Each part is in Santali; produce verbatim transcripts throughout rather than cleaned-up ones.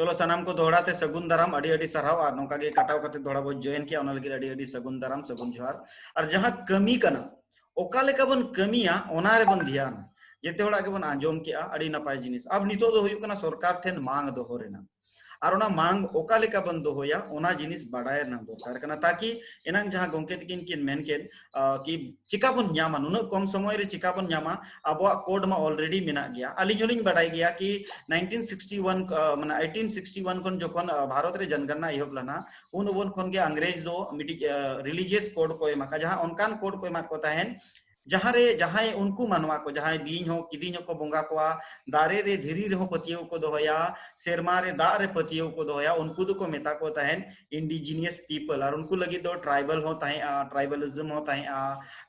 ᱪᱚᱞᱚ ᱥᱟᱱᱟᱢ ᱠᱚ ᱫᱚᱦᱲᱟ ᱛᱮ ᱥᱟᱹᱜᱩᱱ ᱫᱟᱨᱟᱢ, ᱟᱹᱰᱤ ᱟᱹᱰᱤ ᱥᱟᱨᱦᱟᱣ᱾ ᱟᱨ ᱱᱚᱝᱠᱟ ᱜᱮ ᱠᱟᱴᱟᱣ ᱠᱟᱛᱮ ᱫᱚᱦᱲᱟ ᱵᱚ join ᱠᱮᱜᱼᱟ, ᱚᱱᱟ ᱞᱟᱹᱜᱤᱫ ᱟᱹᱰᱤ ᱟᱹᱰᱤ ᱥᱟᱹᱜᱩᱱ ᱫᱟᱨᱟᱢ, ᱥᱟᱹᱜᱩᱱ ᱡᱚᱦᱟᱨ᱾ ᱟᱨ ᱡᱟᱦᱟᱸ ᱠᱟᱹᱢᱤ ᱠᱟᱱᱟ, ᱚᱠᱟ ᱞᱮᱠᱟ ᱵᱚᱱ ᱠᱟᱹᱢᱤᱭᱟ, ᱚᱱᱟ ᱨᱮᱵᱚᱱ ᱫᱷᱮᱭᱟᱱᱟ᱾ ᱡᱮᱛᱮ ᱦᱚᱲᱟᱜ ᱜᱮᱵᱚᱱ ᱟᱸᱡᱚᱢ ᱠᱮᱜᱼᱟ, ᱟᱹᱰᱤ ᱱᱟᱯᱟᱭ ᱡᱤᱱᱤᱥ᱾ ᱟᱨ ᱱᱤᱛᱚᱜ ᱫᱚ ᱦᱩᱭᱩᱜ ᱠᱟᱱᱟ ᱥᱚᱨᱠᱟᱨ ᱴᱷᱮᱱ ᱢᱟᱝ ᱫᱚᱦᱚ ᱨᱮᱱᱟᱜ᱾ ᱟᱨ ᱚᱱᱟ ᱢᱟᱝ ᱚᱠᱟ ᱞᱮᱠᱟ ᱵᱚᱱ ᱫᱚᱦᱚᱭᱟ, ᱚᱱᱟ ᱡᱤᱱᱤᱥ ᱵᱟᱰᱟᱭ ᱨᱮᱱᱟᱜ ᱫᱚᱨᱠᱟᱨ ᱠᱟᱱᱟ, ᱛᱟᱠᱤ ᱮᱱᱟᱝ ᱡᱟᱦᱟᱸ ᱜᱚᱝᱠᱮ ᱛᱟᱹᱠᱤᱱ ᱠᱤᱱ ᱢᱮᱱ ᱠᱮᱫ, ᱟᱸ, ᱠᱤ ᱪᱤᱠᱟ ᱵᱚᱱ ᱧᱟᱢᱟ, ᱱᱩᱱᱟᱹᱜ ᱠᱚᱢ ᱥᱚᱢᱚᱭ ᱨᱮ ᱪᱤᱠᱟ ᱵᱚᱱ ᱧᱟᱢᱟ? ᱟᱵᱚᱣᱟᱜ code ᱢᱟ already ᱢᱮᱱᱟᱜ ᱜᱮᱭᱟ᱾ ᱟᱹᱞᱤᱧ ᱦᱚᱸᱞᱤᱧ ᱵᱟᱰᱟᱭ ᱜᱮᱭᱟ ᱠᱤ nineteen sixty one, ᱟᱸ, ᱢᱟᱱᱮ eighteen sixty one ᱠᱷᱚᱱ ᱡᱚᱠᱷᱚᱱ, ᱟᱸ, ᱵᱷᱟᱨᱚᱛ ᱨᱮ ᱡᱚᱱᱜᱚᱱᱱᱟ ᱮᱦᱚᱵ ᱞᱮᱱᱟ, ᱩᱱ ᱚᱵᱚᱱ ᱠᱷᱚᱱ ᱜᱮ ᱤᱝᱨᱮᱡᱽ ᱫᱚ ᱢᱤᱫᱴᱤᱡ, ᱟᱸ, religious code ᱠᱚ ᱮᱢ ᱟᱠᱟᱫ, ᱡᱟᱦᱟᱸ ᱚᱱᱠᱟᱱ code ᱠᱚ ᱮᱢᱟᱫ ᱠᱚ ᱛᱟᱦᱮᱸᱱ, ᱡᱟᱦᱟᱸ ᱨᱮ ᱡᱟᱦᱟᱸᱭ ᱩᱱᱠᱩ ᱢᱟᱱᱣᱟ ᱠᱚ, ᱡᱟᱦᱟᱸᱭ ᱵᱤᱧ ᱦᱚᱸ ᱠᱤᱫᱤᱧ ᱦᱚᱸᱠᱚ ᱵᱚᱸᱜᱟ ᱠᱚᱣᱟ, ᱫᱟᱨᱮ ᱨᱮ ᱫᱷᱤᱨᱤ ᱨᱮᱦᱚᱸ ᱯᱟᱹᱛᱭᱟᱹᱣ ᱠᱚ ᱫᱚᱦᱚᱭᱟ, ᱥᱮᱨᱢᱟ ᱨᱮ ᱫᱟᱜ ᱨᱮ ᱯᱟᱹᱛᱭᱟᱹᱣ ᱠᱚ ᱫᱚᱦᱚᱭᱟ, ᱩᱱᱠᱩ ᱫᱚᱠᱚ ᱢᱮᱛᱟ ᱠᱚ ᱛᱟᱦᱮᱸᱱ indigenous people᱾ ᱟᱨ ᱩᱱᱠᱩ ᱞᱟᱹᱜᱤᱫ ᱫᱚ tribal ᱦᱚᱸ ᱛᱟᱦᱮᱸᱜᱼᱟ, tribalism ᱦᱚᱸ ᱛᱟᱦᱮᱸᱜᱼᱟ,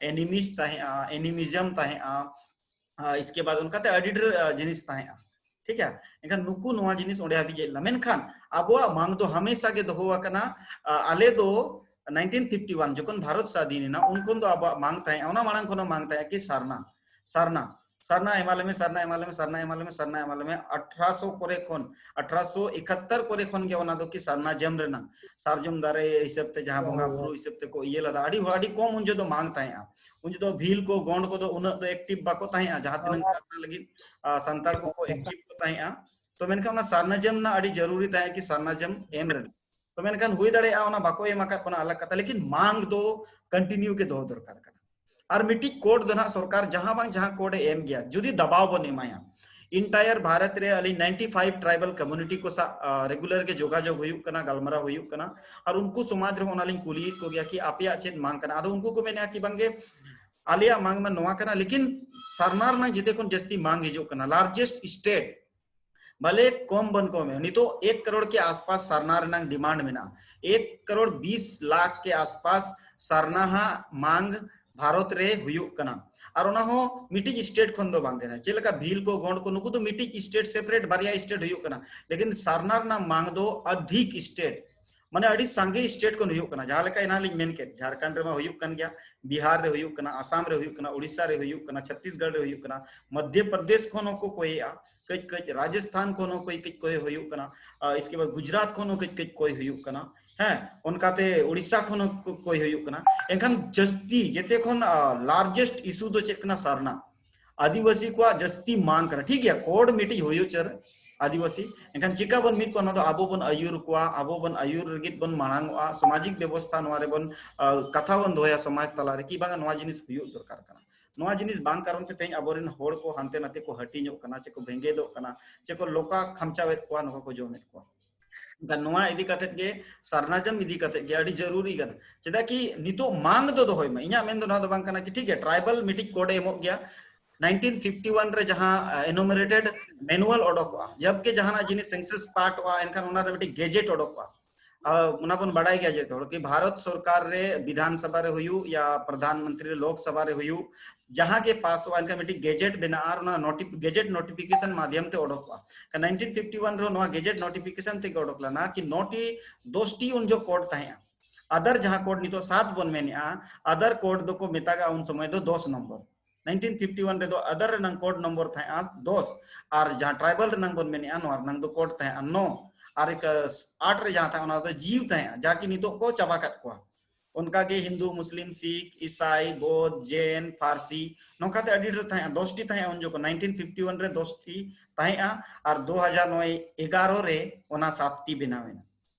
animist ᱛᱟᱦᱮᱸᱜᱼᱟ, animism ᱛᱟᱦᱮᱸᱜᱼᱟ, ᱟᱨ ᱤᱥᱠᱮ ᱵᱟᱫ ᱚᱱᱠᱟᱛᱮ ᱟᱹᱰᱤ ᱰᱷᱮᱨ, ᱟᱸ, ᱡᱤᱱᱤᱥ ᱛᱟᱦᱮᱸᱜᱼᱟ᱾ ᱴᱷᱤᱠ ᱜᱮᱭᱟ? ᱮᱱᱠᱷᱟᱱ ᱱᱩᱠᱩ ᱱᱚᱣᱟ ᱡᱤᱱᱤᱥ ᱚᱸᱰᱮ ᱦᱟᱹᱵᱤᱡ ᱦᱮᱡ ᱞᱮᱱᱟ, ᱢᱮᱱᱠᱷᱟᱱ ᱟᱵᱚᱣᱟᱜ ᱢᱟᱝ ᱫᱚ ᱦᱟᱢᱮᱥᱟ ᱜᱮ ᱫᱚᱦᱚ ᱟᱠᱟᱱᱟ᱾ ᱟᱸ, ᱟᱞᱮ ᱫᱚ nineteen fifty one ᱡᱚᱠᱷᱚᱱ ᱵᱷᱟᱨᱚᱛ ᱥᱟᱫᱷᱤᱱ ᱮᱱᱟ, ᱩᱱ ᱠᱷᱚᱱ ᱫᱚ ᱟᱵᱚᱣᱟᱜ ᱢᱟᱝ ᱛᱟᱦᱮᱸᱜᱼᱟ, ᱚᱱᱟ ᱢᱟᱲᱟᱝ ᱠᱷᱚᱱ ᱦᱚᱸ ᱢᱟᱝ ᱛᱟᱦᱮᱸᱜᱼᱟ ᱠᱤ ᱥᱟᱨᱱᱟ, ᱥᱟᱨᱱᱟ, ᱥᱟᱨᱱᱟ ᱮᱢᱟ ᱞᱮᱢᱮ, ᱥᱟᱨᱱᱟ ᱮᱢᱟ ᱞᱮᱢᱮ, ᱥᱟᱨᱱᱟ ᱮᱢᱟ ᱞᱮᱢᱮ, ᱥᱟᱨᱱᱟ ᱮᱢᱟ ᱞᱮᱢᱮ᱾ ᱟᱴᱷᱨᱚᱥᱚ ᱠᱚᱨᱮ ᱠᱷᱚᱱ, ᱟᱴᱷᱨᱚᱥᱚ ᱮᱠᱟᱛᱛᱚᱨ ᱠᱚᱨᱮ ᱠᱷᱚᱱ ᱜᱮ ᱚᱱᱟ ᱫᱚ ᱠᱤ ᱥᱟᱨᱱᱟ ᱡᱟᱢ ᱨᱮᱱᱟᱝ, ᱥᱟᱨᱡᱚᱢ ᱫᱟᱨᱮ ᱦᱤᱥᱟᱹᱵ ᱛᱮ ᱡᱟᱦᱟᱸ ᱵᱚᱸᱜᱟ ᱵᱩᱨᱩ ᱦᱤᱥᱟᱹᱵ ᱛᱮᱠᱚ ᱤᱭᱟᱹ ᱞᱮᱫᱟ, ᱟᱹᱰᱤ ᱦᱚᱲ, ᱟᱹᱰᱤ ᱠᱚᱢ ᱩᱱ ᱡᱚᱦᱚᱜ ᱫᱚ ᱢᱟᱝ ᱛᱟᱦᱮᱸᱜᱼᱟ᱾ ᱩᱱ ᱡᱚᱦᱚᱜ ᱫᱚ ᱵᱷᱤᱞ ᱠᱚ, ᱜᱚᱸᱰ ᱠᱚᱫᱚ ᱩᱱᱟᱹᱜ ᱫᱚ active ᱵᱟᱠᱚ ᱛᱟᱦᱮᱸᱜᱼᱟ, ᱡᱟᱦᱟᱸ ᱛᱤᱱᱟᱹᱜ ᱥᱟᱨᱱᱟ ᱞᱟᱹᱜᱤᱫ, ᱟᱸ, ᱥᱟᱱᱛᱟᱲ ᱠᱚᱠᱚ active ᱠᱚ ᱛᱟᱦᱮᱸᱜᱼᱟ᱾ ᱛᱚ ᱢᱮᱱᱠᱷᱟᱱ ᱚᱱᱟ ᱥᱟᱨᱱᱟ ᱡᱟᱢ ᱨᱮᱱᱟᱜ ᱟᱹᱰᱤ ᱡᱟᱹᱨᱩᱨᱤ ᱛᱟᱦᱮᱸ ᱠᱤ ᱥᱟᱨᱱᱟ ᱡᱟᱢ ᱮᱢ ᱨᱮᱱᱟᱜ᱾ ᱛᱚ ᱢᱮᱱᱠᱷᱟᱱ ᱦᱩᱭ ᱫᱟᱲᱮᱭᱟᱜᱼᱟ ᱚᱱᱟ ᱵᱟᱠᱚ ᱮᱢ ᱟᱠᱟᱫ ᱵᱚᱱᱟ, ᱟᱞᱟᱜᱽ ᱠᱟᱛᱷᱟ, ᱞᱮᱠᱤᱱ ᱢᱟᱝ ᱫᱚ continue ᱜᱮ ᱫᱚᱦᱚ ᱫᱚᱨᱠᱟᱨ ᱠᱟᱱᱟ᱾ ᱟᱨ ᱢᱤᱫᱴᱤᱡ code ᱫᱚ ᱱᱟᱦᱟᱜ ᱥᱚᱨᱠᱟᱨ ᱡᱟᱦᱟᱸ ᱵᱟᱝ ᱡᱟᱦᱟᱸ code ᱮ ᱮᱢ ᱜᱮᱭᱟ, ᱡᱩᱫᱤ ᱫᱟᱵᱟᱣ ᱵᱚᱱ ᱮᱢᱟᱭᱟ, entire ᱵᱷᱟᱨᱚᱛ ᱨᱮ ᱟᱹᱞᱤᱧ ninety five tribal community ᱠᱚ ᱥᱟᱶ, ᱟᱸ, regular ᱜᱮ ᱡᱳᱜᱟᱡᱳᱜᱽ ᱦᱩᱭᱩᱜ ᱠᱟᱱᱟ, ᱜᱟᱞᱢᱟᱨᱟᱣ ᱦᱩᱭᱩᱜ ᱠᱟᱱᱟ᱾ ᱟᱨ ᱩᱱᱠᱩ ᱥᱚᱢᱟᱡᱽ ᱨᱮᱦᱚᱸ ᱚᱱᱟ ᱞᱤᱧ ᱠᱩᱞᱤᱭᱮᱫ ᱠᱚᱜᱮᱭᱟ ᱠᱤ ᱟᱯᱮᱭᱟᱜ ᱪᱮᱫ ᱢᱟᱝ ᱠᱟᱱᱟ? ᱟᱫᱚ ᱩᱱᱠᱩ ᱠᱚ ᱢᱮᱱᱮᱫᱼᱟ ᱠᱤ ᱵᱟᱝᱜᱮ ᱟᱞᱮᱭᱟᱜ ᱢᱟᱝ ᱢᱟ ᱱᱚᱣᱟ ᱠᱟᱱᱟ, ᱞᱮᱠᱤᱱ ᱥᱟᱨᱱᱟ ᱨᱮᱱᱟᱜ ᱡᱮᱛᱮ ᱠᱷᱚᱱ ᱡᱟᱹᱥᱛᱤ ᱢᱟᱝ ᱦᱤᱡᱩᱜ ᱠᱟᱱᱟ, largest state, ᱵᱷᱟᱞᱮ ᱠᱚᱢ ᱵᱚᱱ ᱠᱚᱢᱮ, ᱱᱤᱛᱚᱜ ᱮᱠ ᱠᱟᱨᱳᱲ ᱠᱮ ᱟᱥᱯᱟᱥ ᱥᱟᱨᱱᱟ ᱨᱮᱱᱟᱝ demand ᱢᱮᱱᱟᱜᱼᱟ, ᱮᱠ ᱠᱟᱨᱳᱲ ᱵᱤᱥ ᱞᱟᱠᱷ ᱠᱮ ᱟᱥᱯᱟᱥ ᱥᱟᱨᱱᱟ ᱦᱟᱸᱜ ᱢᱟᱝ ᱵᱷᱟᱨᱚᱛ ᱨᱮ ᱦᱩᱭᱩᱜ ᱠᱟᱱᱟ᱾ ᱟᱨ ᱚᱱᱟ ᱦᱚᱸ ᱢᱤᱫᱴᱤᱡ state ᱠᱷᱚᱱ ᱫᱚ ᱵᱟᱝ ᱠᱟᱱᱟ, ᱪᱮᱫ ᱞᱮᱠᱟ ᱵᱷᱤᱞ ᱠᱚ, ᱜᱚᱸᱰ ᱠᱚ, ᱱᱩᱠᱩ ᱫᱚ ᱢᱤᱫᱴᱤᱡ state separate, ᱵᱟᱨᱭᱟ state ᱦᱩᱭᱩᱜ ᱠᱟᱱᱟ, ᱞᱮᱠᱤᱱ ᱥᱟᱨᱱᱟ ᱨᱮᱱᱟᱜ ᱢᱟᱝ ᱫᱚ ᱟᱫᱷᱤᱠ state, ᱢᱟᱱᱮ ᱟᱹᱰᱤ ᱥᱟᱸᱜᱮ state ᱠᱷᱚᱱ ᱦᱩᱭᱩᱜ ᱠᱟᱱᱟ᱾ ᱡᱟᱦᱟᱸ ᱞᱮᱠᱟ ᱮᱱᱟᱝ ᱞᱤᱧ ᱢᱮᱱ ᱠᱮᱫ, ᱡᱷᱟᱲᱠᱷᱚᱸᱰ ᱨᱮᱢᱟ ᱦᱩᱭᱩᱜ ᱠᱟᱱ ᱜᱮᱭᱟ, ᱵᱤᱦᱟᱨ ᱨᱮ ᱦᱩᱭᱩᱜ ᱠᱟᱱᱟ, ᱟᱥᱟᱢ ᱨᱮ ᱦᱩᱭᱩᱜ ᱠᱟᱱᱟ, ᱳᱰᱤᱥᱟ ᱨᱮ ᱦᱩᱭᱩᱜ ᱠᱟᱱᱟ, ᱪᱷᱚᱛᱤᱥᱜᱚᱲ ᱨᱮ ᱦᱩᱭᱩᱜ ᱠᱟᱱᱟ, ᱢᱚᱫᱷᱭᱚ ᱯᱨᱚᱫᱮᱥ ᱠᱷᱚᱱ ᱦᱚᱸᱠᱚ ᱠᱚᱭᱮᱜᱼᱟ, ᱠᱟᱹᱡ ᱠᱟᱹᱡ ᱨᱟᱡᱚᱥᱛᱷᱟᱱ ᱠᱷᱚᱱ ᱦᱚᱸ ᱠᱟᱹᱡ ᱠᱟᱹᱡ ᱠᱚᱭ ᱦᱩᱭᱩᱜ ᱠᱟᱱᱟ᱾ ᱟᱨ ᱤᱥᱠᱮ ᱵᱟᱫ ᱜᱩᱡᱽᱨᱟᱴ ᱠᱷᱚᱱ ᱦᱚᱸ ᱠᱟᱹᱡ ᱠᱟᱹᱡ ᱠᱚᱭ ᱦᱩᱭᱩᱜ ᱠᱟᱱᱟ᱾ ᱦᱮᱸ, ᱚᱱᱠᱟᱛᱮ ᱳᱰᱤᱥᱟ ᱠᱷᱚᱱ ᱦᱚᱸ ᱠᱚ-, ᱠᱚᱭ ᱦᱩᱭᱩᱜ ᱠᱟᱱᱟ᱾ ᱮᱱᱠᱷᱟᱱ ᱡᱟᱹᱥᱛᱤ, ᱡᱮᱛᱮ ᱠᱷᱚᱱ ᱞᱟᱨᱡᱮᱥᱴ ᱤᱥᱩ ᱫᱚ ᱪᱮᱫ ᱠᱟᱱᱟ? ᱥᱟᱨᱱᱟ᱾ ᱟᱹᱫᱤᱵᱟᱹᱥᱤ ᱠᱚᱣᱟᱜ ᱡᱟᱹᱥᱛᱤ ᱢᱟᱝ ᱠᱟᱱᱟ᱾ ᱴᱷᱤᱠ ᱜᱮᱭᱟ, ᱠᱳᱰ ᱢᱤᱫᱴᱤᱡ ᱦᱩᱭᱩᱜ ᱪᱟᱹᱨ ᱟᱹᱫᱤᱵᱟᱹᱥᱤ, ᱮᱱᱠᱷᱟᱱ ᱪᱤᱠᱟ ᱵᱚᱱ ᱢᱤᱫ ᱠᱚᱣᱟ? ᱚᱱᱟ ᱫᱚ ᱟᱵᱚ ᱵᱚᱱ ᱟᱹᱭᱩᱨ ᱠᱚᱣᱟ, ᱟᱵᱚ ᱵᱚᱱ ᱟᱹᱭᱩᱨ ᱞᱟᱹᱜᱤᱫ ᱵᱚᱱ ᱢᱟᱲᱟᱝ ᱚᱜᱼᱟ, ᱥᱟᱢᱟᱡᱤᱠ ᱵᱮᱵᱚᱥᱛᱷᱟ ᱱᱚᱣᱟ ᱨᱮᱵᱚᱱ, ᱟ, ᱠᱟᱛᱷᱟ ᱵᱚᱱ ᱫᱚᱦᱚᱭᱟ ᱥᱚᱢᱟᱡᱽ ᱛᱟᱞᱟᱨᱮ, ᱠᱤ ᱵᱟᱝᱟ ᱱᱚᱣᱟ ᱡᱤᱱᱤᱥ ᱦᱩᱭᱩᱜ ᱫᱚᱨᱠᱟᱨ ᱠᱟᱱᱟ᱾ ᱱᱚᱣᱟ ᱡᱤᱱᱤᱥ ᱵᱟᱝ ᱠᱟᱨᱚᱱ ᱛᱮ ᱛᱮᱦᱮᱧ ᱟᱵᱚᱨᱮᱱ ᱦᱚᱲ ᱠᱚ ᱦᱟᱱᱛᱮ ᱱᱟᱛᱮ ᱠᱚ ᱦᱟᱹᱴᱤᱧᱚᱜ ᱠᱟᱱᱟ, ᱪᱮ ᱠᱚ ᱵᱷᱮᱸᱜᱮᱫᱚᱜ ᱠᱟᱱᱟ, ᱪᱮ ᱠᱚ ᱞᱚᱠᱟ ᱠᱷᱟᱢᱪᱟᱣᱮᱫ ᱠᱚᱣᱟ, ᱱᱚᱝᱠᱟ ᱠᱚ ᱡᱚᱢᱮᱫ ᱠᱚᱣᱟ᱾ ᱮᱱᱠᱷᱟᱱ ᱱᱚᱣᱟ ᱤᱫᱤ ᱠᱟᱛᱮᱫ ᱜᱮ, ᱥᱟᱨᱱᱟᱡᱚᱢ ᱤᱫᱤ ᱠᱟᱛᱮᱫ ᱜᱮ ᱟᱹᱰᱤ ᱡᱟᱹᱨᱩᱨᱤ ᱠᱟᱱᱟ᱾ ᱪᱮᱫᱟᱜ ᱠᱤ ᱱᱤᱛᱚᱜ ᱢᱟᱝ ᱫᱚ ᱫᱚᱦᱚᱭ ᱢᱟ, ᱤᱧᱟᱹᱜ ᱢᱮᱱ ᱫᱚ ᱱᱚᱣᱟ ᱫᱚ ᱵᱟᱝ ᱠᱟᱱᱟ ᱠᱤ, ᱴᱷᱤᱠ ᱜᱮᱭᱟ, ᱴᱨᱟᱭᱵᱟᱞ ᱢᱤᱫᱴᱤᱡ ᱠᱳᱰ ᱮ ᱮᱢᱚᱜ ᱜᱮᱭᱟ, ᱱᱟᱭᱤᱱᱴᱤᱱ ᱯᱷᱤᱯᱴᱤ ᱣᱟᱱ ᱨᱮ ᱡᱟᱦᱟᱸ, ᱟ, ᱮᱱᱩᱢᱟᱨᱮᱴᱮᱰ ᱢᱮᱱᱩᱣᱟᱞ ᱚᱰᱚᱠᱚᱜᱼᱟ, ᱡᱟᱵᱠᱤ ᱡᱟᱦᱟᱱᱟᱜ ᱡᱤᱱᱤᱥ ᱥᱮᱱᱥᱟᱥ ᱯᱟᱨᱴ ᱚᱜᱼᱟ, ᱮᱱᱠᱷᱟᱱ ᱚᱱᱟ ᱨᱮ ᱢᱤᱫᱴᱤᱡ ᱜᱮᱡᱮᱴ ᱚᱰᱚᱠᱚᱜᱼᱟ᱾ ᱟ, ᱚᱱᱟ ᱵᱚᱱ ᱵᱟᱲᱟᱭ ᱜᱮᱭᱟ ᱡᱚᱛᱚ ᱦᱚᱲ ᱠᱤ ᱵᱷᱟᱨᱚᱛ ᱥᱚᱨᱠᱟᱨ ᱨᱮ ᱵᱤᱫᱷᱟᱱ ᱥᱚᱵᱷᱟ ᱨᱮ ᱦᱩᱭᱩᱜ ᱭᱟ ᱯᱨᱚᱫᱷᱟᱱ ᱢᱚᱱᱛᱨᱤ ᱨᱮ ᱞᱳᱠ ᱥᱚᱵᱷᱟ ᱨᱮ ᱦᱩᱭᱩᱜ, ᱡᱟᱦᱟᱸ ᱜᱮ ᱯᱟᱥᱚᱜᱼᱟ, ᱮᱱᱠᱷᱟᱱ ᱢᱤᱫᱴᱤᱡ ᱜᱮᱡᱮᱴ ᱵᱮᱱᱟᱜᱼᱟ ᱟᱨ ᱚᱱᱟ ᱱᱳᱴᱤ-, ᱜᱮᱡᱮᱴ ᱱᱳᱴᱤᱯᱷᱤᱠᱮᱥᱚᱱ ᱢᱟᱫᱷᱭᱚᱢ ᱛᱮ ᱚᱰᱚᱠᱚᱜᱼᱟ᱾ ᱱᱟᱭᱤᱱᱴᱤᱱ ᱯᱷᱤᱯᱴᱤ ᱣᱟᱱ ᱨᱮ ᱱᱚᱣᱟ ᱜᱮᱡᱮᱴ ᱱᱳᱴᱤᱯᱷᱤᱠᱮᱥᱚᱱ ᱛᱮᱜᱮ ᱚᱰᱚᱠ ᱞᱮᱱᱟ ᱠᱤ ᱱᱚᱴᱤ, ᱫᱚᱥᱴᱤ ᱩᱱ ᱡᱚᱠᱷᱚᱱ ᱠᱳᱰ ᱛᱟᱦᱮᱸᱜᱼᱟ᱾ ᱟᱫᱟᱨ ᱡᱟᱦᱟᱸ ᱠᱳᱰ ᱱᱤᱛᱚᱜ ᱥᱟᱛ ᱵᱚᱱ ᱢᱮᱱᱮᱜᱼᱟ, ᱟᱫᱟᱨ ᱠᱳᱰ ᱫᱚᱠᱚ ᱢᱮᱛᱟᱜᱼᱟ ᱩᱱ ᱥᱚᱢᱚᱭ ᱫᱚ ᱫᱚᱥ ᱱᱚᱢᱵᱚᱨ᱾ ᱱᱟᱭᱤᱱᱴᱤᱱ ᱯᱷᱤᱯᱴᱤ ᱣᱟᱱ ᱨᱮᱫᱚ ᱟᱫᱟᱨ ᱨᱮᱱᱟᱝ ᱠᱳᱰ ᱱᱚᱢᱵᱚᱨ ᱛᱟᱦᱮᱸᱜᱼᱟ ᱫᱚᱥ, ᱟᱨ ᱡᱟᱦᱟᱸ ᱴᱨᱟᱭᱵᱟᱞ ᱨᱮᱱᱟᱝ ᱵᱚᱱ ᱢᱮᱱᱮᱜᱼᱟ, ᱱᱚᱣᱟ ᱨᱮᱱᱟᱝ ᱫᱚ ᱠᱳᱰ ᱛᱟᱦᱮᱸᱜᱼᱟ ᱱᱚ, ᱟᱨ ᱮᱠ-, ᱟᱴ ᱨᱮ ᱡᱟᱦᱟᱸ ᱛᱟᱦᱮᱸ, ᱚᱱᱟ ᱫᱚ ᱡᱤᱣ ᱛᱟᱦᱮᱸᱜᱼᱟ, ᱡᱟ ᱠᱤ ᱱᱤᱛᱚᱜ ᱠᱚ ᱪᱟᱵᱟ ᱠᱟᱫ ᱠᱚᱣᱟ᱾ ᱚᱱᱠᱟ ᱜᱮ ᱦᱤᱱᱫᱩ, ᱢᱩᱥᱞᱤᱢ, ᱥᱤᱠᱷ, ᱤᱥᱟᱭ, ᱵᱳᱫᱷ, ᱡᱮᱱ, ᱯᱷᱟᱨᱥᱤ, ᱱᱚᱝᱠᱟᱛᱮ ᱟᱹᱰᱤ ᱰᱷᱮᱨ ᱛᱟᱦᱮᱸᱜᱼᱟ, ᱫᱚᱥᱴᱤ ᱛᱟᱦᱮᱸᱜᱼᱟ ᱩᱱ ᱡᱚᱠᱷᱚᱱ, ᱱᱟᱭᱤᱱᱴᱤᱱ ᱯᱷᱤᱯᱴᱤ ᱣᱟᱱ ᱨᱮ ᱫᱚᱥᱴᱤ ᱛᱟᱦᱮᱸᱜᱼᱟ, ᱟᱨ ᱫᱩ ᱦᱟᱡᱟᱨ ᱱᱚᱭ ᱮᱜᱟᱨᱚ ᱨᱮ ᱚᱱᱟ ᱥᱟᱛᱴᱤ ᱵᱮᱱᱟᱣ ᱮᱱᱟ,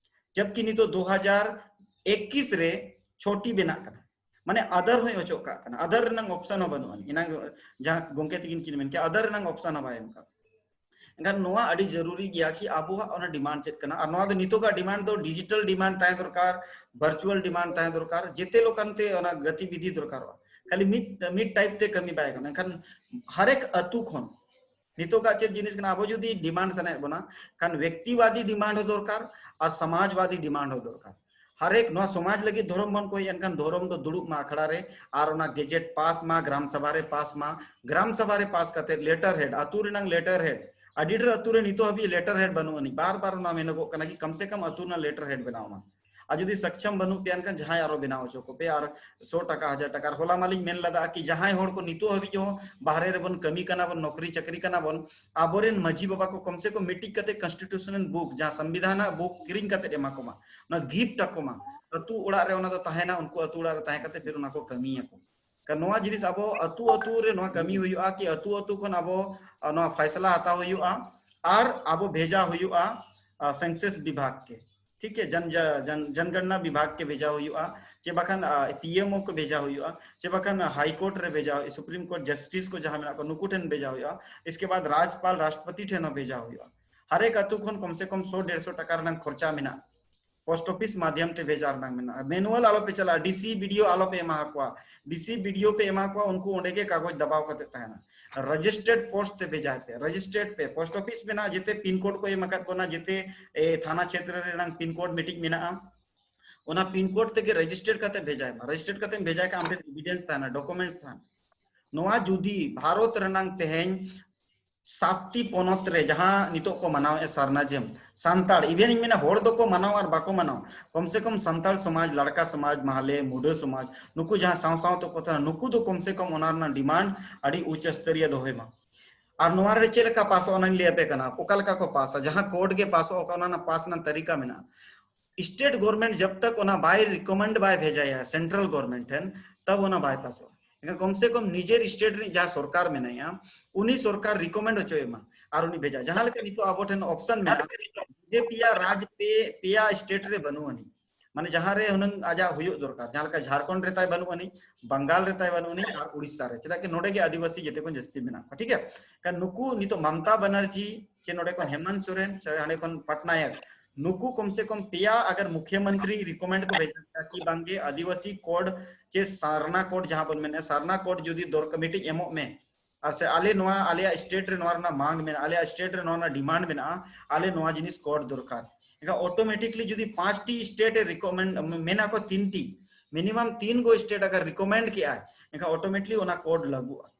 ᱡᱟᱵᱠᱤ ᱱᱤᱛᱚᱜ ᱫᱩ ᱦᱟᱡᱟᱨ ᱮᱠᱤᱥ ᱨᱮ ᱪᱷᱚᱴᱤ ᱵᱮᱱᱟᱜ ᱠᱟᱱᱟ᱾ ᱢᱟᱱᱮ ᱟᱫᱟᱨ ᱦᱚᱸᱭ ᱚᱪᱚᱜ ᱠᱟᱜ ᱠᱟᱱᱟ, ᱟᱫᱟᱨ ᱨᱮᱱᱟᱝ ᱚᱯᱥᱚᱱ ᱦᱚᱸ ᱵᱟᱹᱱᱩᱜᱼᱟ᱾ ᱮᱱᱟᱝ ᱡᱟᱦᱟᱸ ᱜᱚᱢᱠᱮ ᱛᱟᱹᱠᱤᱱ ᱠᱤᱱ ᱢᱮᱱ ᱠᱮᱜᱼᱟ, ᱟᱫᱟᱨ ᱨᱮᱱᱟᱝ ᱚᱯᱥᱚᱱ ᱦᱚᱸ ᱵᱟᱭ ᱮᱢ ᱠᱟᱜ᱾ ᱮᱱᱠᱷᱟᱱ ᱱᱚᱣᱟ ᱟᱹᱰᱤ ᱡᱟᱹᱨᱩᱨᱤ ᱜᱮᱭᱟ ᱠᱤ ᱟᱵᱚᱣᱟᱜ ᱚᱱᱟ ᱰᱤᱢᱟᱱᱰ ᱪᱮᱫ ᱠᱟᱱᱟ, ᱟᱨ ᱱᱚᱣᱟ ᱫᱚ ᱱᱤᱛᱚᱜᱟᱜ ᱰᱤᱢᱟᱱᱰ ᱫᱚ ᱰᱤᱡᱤᱴᱟᱞ ᱰᱤᱢᱟᱱᱰ ᱛᱟᱦᱮᱸ ᱫᱚᱨᱠᱟᱨ, ᱵᱷᱟᱨᱪᱩᱣᱟᱞ ᱰᱤᱢᱟᱱᱰ ᱛᱟᱦᱮᱸ ᱫᱚᱨᱠᱟᱨ, ᱡᱮᱛᱮ ᱞᱮᱠᱟᱱ ᱛᱮ ᱚᱱᱟ ᱜᱚᱛᱤᱵᱤᱫᱷᱤ ᱫᱚᱨᱠᱟᱨᱚᱜᱼᱟ᱾ ᱠᱷᱟᱹᱞᱤ ᱢᱤᱫ, ᱢᱤᱫ ᱴᱟᱭᱤᱯ ᱛᱮ ᱠᱟᱹᱢᱤ ᱵᱟᱭ ᱜᱟᱱᱚᱜᱼᱟ᱾ ᱮᱱᱠᱷᱟᱱ ᱦᱟᱨᱮᱠ ᱟᱹᱛᱩ ᱠᱷᱚᱱ ᱱᱤᱛᱚᱜᱟᱜ ᱪᱮᱫ ᱡᱤᱱᱤᱥ ᱠᱟᱱᱟ, ᱟᱵᱚ ᱡᱩᱫᱤ ᱰᱤᱢᱟᱱᱰ ᱥᱟᱱᱟᱭᱮᱫ ᱵᱚᱱᱟ, ᱠᱷᱟᱱ ᱵᱮᱠᱛᱤᱵᱟᱫᱤ ᱰᱤᱢᱟᱱᱰ ᱦᱚᱸ ᱫᱚᱨᱠᱟᱨ ᱟᱨ ᱥᱚᱢᱟᱡᱽᱵᱟᱫᱤ ᱰᱤᱢᱟᱱᱰ ᱦᱚᱸ ᱫᱚᱨᱠᱟᱨ᱾ ᱦᱟᱨᱮᱠ ᱱᱚᱣᱟ ᱥᱚᱢᱟᱡᱽ ᱞᱟᱹᱜᱤᱫ ᱫᱷᱚᱨᱚᱢ ᱵᱚᱱ ᱠᱚᱭᱮᱜᱼᱟ, ᱮᱱᱠᱷᱟᱱ ᱫᱷᱚᱨᱚᱢ ᱫᱚ ᱫᱩᱲᱩᱵ ᱢᱟ ᱟᱠᱷᱲᱟ ᱨᱮ, ᱟᱨ ᱚᱱᱟ ᱜᱮᱡᱮᱴ ᱯᱟᱥ ᱢᱟ, ᱜᱨᱟᱢ ᱥᱟᱵᱷᱟ ᱨᱮ ᱯᱟᱥ ᱢᱟ, ᱜᱨᱟᱢ ᱥᱟᱵᱷᱟ ᱨᱮ ᱯᱟᱥ ᱠᱟᱛᱮ ᱞᱮᱴᱟᱨ ᱦᱮᱰ, ᱟᱹᱛᱩ ᱨᱮᱱᱟᱝ ᱞᱮᱴᱟᱨ ᱦᱮᱰ, ᱟᱹᱰᱤ ᱰᱷᱮᱨ ᱟᱹᱛᱩ ᱨᱮ ᱱᱤᱛᱚᱜ ᱦᱟᱹᱵᱤᱡ ᱞᱮᱴᱟᱨ ᱦᱮᱰ ᱵᱟᱹᱱᱩᱜ ᱟᱹᱱᱤᱡ᱾ ᱵᱟᱨ ᱵᱟᱨ ᱚᱱᱟ ᱢᱮᱱᱚᱜᱚᱜ ᱠᱟᱱᱟ ᱠᱤ ᱠᱚᱢ ᱥᱮ ᱠᱚᱢ ᱟᱹᱛᱩ ᱨᱮᱱᱟᱜ ᱞᱮᱴᱟᱨ ᱦᱮᱰ ᱵᱮᱱᱟᱣ ᱢᱟ᱾ ᱟᱨ ᱡᱩᱫᱤ ᱥᱚᱠᱪᱷᱚᱢ ᱵᱟᱹᱱᱩᱜ ᱯᱮᱭᱟ, ᱮᱱᱠᱷᱟᱱ ᱡᱟᱦᱟᱸᱭ ᱟᱨᱚ ᱵᱮᱱᱟᱣ ᱦᱚᱪᱚ ᱠᱚᱯᱮ᱾ ᱟᱨ ᱥᱚ ᱴᱟᱠᱟ, ᱦᱟᱡᱟᱨ ᱴᱟᱠᱟ, ᱟᱨ ᱦᱚᱞᱟ ᱢᱟᱞᱤᱧ ᱢᱮᱱ ᱞᱮᱫᱟ ᱠᱤ ᱡᱟᱦᱟᱸᱭ ᱦᱚᱲ ᱠᱚ ᱱᱤᱛᱚᱜ ᱦᱟᱹᱵᱤᱡ ᱦᱚᱸ ᱵᱟᱦᱨᱮ ᱨᱮᱵᱚᱱ ᱠᱟᱹᱢᱤ ᱠᱟᱱᱟ ᱵᱚᱱ, ᱱᱚᱠᱨᱤ ᱪᱟᱹᱠᱨᱤ ᱠᱟᱱᱟ ᱵᱚᱱ, ᱟᱵᱚᱨᱮᱱ ᱢᱟᱹᱡᱷᱤ ᱵᱟᱵᱟ ᱠᱚ ᱠᱚᱢ ᱥᱮ ᱠᱚᱢ ᱢᱤᱫᱴᱤᱡ ᱠᱟᱛᱮ constitutional book, ᱡᱟᱦᱟᱸ ᱥᱚᱝᱵᱤᱫᱷᱟᱱ ᱨᱮᱱᱟᱜ book ᱠᱤᱨᱤᱧ ᱠᱟᱛᱮ ᱮᱢᱟ ᱠᱚᱢᱟ, ᱚᱱᱟ gift ᱟᱠᱚ ᱢᱟ᱾ ᱟᱹᱛᱩ ᱚᱲᱟᱜ ᱨᱮ ᱚᱱᱟ ᱫᱚ ᱛᱟᱦᱮᱱᱟ, ᱩᱱᱠᱩ ᱟᱹᱛᱩ ᱚᱲᱟᱜ ᱨᱮ ᱛᱟᱦᱮᱸ ᱠᱟᱛᱮ ᱯᱷᱤᱨ ᱚᱱᱟ ᱠᱚ ᱠᱟᱹᱢᱤᱭᱟᱠᱚ᱾ ᱠᱟᱨᱚᱱ ᱱᱚᱣᱟ ᱡᱤᱱᱤᱥ ᱟᱵᱚ ᱟᱹᱛᱩ ᱟᱹᱛᱩ ᱨᱮ ᱱᱚᱣᱟ ᱠᱟᱹᱢᱤ ᱦᱩᱭᱩᱜᱼᱟ ᱠᱤ ᱟᱹᱛᱩ ᱟᱹᱛᱩ ᱠᱷᱚᱱ ᱟᱵᱚ, ᱟ, ᱱᱚᱣᱟ ᱯᱷᱟᱭᱥᱞᱟ ᱦᱟᱛᱟᱣ ᱦᱩᱭᱩᱜᱼᱟ ᱟᱨ ᱟᱵᱚ ᱵᱷᱮᱡᱟ ᱦᱩᱭᱩᱜᱼᱟ, ᱟ, census ᱵᱤᱵᱷᱟᱜᱽ ᱠᱮ, ᱴᱷᱤᱠ ᱜᱮ, ᱡᱚᱱ-, ᱡᱟ-, ᱡᱚᱱ-, ᱡᱚᱱᱜᱚᱱᱱᱟ ᱵᱤᱵᱷᱟᱜᱽ ᱠᱮ ᱵᱷᱮᱡᱟ ᱦᱩᱭᱩᱜᱼᱟ, ᱪᱮ ᱵᱟᱠᱷᱟᱱ, ᱟ, PMO ᱠᱚ ᱵᱷᱮᱡᱟ ᱦᱩᱭᱩᱜᱼᱟ, ᱪᱮ ᱵᱟᱠᱷᱟᱱ High Court ᱨᱮ ᱵᱷᱮᱡᱟ ᱦᱩᱭᱩᱜᱼᱟ, Supreme Court justice ᱠᱚ ᱡᱟᱦᱟᱸ ᱢᱮᱱᱟᱜ ᱠᱚᱣᱟ ᱱᱩᱠᱩ ᱴᱷᱮᱱ ᱵᱷᱮᱡᱟ ᱦᱩᱭᱩᱜᱼᱟ᱾ ᱤᱥᱠᱮ ᱵᱟᱫ ᱨᱟᱡᱽᱯᱟᱞ, ᱨᱟᱥᱴᱨᱚᱯᱚᱛᱤ ᱴᱷᱮᱱ ᱦᱚᱸ ᱵᱷᱮᱡᱟ ᱦᱩᱭᱩᱜᱼᱟ᱾ ᱦᱟᱨᱮᱠ ᱟᱹᱛᱩ ᱠᱷᱚᱱ ᱠᱚᱢ ᱥᱮ ᱠᱚᱢ ᱥᱚ ᱰᱮᱲᱥᱚ ᱴᱟᱠᱟ ᱨᱮᱱᱟᱜ ᱠᱷᱚᱨᱪᱟ ᱢᱮᱱᱟᱜᱼᱟ᱾ ᱯᱳᱥᱴ ᱚᱯᱷᱤᱥ ᱢᱟᱫᱷᱭᱚᱢ ᱛᱮ ᱵᱷᱮᱡᱟ ᱨᱮᱱᱟᱜ ᱢᱮᱱᱟᱜᱼᱟ᱾ ᱢᱮᱱᱩᱣᱟᱞ ᱟᱞᱚ ᱯᱮ ᱪᱟᱞᱟᱜᱼᱟ, DC BDO ᱟᱞᱚ ᱯᱮ ᱮᱢᱟ ᱠᱚᱣᱟ᱾ DC BDO ᱯᱮ ᱮᱢᱟ ᱠᱚᱣᱟ, ᱩᱱᱠᱩ ᱚᱸᱰᱮ ᱜᱮ ᱠᱟᱜᱚᱡᱽ ᱫᱟᱵᱟᱣ ᱠᱟᱛᱮ ᱛᱟᱦᱮᱱᱟ᱾ ᱨᱮᱡᱤᱥᱴᱟᱨᱰ ᱯᱳᱥᱴ ᱛᱮ ᱵᱷᱮᱡᱟᱭ ᱯᱮ, ᱨᱮᱡᱤᱥᱴᱟᱨᱰ ᱯᱮ᱾ ᱯᱳᱥᱴ ᱚᱯᱷᱤᱥ ᱢᱮᱱᱟᱜᱼᱟ, ᱡᱮᱛᱮ ᱯᱤᱱ ᱠᱳᱰ ᱠᱚ ᱮᱢ ᱟᱠᱟᱫ ᱵᱚᱱᱟ, ᱡᱮᱛᱮ, ᱮ, ᱛᱷᱟᱱᱟ ᱪᱷᱮᱛᱨᱚ ᱨᱮᱱᱟᱜ ᱯᱤᱱ ᱠᱳᱰ ᱢᱤᱫᱴᱤᱡ ᱢᱮᱱᱟᱜᱼᱟ᱾ ᱚᱱᱟ ᱯᱤᱱ ᱠᱳᱰ ᱛᱮᱜᱮ ᱨᱮᱡᱤᱥᱴᱟᱨ ᱠᱟᱛᱮ ᱵᱷᱮᱡᱟᱭ ᱢᱟ᱾ ᱨᱮᱡᱤᱥᱴᱟᱨ ᱠᱟᱛᱮ ᱵᱷᱮᱡᱟᱭ ᱠᱷᱟᱱ ᱟᱢ ᱴᱷᱮᱱ ᱮᱵᱤᱰᱮᱱᱥ ᱛᱟᱦᱮᱱᱟ, ᱰᱚᱠᱩᱢᱮᱱᱴᱥ ᱛᱟᱦᱮᱱᱟ᱾ ᱱᱚᱣᱟ ᱡᱩᱫᱤ ᱵᱷᱟᱨᱚᱛ ᱨᱮᱱᱟᱝ ᱛᱮᱦᱮᱧ ᱥᱟᱛᱴᱤ ᱯᱚᱱᱚᱛ ᱨᱮ ᱡᱟᱦᱟᱸ ᱱᱤᱛᱚᱜ ᱠᱚ ᱢᱟᱱᱟᱣᱮᱫᱼᱟ ᱥᱟᱨᱱᱟᱡᱮᱢ, ᱥᱟᱱᱛᱟᱲ, even ᱤᱧ ᱢᱮᱱᱟ ᱦᱚᱲ ᱫᱚᱠᱚ ᱢᱟᱱᱟᱣ ᱟᱨ ᱵᱟᱠᱚ ᱢᱟᱱᱟᱣ, ᱠᱚᱢ ᱥᱮ ᱠᱚᱢ ᱥᱟᱱᱛᱟᱲ ᱥᱚᱢᱟᱡᱽ, ᱞᱟᱲᱠᱟ ᱥᱚᱢᱟᱡᱽ, ᱢᱟᱦᱞᱮ, ᱢᱩᱰᱟᱹ ᱥᱚᱢᱟᱡᱽ, ᱱᱩᱠᱩ ᱡᱟᱦᱟᱸ ᱥᱟᱶ ᱥᱟᱶ ᱛᱮᱠᱚ ᱛᱟᱦᱮᱱᱟ, ᱱᱩᱠᱩ ᱫᱚ ᱠᱚᱢ ᱥᱮ ᱠᱚᱢ ᱚᱱᱟ ᱨᱮᱱᱟᱜ ᱰᱤᱢᱟᱱᱰ ᱟᱹᱰᱤ ᱩᱪᱪ ᱥᱛᱚᱨᱤᱭᱟ ᱫᱚᱦᱚᱭ ᱢᱟ᱾ ᱟᱨ ᱱᱚᱣᱟ ᱨᱮ ᱪᱮᱫ ᱞᱮᱠᱟ ᱯᱟᱥᱚᱜᱼᱟ ᱚᱱᱟᱧ ᱞᱟᱹᱭ ᱟᱯᱮ ᱠᱟᱱᱟ, ᱚᱠᱟ ᱞᱮᱠᱟ ᱠᱚ ᱯᱟᱥᱟ, ᱡᱟᱦᱟᱸ ᱠᱳᱰ ᱜᱮ ᱯᱟᱥᱚᱜᱼᱟ ᱚᱱᱟ ᱨᱮᱱᱟᱜ ᱯᱟᱥ ᱨᱮᱱᱟᱜ ᱛᱟᱹᱨᱤᱠᱟ ᱢᱮᱱᱟᱜᱼᱟ᱾ ᱥᱴᱮᱴ ᱜᱚᱵᱷᱚᱨᱢᱮᱱᱴ ᱡᱟᱵ ᱛᱟᱠ ᱚᱱᱟ ᱵᱟᱭ ᱨᱤᱠᱚᱢᱮᱱᱰ ᱵᱟᱭ ᱵᱷᱮᱡᱟᱭᱟ ᱥᱮᱱᱴᱨᱟᱞ ᱜᱚᱵᱷᱚᱨᱢᱮᱱᱴ ᱴᱷᱮᱱ, ᱛᱟᱵ ᱚᱱᱟ ᱵᱟᱭ ᱯᱟᱥᱚᱜᱼᱟ᱾ ᱮᱱᱠᱷᱟᱱ ᱠᱚᱢ ᱥᱮ ᱠᱚᱢ ᱱᱤᱡᱮᱨ ᱥᱴᱮᱴ ᱨᱤᱱᱤᱡ ᱡᱟᱦᱟᱸ ᱥᱚᱨᱠᱟᱨ ᱢᱮᱱᱟᱭᱟ, ᱩᱱᱤ ᱥᱚᱨᱠᱟᱨ ᱨᱤᱠᱚᱢᱮᱱᱰ ᱦᱚᱪᱚᱭᱮ ᱢᱟ ᱟᱨ ᱩᱱᱤ ᱵᱷᱮᱡᱟ᱾ ᱡᱟᱦᱟᱸ ᱞᱮᱠᱟ ᱱᱤᱛᱚᱜ ᱟᱵᱚ ᱴᱷᱮᱱ ᱚᱯᱥᱚᱱ ᱢᱮᱱᱟᱜᱼᱟ, ᱡᱮ ᱯᱮᱭᱟ ᱨᱟᱡᱽ ᱯᱮ, ᱯᱮᱭᱟ ᱥᱴᱮᱴ ᱨᱮ ᱵᱟᱹᱱᱩᱜ ᱟᱹᱱᱤᱡ, ᱢᱟᱱᱮ ᱡᱟᱦᱟᱸ ᱨᱮ ᱦᱩᱱᱟᱹᱝ ᱟᱡᱟᱜ ᱦᱩᱭᱩᱜ ᱫᱚᱨᱠᱟᱨ, ᱡᱟᱦᱟᱸ ᱞᱮᱠᱟ ᱡᱷᱟᱲᱠᱷᱚᱸᱰ ᱨᱮ ᱛᱟᱭ ᱵᱟᱹᱱᱩᱜ ᱟᱹᱱᱤᱡ, ᱵᱟᱝᱜᱟᱞ ᱨᱮ ᱛᱟᱭ ᱵᱟᱹᱱᱩᱜ ᱟᱹᱱᱤᱡ, ᱟᱨ ᱩᱲᱤᱥᱥᱟ ᱨᱮ, ᱪᱮᱫᱟᱜ ᱠᱤ ᱱᱚᱰᱮ ᱜᱮ ᱟᱹᱫᱤᱵᱟᱹᱥᱤ ᱡᱮᱛᱮ ᱠᱷᱚᱱ ᱡᱟᱹᱥᱛᱤ ᱢᱮᱱᱟᱜ ᱠᱚᱣᱟ, ᱴᱷᱤᱠ ᱜᱮᱭᱟ᱾ ᱠᱷᱟᱱ ᱱᱩᱠᱩ ᱱᱤᱛᱚᱜ ᱢᱚᱢᱚᱛᱟ ᱵᱟᱱᱟᱨᱡᱤ ᱪᱮ ᱱᱚᱰᱮ ᱠᱷᱚᱱ ᱦᱮᱢᱚᱱᱛ ᱥᱚᱨᱮᱱ ᱪᱮ ᱦᱟᱸᱰᱮ ᱠᱷᱚᱱ ᱯᱟᱴᱱᱟᱭᱮᱠ, ᱱᱩᱠᱩ ᱠᱚᱢ ᱥᱮ ᱠᱚᱢ ᱯᱮᱭᱟ ᱟᱜᱟᱨ ᱢᱩᱠᱷᱭᱚᱢᱚᱱᱛᱨᱤ ᱨᱤᱠᱚᱢᱮᱱᱰ ᱠᱚ ᱵᱷᱮᱡᱟ ᱠᱮᱭᱟ ᱠᱤ ᱵᱟᱝᱜᱮ ᱟᱹᱫᱤᱵᱟᱹᱥᱤ ᱠᱳᱰ ᱪᱮ ᱥᱟᱨᱱᱟ ᱠᱳᱰ ᱡᱟᱦᱟᱸ ᱵᱚᱱ ᱢᱮᱱᱮᱫᱼᱟ, ᱥᱟᱨᱱᱟ ᱠᱳᱰ ᱡᱩᱫᱤ ᱫᱚᱨᱠᱟᱨ ᱢᱤᱫᱴᱤᱡ ᱮᱢᱚᱜ ᱢᱮ, ᱟᱨ ᱥᱮ ᱟᱞᱮ ᱱᱚᱣᱟ ᱟᱞᱮᱭᱟᱜ ᱥᱴᱮᱴ ᱨᱮ ᱱᱚᱣᱟ ᱨᱮᱱᱟᱜ ᱢᱟᱝ ᱢᱮᱱᱟᱜᱼᱟ, ᱟᱞᱮᱭᱟᱜ ᱥᱴᱮᱴ ᱨᱮ ᱱᱚᱣᱟ ᱨᱮᱱᱟᱜ ᱰᱤᱢᱟᱱᱰ ᱢᱮᱱᱟᱜᱼᱟ, ᱟᱞᱮ ᱱᱚᱣᱟ ᱡᱤᱱᱤᱥ ᱠᱳᱰ ᱫᱚᱨᱠᱟᱨ᱾ ᱮᱱᱠᱷᱟᱱ ᱚᱴᱳᱢᱮᱴᱤᱠᱞᱤ ᱡᱩᱫᱤ ᱯᱟᱸᱪᱴᱤ ᱥᱴᱮᱴ ᱮ ᱨᱤᱠᱚᱢᱮᱱᱰ, ᱢᱮᱱᱟ ᱠᱚ ᱛᱤᱱᱴᱤ, ᱢᱤᱱᱤᱢᱟᱢ ᱛᱤᱱ ᱜᱚ ᱥᱴᱮᱴ ᱟᱜᱟᱨ ᱨᱤᱠᱚᱢᱮᱱᱰ ᱠᱮᱜᱼᱟᱭ, ᱮᱱᱠᱷᱟᱱ ᱚᱴᱳᱢᱮᱴᱤᱠᱞᱤ ᱚᱱᱟ ᱠᱳᱰ ᱞᱟᱹᱜᱩᱜᱼᱟ᱾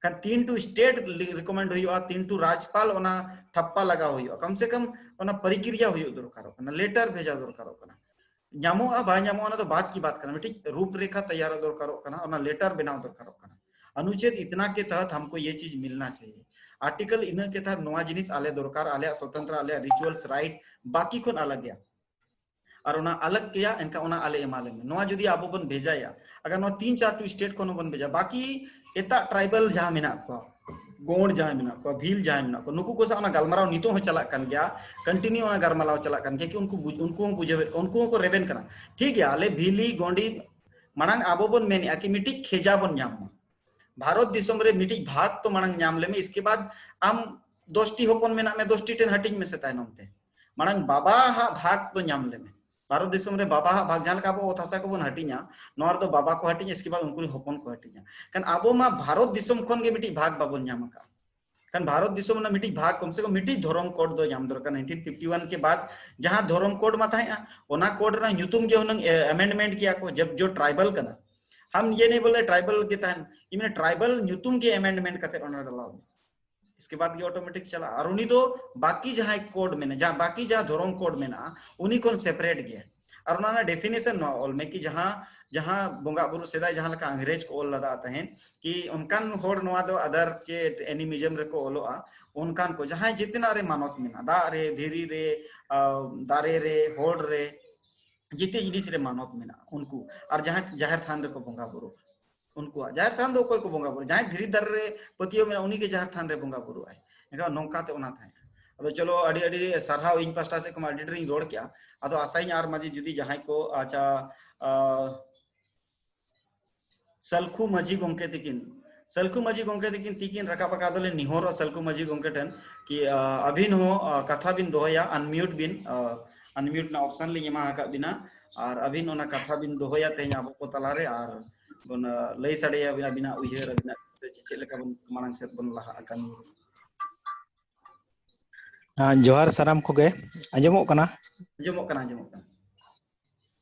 ᱠᱷᱟᱱ ᱛᱤᱱᱴᱩ ᱥᱴᱮᱴ ᱨᱤᱠᱚᱢᱮᱱᱰ ᱦᱩᱭᱩᱜᱼᱟ, ᱛᱤᱱᱴᱩ ᱨᱟᱡᱽᱯᱟᱞ ᱚᱱᱟ ᱴᱷᱟᱯᱯᱟ ᱞᱟᱜᱟᱣ ᱦᱩᱭᱩᱜᱼᱟ, ᱠᱚᱢ ᱥᱮ ᱠᱚᱢ ᱚᱱᱟ ᱯᱨᱚᱠᱨᱤᱭᱟ ᱦᱩᱭᱩᱜ ᱫᱚᱨᱠᱟᱨᱚᱜ ᱠᱟᱱᱟ, ᱞᱮᱴᱟᱨ ᱵᱷᱮᱡᱟ ᱫᱚᱨᱠᱟᱨᱚᱜ ᱠᱟᱱᱟ᱾ ᱧᱟᱢᱚᱜᱼᱟ ᱵᱟᱭ ᱧᱟᱢᱚᱜᱼᱟ ᱚᱱᱟ ᱫᱚ ᱵᱟᱫ ᱠᱤ ᱵᱟᱛ ᱠᱟᱱᱟ, ᱢᱤᱫᱴᱤᱡ ᱨᱩᱯ ᱨᱮᱠᱷᱟ ᱛᱮᱭᱟᱨ ᱫᱚᱨᱠᱟᱨᱚᱜ ᱠᱟᱱᱟ, ᱚᱱᱟ ᱞᱮᱴᱟᱨ ᱵᱮᱱᱟᱣ ᱫᱚᱨᱠᱟᱨᱚᱜ ᱠᱟᱱᱟ, ᱟᱱᱩᱪᱷᱮᱫ ᱤᱛᱱᱟ ᱠᱮ ᱛᱟᱦᱟᱛ ᱦᱟᱢᱠᱚ ᱭᱮ ᱪᱤᱡ ᱢᱤᱞᱱᱟ ᱪᱟᱦᱤᱭᱮ, ᱟᱨᱴᱤᱠᱟᱞ ᱤᱱᱟᱹ ᱠᱮ ᱛᱟᱦᱟᱛ ᱱᱚᱣᱟ ᱡᱤᱱᱤᱥ ᱟᱞᱮ ᱫᱚᱨᱠᱟᱨ, ᱟᱞᱮᱭᱟᱜ ᱥᱚᱛᱚᱱᱛᱨᱚ, ᱟᱞᱮᱭᱟᱜ ᱨᱤᱪᱩᱣᱟᱞᱥ ᱨᱟᱭᱤᱴ ᱵᱟᱠᱤ ᱠᱷᱚᱱ ᱟᱞᱟᱜ ᱜᱮᱭᱟ᱾ ᱟᱨ ᱚᱱᱟ ᱟᱞᱟᱜ ᱜᱮᱭᱟ, ᱮᱱᱠᱷᱟᱱ ᱚᱱᱟ ᱟᱞᱮ ᱮᱢᱟ ᱞᱮ ᱢᱮ᱾ ᱱᱚᱣᱟ ᱡᱩᱫᱤ ᱟᱵᱚ ᱵᱚᱱ ᱵᱷᱮᱡᱟᱭᱟ, ᱟᱜᱟᱨ ᱱᱚᱣᱟ ᱛᱤᱱ ᱪᱟᱨ ᱴᱩ ᱥᱴᱮᱴ ᱠᱷᱚᱱ ᱦᱚᱸᱵᱚᱱ ᱵᱷᱮᱡᱟ, ᱵᱟᱠᱤ ᱮᱴᱟᱜ ᱴᱨᱟᱭᱵᱟᱞ ᱡᱟᱦᱟᱸ ᱢᱮᱱᱟᱜ ᱠᱚᱣᱟ, ᱜᱳᱸᱰ ᱡᱟᱦᱟᱸᱭ ᱢᱮᱱᱟᱜ ᱠᱚᱣᱟ, ᱵᱷᱤᱞ ᱡᱟᱦᱟᱸᱭ ᱢᱮᱱᱟᱜ ᱠᱚᱣᱟ, ᱱᱩᱠᱩ ᱠᱚ ᱥᱟᱶ ᱚᱱᱟ ᱜᱟᱞᱢᱟᱨᱟᱣ ᱱᱤᱛᱚᱜ ᱦᱚᱸ ᱪᱟᱞᱟᱜ ᱠᱟᱱ ᱜᱮᱭᱟ, ᱠᱚᱱᱴᱤᱱᱤᱭᱩ ᱚᱱᱟ ᱜᱟᱞᱢᱟᱨᱟᱣ ᱪᱟᱞᱟᱜ ᱠᱟᱱ ᱜᱮᱭᱟ ᱠᱤ ᱩᱱᱠᱩ ᱵᱩᱡ-, ᱩᱱᱠᱩ ᱦᱚᱸ ᱵᱩᱡᱷᱟᱹᱣᱮᱫ ᱠᱚᱣᱟ, ᱩᱱᱠᱩ ᱦᱚᱸᱠᱚ ᱨᱮᱵᱮᱱ ᱠᱟᱱᱟ᱾ ᱴᱷᱤᱠ ᱜᱮᱭᱟ, ᱟᱞᱮ ᱵᱷᱤᱞᱤ ᱜᱳᱸᱰᱤ ᱢᱟᱲᱟᱝ ᱟᱵᱚ ᱵᱚᱱ ᱢᱮᱱᱮᱫᱼᱟ ᱠᱤ ᱢᱤᱫᱴᱤᱡ ᱠᱷᱮᱡᱟ ᱵᱚᱱ ᱧᱟᱢ ᱢᱟ, ᱵᱷᱟᱨᱚᱛ ᱫᱤᱥᱚᱢ ᱨᱮ ᱢᱤᱫᱴᱤᱡ ᱵᱷᱟᱜᱽ ᱛᱚ ᱢᱟᱲᱟᱝ ᱧᱟᱢ ᱞᱮᱢᱮ, ᱤᱥᱠᱮ ᱵᱟᱫ ᱟᱢ ᱫᱚᱥᱴᱤ ᱦᱚᱯᱚᱱ ᱢᱮᱱᱟᱜ ᱢᱮ, ᱫᱚᱥᱴᱤ ᱴᱷᱮᱱ ᱦᱟᱹᱴᱤᱧ ᱢᱮᱥᱮ ᱛᱟᱭᱱᱚᱢ ᱛᱮ᱾ ᱢᱟᱲᱟᱝ ᱵᱟᱵᱟ ᱦᱟᱜ ᱵᱷᱟᱜᱽ ᱫᱚ ᱧᱟᱢ ᱞᱮᱢᱮ᱾ ᱵᱷᱟᱨᱚᱛ ᱫᱤᱥᱚᱢ ᱨᱮ ᱵᱟᱵᱟ ᱦᱟᱜ ᱵᱷᱟᱜᱽ, ᱡᱟᱦᱟᱸ ᱞᱮᱠᱟ ᱟᱵᱚ ᱚᱛ ᱦᱟᱥᱟ ᱠᱚᱵᱚᱱ ᱦᱟᱹᱴᱤᱧᱟ, ᱱᱚᱣᱟ ᱨᱮᱫᱚ ᱵᱟᱵᱟ ᱠᱚ ᱦᱟᱹᱴᱤᱧᱟ, ᱤᱥᱠᱮ ᱵᱟᱫ ᱩᱱᱠᱩ ᱨᱮᱱ ᱦᱚᱯᱚᱱ ᱠᱚ ᱦᱟᱹᱴᱤᱧᱟ᱾ ᱠᱷᱟᱱ ᱟᱵᱚ ᱢᱟ ᱵᱷᱟᱨᱚᱛ ᱫᱤᱥᱚᱢ ᱠᱷᱚᱱ ᱜᱮ ᱢᱤᱫᱴᱤᱡ ᱵᱷᱟᱜᱽ ᱵᱟᱵᱚᱱ ᱧᱟᱢ ᱟᱠᱟᱫᱼᱟ᱾ ᱠᱷᱟᱱ ᱵᱷᱟᱨᱚᱛ ᱫᱤᱥᱚᱢ ᱨᱮᱱᱟᱜ ᱢᱤᱫᱴᱤᱡ ᱵᱷᱟᱜᱽ, ᱠᱚᱢ ᱥᱮ ᱠᱚᱢ ᱢᱤᱫᱴᱤᱡ ᱫᱷᱚᱨᱚᱢ ᱠᱳᱰ ᱫᱚ ᱧᱟᱢ ᱫᱚᱨᱠᱟᱨ᱾ ᱱᱟᱭᱤᱱᱴᱤᱱ ᱯᱷᱤᱯᱴᱤ ᱣᱟᱱ ᱠᱮ ᱵᱟᱫ ᱡᱟᱦᱟᱸ ᱫᱷᱚᱨᱚᱢ ᱠᱳᱰ ᱢᱟ ᱛᱟᱦᱮᱸᱜᱼᱟ, ᱚᱱᱟ ᱠᱳᱰ ᱨᱮᱱᱟᱜ ᱧᱩᱛᱩᱢ ᱜᱮ ᱦᱩᱱᱟᱹᱝ ᱮ, ᱟᱢᱮᱱᱰᱢᱮᱱᱴ ᱠᱮᱭᱟ ᱠᱚ, ᱡᱟᱵ ᱡᱚ ᱴᱨᱟᱭᱵᱟᱞ ᱠᱟᱱᱟ᱾ ᱦᱟᱢ ᱭᱮ ᱱᱟᱦᱤ ᱵᱚᱞᱮ ᱴᱨᱟᱭᱵᱟᱞ ᱜᱮ ᱛᱟᱦᱮᱱ, ᱤᱧ ᱢᱮᱱᱟ ᱴᱨᱟᱭᱵᱟᱞ ᱧᱩᱛᱩᱢ ᱜᱮ ᱟᱢᱮᱱᱰᱢᱮᱱᱴ ᱠᱟᱛᱮ ᱚᱱᱟ ᱰᱟᱞᱟᱣ ᱢᱮ᱾ ᱤᱥᱠᱮ ᱵᱟᱫ ᱜᱮ ᱚᱴᱳᱢᱮᱴᱤᱠ ᱪᱟᱞᱟᱜᱼᱟ᱾ ᱟᱨ ᱩᱱᱤ ᱫᱚ ᱵᱟᱠᱤ ᱡᱟᱦᱟᱸᱭ ᱠᱳᱰ ᱢᱮᱱᱟᱜᱼᱟ, ᱡᱟᱦᱟᱸ ᱵᱟᱠᱤ ᱡᱟᱦᱟᱸ ᱫᱷᱚᱨᱚᱢ ᱠᱳᱰ ᱢᱮᱱᱟᱜᱼᱟ, ᱩᱱᱤ ᱠᱷᱚᱱ ᱥᱮᱯᱟᱨᱮᱴ ᱜᱮᱭᱟ᱾ ᱟᱨ ᱚᱱᱟ ᱨᱮᱱᱟᱜ ᱰᱮᱯᱷᱤᱱᱮᱥᱚᱱ ᱱᱚᱣᱟ ᱚᱞ ᱢᱮ ᱠᱤ ᱡᱟᱦᱟᱸ, ᱡᱟᱦᱟᱸ ᱵᱚᱸᱜᱟ ᱵᱩᱨᱩ ᱥᱮᱫᱟᱭ ᱡᱟᱦᱟᱸ ᱞᱮᱠᱟ ᱤᱝᱨᱮᱡᱽ ᱠᱚ ᱚᱞ ᱞᱮᱫᱟ ᱛᱟᱦᱮᱸᱫ ᱠᱤ ᱚᱱᱠᱟᱱ ᱦᱚᱲ ᱱᱚᱣᱟ ᱫᱚ ᱟᱫᱟᱨ ᱪᱮ ᱮᱱᱤᱢᱤᱡᱚᱢ ᱨᱮᱠᱚ ᱚᱞᱚᱜᱼᱟ, ᱚᱱᱠᱟᱱ ᱠᱚ ᱡᱟᱦᱟᱸᱭ ᱡᱮᱛᱮᱱᱟᱜ ᱨᱮ ᱢᱟᱱᱚᱛ ᱢᱮᱱᱟᱜᱼᱟ, ᱫᱟᱜ ᱨᱮ, ᱫᱷᱤᱨᱤ ᱨᱮ, ᱟ, ᱫᱟᱨᱮ ᱨᱮ, ᱦᱚᱲ ᱨᱮ, ᱡᱮᱛᱮ ᱡᱤᱱᱤᱥ ᱨᱮ ᱢᱟᱱᱚᱛ ᱢᱮᱱᱟᱜᱼᱟ ᱩᱱᱠᱩ᱾ ᱟᱨ ᱡᱟᱦᱟᱸᱭ ᱡᱟᱦᱮᱨ ᱛᱷᱟᱱ ᱨᱮᱠᱚ ᱵᱚᱸᱜᱟ ᱵᱩᱨᱩ, ᱩᱱᱠᱩᱣᱟᱜ ᱡᱟᱦᱮᱨ ᱛᱷᱟᱱ ᱫᱚ ᱚᱠᱚᱭ ᱠᱚ ᱵᱚᱸᱜᱟ ᱵᱩᱨᱩ? ᱡᱟᱦᱟᱸᱭ ᱫᱷᱤᱨᱤ ᱫᱟᱨᱮ ᱨᱮ ᱯᱟᱹᱛᱭᱟᱹᱣ ᱢᱮᱱᱟᱜᱼᱟ, ᱩᱱᱤ ᱜᱮ ᱡᱟᱦᱮᱨ ᱛᱷᱟᱱ ᱨᱮ ᱵᱚᱸᱜᱟ ᱵᱩᱨᱩ ᱟᱭ᱾ ᱮᱱᱠᱷᱟᱱ ᱱᱚᱝᱠᱟ ᱛᱮ ᱚᱱᱟ ᱛᱟᱦᱮᱸ᱾ ᱟᱫᱚ ᱪᱚᱞᱚ, ᱟᱹᱰᱤ ᱟᱹᱰᱤ ᱥᱟᱨᱦᱟᱣ, ᱤᱧ ᱯᱟᱥᱴᱟ ᱥᱮᱫ ᱠᱷᱚᱱ ᱟᱹᱰᱤ ᱰᱷᱮᱨᱤᱧ ᱨᱚᱲ ᱠᱮᱜᱼᱟ᱾ ᱟᱫᱚ ᱟᱥᱟᱭᱟᱹᱧ ᱟᱨ ᱢᱟᱡᱷᱮ ᱡᱩᱫᱤ ᱡᱟᱦᱟᱸᱭ ᱠᱚ, ᱟᱪᱪᱷᱟ, ᱟ, ᱥᱟᱞᱠᱷᱩ ᱢᱟᱹᱡᱷᱤ ᱜᱚᱢᱠᱮ ᱛᱤᱠᱤᱱ, ᱥᱟᱞᱠᱷᱩ ᱢᱟᱹᱡᱷᱤ ᱜᱚᱢᱠᱮ ᱛᱤᱠᱤᱱ ᱛᱤᱠᱤᱱ ᱨᱟᱠᱟᱵ ᱟᱠᱟᱫ, ᱟᱫᱚᱞᱮ ᱱᱮᱦᱚᱨᱚᱜᱼᱟ ᱥᱟᱞᱠᱷᱩ ᱢᱟᱹᱡᱷᱤ ᱜᱚᱢᱠᱮ ᱴᱷᱮᱱ ᱠᱤ, ᱟ, ᱟᱹᱵᱤᱱ ᱦᱚᱸ, ᱟ, ᱠᱟᱛᱷᱟ ᱵᱤᱱ ᱫᱚᱦᱚᱭᱟ, ᱟᱱᱢᱤᱭᱩᱴ ᱵᱤᱱ, ᱟ, ᱟᱱᱢᱤᱭᱩᱴ ᱨᱮᱱᱟᱜ ᱚᱯᱥᱚᱱ ᱞᱤᱧ ᱮᱢᱟ ᱟᱠᱟᱫ ᱵᱤᱱᱟ, ᱟᱨ ᱟᱹᱵᱤᱱ ᱚᱱᱟ ᱠᱟᱛᱷᱟ ᱵᱤᱱ ᱫᱚᱦᱚᱭᱟ ᱛᱮᱦᱮᱧ ᱟᱵᱚ ᱠᱚ ᱛᱟᱞᱟᱨᱮ, ᱟᱨ ᱵᱚᱱ, ᱟ, ᱞᱟᱹᱭ ᱥᱟᱰᱮᱭᱟ ᱵᱤᱱ ᱟᱹᱵᱤᱱᱟᱜ ᱩᱭᱦᱟᱹᱨ, ᱟᱹᱵᱤᱱᱟᱜ ᱪᱮᱫ ᱞᱮᱠᱟ ᱵᱚᱱ ᱢᱟᱲᱟᱝ ᱥᱮᱫ ᱵᱚᱱ ᱞᱟᱦᱟᱜᱼᱟ ᱠᱟᱹᱢᱤ᱾ ᱦᱮᱸ, ᱡᱚᱦᱟᱨ ᱥᱟᱱᱟᱢ ᱠᱚᱜᱮ᱾ ᱟᱸᱡᱚᱢᱚᱜ ᱠᱟᱱᱟ? ᱟᱸᱡᱚᱢᱚᱜ ᱠᱟᱱᱟ, ᱟᱸᱡᱚᱢᱚᱜ ᱠᱟᱱᱟ᱾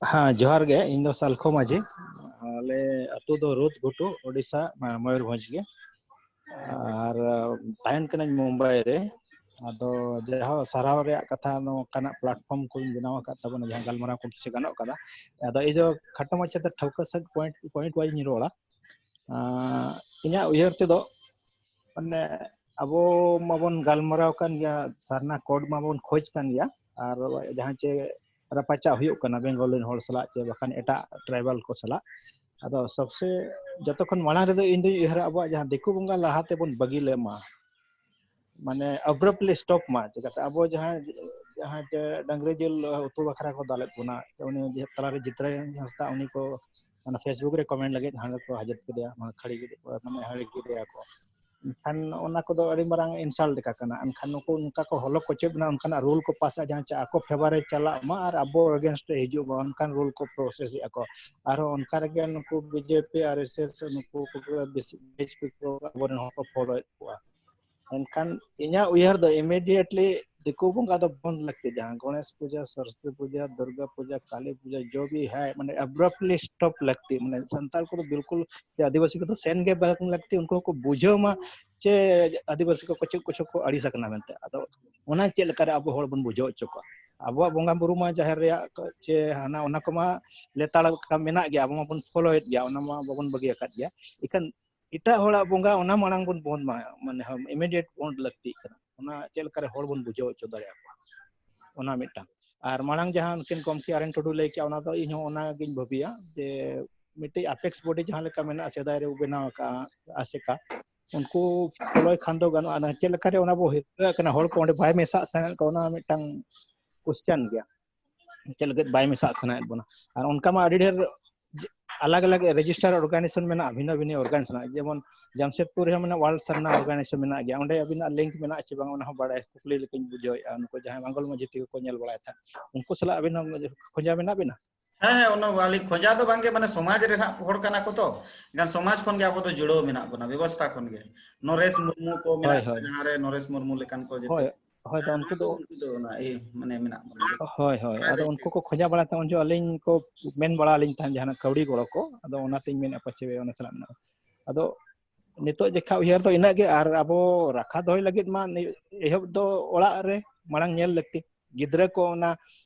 ᱦᱮᱸ, ᱡᱚᱦᱟᱨ ᱜᱮ᱾ ᱤᱧ ᱫᱚ ᱥᱟᱞᱠᱷᱚ ᱢᱟᱹᱡᱷᱤ᱾ ᱟᱞᱮ ᱟᱹᱛᱩ ᱫᱚ ᱨᱩᱫ ᱜᱷᱩᱴᱩ, ᱳᱰᱤᱥᱟ, ᱢᱚᱭᱩᱨᱵᱷᱚᱸᱡᱽ ᱜᱮ᱾ ᱟᱨ, ᱟ, ᱛᱟᱦᱮᱱ ᱠᱟᱹᱱᱟᱹᱧ ᱢᱩᱢᱵᱟᱭ ᱨᱮ᱾ ᱟᱫᱚ ᱡᱟᱦᱟᱸ ᱥᱟᱨᱦᱟᱣ ᱨᱮᱭᱟᱜ ᱠᱟᱛᱷᱟ, ᱱᱚᱝᱠᱟᱱᱟᱜ platform ᱠᱚᱵᱤᱱ ᱵᱮᱱᱟᱣ ᱟᱠᱟᱫ ᱛᱟᱵᱚᱱᱟ, ᱡᱟᱦᱟᱸ ᱜᱟᱞᱢᱟᱨᱟᱣ ᱠᱚ ᱠᱤᱪᱷᱩ ᱜᱟᱱᱚᱜ ᱠᱟᱱᱟ᱾ ᱟᱫᱚ ᱤᱧ ᱫᱚ ᱠᱷᱟᱴᱚ ᱢᱟᱪᱷᱟ ᱛᱮ ᱴᱷᱟᱹᱣᱠᱟᱹ ᱥᱟᱺᱦᱤᱡ point, point wise ᱤᱧ ᱨᱚᱲᱟ᱾ ᱟᱸ, ᱤᱧᱟᱹᱜ ᱩᱭᱦᱟᱹᱨ ᱛᱮᱫᱚ, ᱢᱟᱱᱮ, ᱟᱵᱚ ᱢᱟᱵᱚᱱ ᱜᱟᱞᱢᱟᱨᱟᱣ ᱠᱟᱱ ᱜᱮᱭᱟ, ᱥᱟᱨᱱᱟ code ᱢᱟᱵᱚᱱ ᱠᱷᱚᱡᱽ ᱠᱟᱱ ᱜᱮᱭᱟ, ᱟᱨ ᱡᱟᱦᱟᱸ ᱪᱮ ᱨᱟᱯᱟᱪᱟᱜ ᱦᱩᱭᱩᱜ ᱠᱟᱱᱟ ᱵᱮᱝᱜᱚᱞ ᱨᱮᱱ ᱦᱚᱲ ᱥᱟᱞᱟᱜ ᱪᱮ ᱵᱟᱠᱷᱟᱱ ᱮᱴᱟᱜ tribal ᱠᱚ ᱥᱟᱞᱟᱜ, ᱟᱫᱚ ᱥᱚᱵᱥᱮ ᱡᱚᱛᱚ ᱠᱷᱚᱱ ᱢᱟᱲᱟᱝ ᱨᱮᱫᱚ ᱤᱧ ᱫᱩᱧ ᱩᱭᱦᱟᱹᱨᱟ ᱟᱵᱚᱣᱟᱜ ᱡᱟᱦᱟᱸ ᱫᱤᱠᱩ ᱵᱚᱸᱜᱟ ᱞᱟᱦᱟ ᱛᱮᱵᱚᱱ ᱵᱟᱹᱜᱤ ᱞᱮ ᱢᱟ, ᱢᱟᱱᱮ abruptly stop ᱢᱟ᱾ ᱪᱤᱠᱟᱹᱛᱮ ᱟᱵᱚ ᱡᱟᱦᱟᱸ, ᱡᱟᱦᱟᱸ ᱡᱮ ᱰᱟᱝᱨᱤ ᱡᱤᱞ ᱩᱛᱩ ᱵᱟᱠᱷᱨᱟ ᱠᱚ ᱫᱟᱞᱮᱫ ᱵᱚᱱᱟ, ᱩᱱᱤ ᱡᱮ ᱛᱟᱞᱟᱨᱮ ᱡᱤᱛᱨᱟᱹ ᱦᱟᱸᱥᱫᱟ, ᱩᱱᱤ ᱠᱚ ᱚᱱᱟ Facebook ᱨᱮ comment ᱞᱟᱹᱜᱤᱫ ᱦᱟᱸᱰᱮ ᱠᱚ ᱦᱟᱡᱟᱛ ᱠᱮᱫᱮᱭᱟ, ᱢᱟᱱᱮ ᱠᱷᱟᱹᱲᱤ ᱠᱮᱫᱮ ᱠᱚ, ᱢᱟᱱᱮ ᱦᱟᱹᱲᱤ ᱠᱮᱫᱮᱭᱟ ᱠᱚ᱾ ᱮᱱᱠᱷᱟᱱ ᱚᱱᱟ ᱠᱚᱫᱚ ᱟᱹᱰᱤ ᱢᱟᱨᱟᱝ insult ᱞᱮᱠᱟ ᱠᱟᱱᱟ᱾ ᱮᱱᱠᱷᱟᱱ ᱱᱩᱠᱩ ᱱᱚᱝᱠᱟ ᱠᱚ ᱦᱚᱞᱚ ᱠᱚᱪᱮᱫ ᱵᱚᱱᱟ, ᱚᱱᱠᱟᱱᱟᱜ rule ᱠᱚ ᱯᱟᱥᱟ ᱡᱟᱦᱟᱸ ᱪᱮ ᱟᱠᱚ favour ᱨᱮ ᱪᱟᱞᱟᱜ ᱢᱟ ᱟᱨ ᱟᱵᱚ against ᱨᱮ ᱦᱤᱡᱩᱜ ᱢᱟ, ᱚᱱᱠᱟᱱ rule ᱠᱚ process ᱮᱫᱼᱟ ᱠᱚ᱾ ᱟᱨᱦᱚᱸ ᱚᱱᱠᱟ ᱨᱮᱜᱮ ᱱᱩᱠᱩ BJP, RSS, ᱱᱩᱠᱩ ᱠᱚᱜᱮ ᱵᱮᱥᱤ, ᱵᱮᱥ ᱠᱚ ᱟᱵᱚᱨᱮᱱ ᱦᱚᱲ ᱠᱚ follow ᱮᱫ ᱠᱚᱣᱟ᱾ ᱮᱱᱠᱷᱟᱱ ᱤᱧᱟᱹᱜ ᱩᱭᱦᱟᱹᱨ ᱫᱚ immediately ᱫᱤᱠᱩ ᱵᱚᱸᱜᱟ ᱫᱚ ᱵᱚᱱᱫ ᱞᱟᱹᱠᱛᱤ, ᱡᱟᱦᱟᱸ ᱜᱚᱬᱮᱥ ᱯᱩᱡᱟᱹ, ᱥᱚᱨᱚᱥᱚᱛᱤ ᱯᱩᱡᱟᱹ, ᱫᱩᱨᱜᱟ ᱯᱩᱡᱟᱹ, ᱠᱟᱞᱤ ᱯᱩᱡᱟᱹ, ᱡᱚ ᱵᱷᱤ ᱦᱟᱭ, ᱢᱟᱱᱮ abruptly stop ᱞᱟᱹᱠᱛᱤ᱾ ᱢᱟᱱᱮ ᱥᱟᱱᱛᱟᱲ ᱠᱚᱫᱚ ᱵᱤᱞᱠᱩᱞ ᱡᱮ ᱟᱹᱫᱤᱵᱟᱹᱥᱤ ᱠᱚᱫᱚ ᱥᱮᱱ ᱜᱮ ᱵᱟᱝ ᱞᱟᱹᱠᱛᱤ, ᱩᱱᱠᱩ ᱦᱚᱸᱠᱚ ᱵᱩᱡᱷᱟᱹᱣ ᱢᱟ ᱪᱮ ᱟᱹᱫᱤᱵᱟᱹᱥᱤ ᱠᱚ ᱪᱮᱫ ᱠᱚᱪᱚ ᱠᱚ ᱟᱹᱲᱤᱥ ᱟᱠᱟᱱᱟ ᱢᱮᱱᱛᱮ᱾ ᱟᱫᱚ ᱚᱱᱟ ᱪᱮᱫ ᱞᱮᱠᱟᱨᱮ ᱟᱵᱚ ᱦᱚᱲ ᱵᱚᱱ ᱵᱩᱡᱷᱟᱹᱣ ᱦᱚᱪᱚ ᱠᱚᱣᱟ? ᱟᱵᱚᱣᱟᱜ ᱵᱚᱸᱜᱟ ᱵᱩᱨᱩ ᱢᱟ ᱡᱟᱦᱮᱨ ᱨᱮᱭᱟᱜ ᱪᱮ ᱦᱟᱱᱟ ᱚᱱᱟ ᱠᱚᱢᱟ ᱞᱮᱛᱟᱲ ᱞᱮᱠᱟ ᱢᱮᱱᱟᱜ ᱜᱮᱭᱟ, ᱟᱵᱚ ᱢᱟᱵᱚᱱ follow ᱮᱫ ᱜᱮᱭᱟ, ᱚᱱᱟ ᱢᱟ ᱵᱟᱵᱚᱱ ᱵᱟᱹᱜᱤ ᱟᱠᱟᱫ ᱜᱮᱭᱟ᱾ ᱮᱱᱠᱷᱟᱱ ᱮᱴᱟᱜ ᱦᱚᱲᱟᱜ ᱵᱚᱸᱜᱟ ᱚᱱᱟ ᱢᱟᱲᱟᱝ ᱵᱚᱱ ᱵᱚᱱᱫ ᱢᱟ, ᱢᱟᱱᱮ immediate ᱵᱚᱱᱫ ᱞᱟᱹᱠᱛᱤᱜ ᱠᱟᱱᱟ᱾ ᱚᱱᱟ ᱪᱮᱫ ᱞᱮᱠᱟᱨᱮ ᱦᱚᱲ ᱵᱚᱱ ᱵᱩᱡᱷᱟᱹᱣ ᱦᱚᱪᱚ ᱫᱟᱲᱮᱭᱟᱠᱚᱣᱟ, ᱚᱱᱟ ᱢᱤᱫᱴᱟᱝ᱾ ᱟᱨ ᱢᱟᱲᱟᱝ ᱡᱟᱦᱟᱸ ᱩᱱᱠᱤᱱ ᱜᱚᱢᱠᱮ ᱟᱨ ᱮᱱ ᱴᱩᱰᱩ ᱞᱟᱹᱭ ᱠᱮᱜᱼᱟ, ᱚᱱᱟ ᱫᱚ ᱤᱧ ᱦᱚᱸ ᱚᱱᱟᱜᱤᱧ ᱵᱷᱟᱹᱵᱤᱭᱟ ᱡᱮ ᱢᱤᱫᱴᱤᱡ apex body ᱡᱟᱦᱟᱸ ᱞᱮᱠᱟ ᱢᱮᱱᱟᱜᱼᱟ, ᱥᱮᱫᱟᱭ ᱨᱮ ᱵᱮᱱᱟᱣ ᱟᱠᱟᱫᱼᱟ ᱟᱥᱮᱠᱟ, ᱩᱱᱠᱩ ᱯᱷᱚᱞᱚᱭ ᱠᱷᱟᱱ ᱫᱚ ᱜᱟᱱᱚᱜᱼᱟ᱾ ᱪᱮᱫ ᱞᱮᱠᱟᱨᱮ ᱚᱱᱟ ᱵᱚ ᱦᱤᱨᱠᱟᱹᱜ ᱠᱟᱱᱟ, ᱦᱚᱲ ᱠᱚ ᱚᱸᱰᱮ ᱵᱟᱭ ᱢᱮᱥᱟᱜ ᱥᱟᱱᱟᱭᱮᱫ ᱠᱚᱣᱟ, ᱚᱱᱟ ᱢᱤᱫᱴᱟᱝ question ᱜᱮᱭᱟ᱾ ᱪᱮᱫ ᱞᱟᱹᱜᱤᱫ ᱵᱟᱭ ᱢᱮᱥᱟᱜ ᱥᱟᱱᱟᱭᱮᱫ ᱵᱚᱱᱟ? ᱟᱨ ᱚᱱᱠᱟ ᱢᱟ ᱟᱹᱰᱤ ᱰᱷᱮᱨ ᱡᱮ-, ᱟᱞᱟᱜᱽ ᱟᱞᱟᱜᱽ register organization ᱢᱮᱱᱟᱜᱼᱟ, ᱵᱷᱤᱱᱟᱹ ᱵᱷᱤᱱᱟᱹ organization ᱢᱮᱱᱟᱜᱼᱟ᱾ ᱡᱮᱢᱚᱱ ᱡᱟᱢᱥᱮᱫᱽᱯᱩᱨ ᱨᱮᱦᱚᱸ ᱢᱮᱱᱟᱜᱼᱟ, World Sarna Organization ᱢᱮᱱᱟᱜ ᱜᱮᱭᱟ, ᱚᱸᱰᱮ ᱟᱹᱵᱤᱱᱟᱜ link ᱢᱮᱱᱟᱜᱼᱟ ᱪᱮ ᱵᱟᱝ, ᱚᱱᱟ ᱦᱚᱸ ᱵᱟᱲᱟᱭ ᱠᱩᱠᱞᱤ ᱞᱮᱠᱟᱧ ᱵᱩᱡᱷᱟᱹᱣᱮᱫᱼᱟ᱾ ᱩᱱᱠᱩ ᱡᱟᱦᱟᱸᱭ ᱢᱟᱝᱜᱚᱞ ᱢᱟᱹᱡᱷᱤ ᱛᱮᱠᱚ ᱠᱚ ᱧᱮᱞ ᱵᱟᱲᱟᱭ ᱛᱟᱦᱮᱸᱫ, ᱩᱱᱠᱩ ᱥᱟᱞᱟᱜ ᱟᱹᱵᱤᱱ ᱦᱚᱸ ᱠᱷᱚᱸᱡᱟ ᱢᱮᱱᱟᱜ ᱵᱤᱱᱟ? ᱦᱮᱸ, ᱦᱮᱸ, ᱚᱱᱟ ᱟᱹᱞᱤᱧ ᱠᱷᱚᱸᱡᱟ ᱫᱚ ᱵᱟᱝᱜᱮ, ᱢᱟᱱᱮ ᱥᱚᱢᱟᱡᱽ ᱨᱮᱱᱟᱜ ᱦᱚᱲ ᱠᱟᱱᱟ ᱠᱚ ᱛᱚ, ᱮᱱᱠᱷᱟᱱ ᱥᱚᱢᱟᱡᱽ ᱠᱷᱚᱱ ᱜᱮ ᱟᱵᱚ ᱫᱚ ᱡᱩᱲᱟᱹᱣ ᱢᱮᱱᱟᱜ ᱵᱚᱱᱟ, ᱵᱮᱵᱚᱥᱛᱷᱟ ᱠᱷᱚᱱ ᱜᱮ᱾ ᱱᱚᱨᱮᱥ ᱢᱩᱨᱢᱩ ᱠᱚ ᱢᱮᱱᱟᱜ ᱦᱳᱭ, ᱠᱚᱣᱟ, ᱦᱳᱭ᱾ ᱡᱟᱦᱟᱸ ᱨᱮ ᱱᱚᱨᱮᱥ ᱢᱩᱨᱢᱩ ᱞᱮᱠᱟᱱ ᱠᱚ ᱡᱚᱛᱚ᱾ ᱦᱳᱭ, ᱦᱳᱭ, ᱛᱚ ᱦᱮᱸ, ᱩᱱᱠᱩ ᱱᱚᱣᱟ ᱫᱚ ᱠᱚ ᱩᱱᱠᱩ ᱫᱚ ᱚᱱᱟ, ᱤᱭᱟᱹ, ᱢᱟᱱᱮ ᱢᱮᱱᱟᱜ ᱵᱚᱱᱟ᱾ ᱦᱳᱭ, ᱦᱳᱭ, ᱵᱟᱲᱟᱭ ᱟᱫᱚ ᱫᱚ ᱩᱱᱠᱩ ᱠᱚ ᱠᱷᱚᱸᱡᱟ ᱵᱟᱲᱟ ᱛᱟᱦᱮᱸ, ᱩᱱ ᱡᱚᱦᱚᱜ ᱟᱹᱞᱤᱧ ᱠᱚ ᱢᱮᱱ ᱵᱟᱲᱟ ᱟᱹᱞᱤᱧ ᱛᱟᱦᱮᱸᱫ ᱡᱟᱦᱟᱱᱟᱜ ᱠᱟᱹᱣᱰᱤ ᱜᱚᱲᱚ ᱠᱚ, ᱟᱫᱚ ᱚᱱᱟᱛᱤᱧ ᱢᱮᱱᱮᱫᱼᱟ ᱯᱟᱪᱷᱮ ᱚᱱᱟ ᱥᱟᱞᱟᱜ ᱢᱮᱱᱟᱜᱼᱟ᱾ ᱟᱫᱚ ᱱᱤᱛᱚᱜ ᱡᱮᱠᱷᱟ ᱩᱭᱦᱟᱹᱨ ᱫᱚ ᱤᱱᱟᱹᱜ ᱜᱮ, ᱟᱨ ᱟᱵᱚ ᱨᱟᱠᱷᱟ ᱫᱚᱦᱚᱭ ᱞᱟᱹᱜᱤᱫ ᱢᱟ ᱱᱤ-, ᱮᱦᱚᱵ ᱫᱚ ᱚᱲᱟᱜ ᱨᱮ ᱢᱟᱲᱟᱝ ᱧᱮᱞ ᱞᱟᱹᱠᱛᱤ, ᱜᱤᱫᱽᱨᱟᱹ ᱠᱚ ᱚᱱᱟ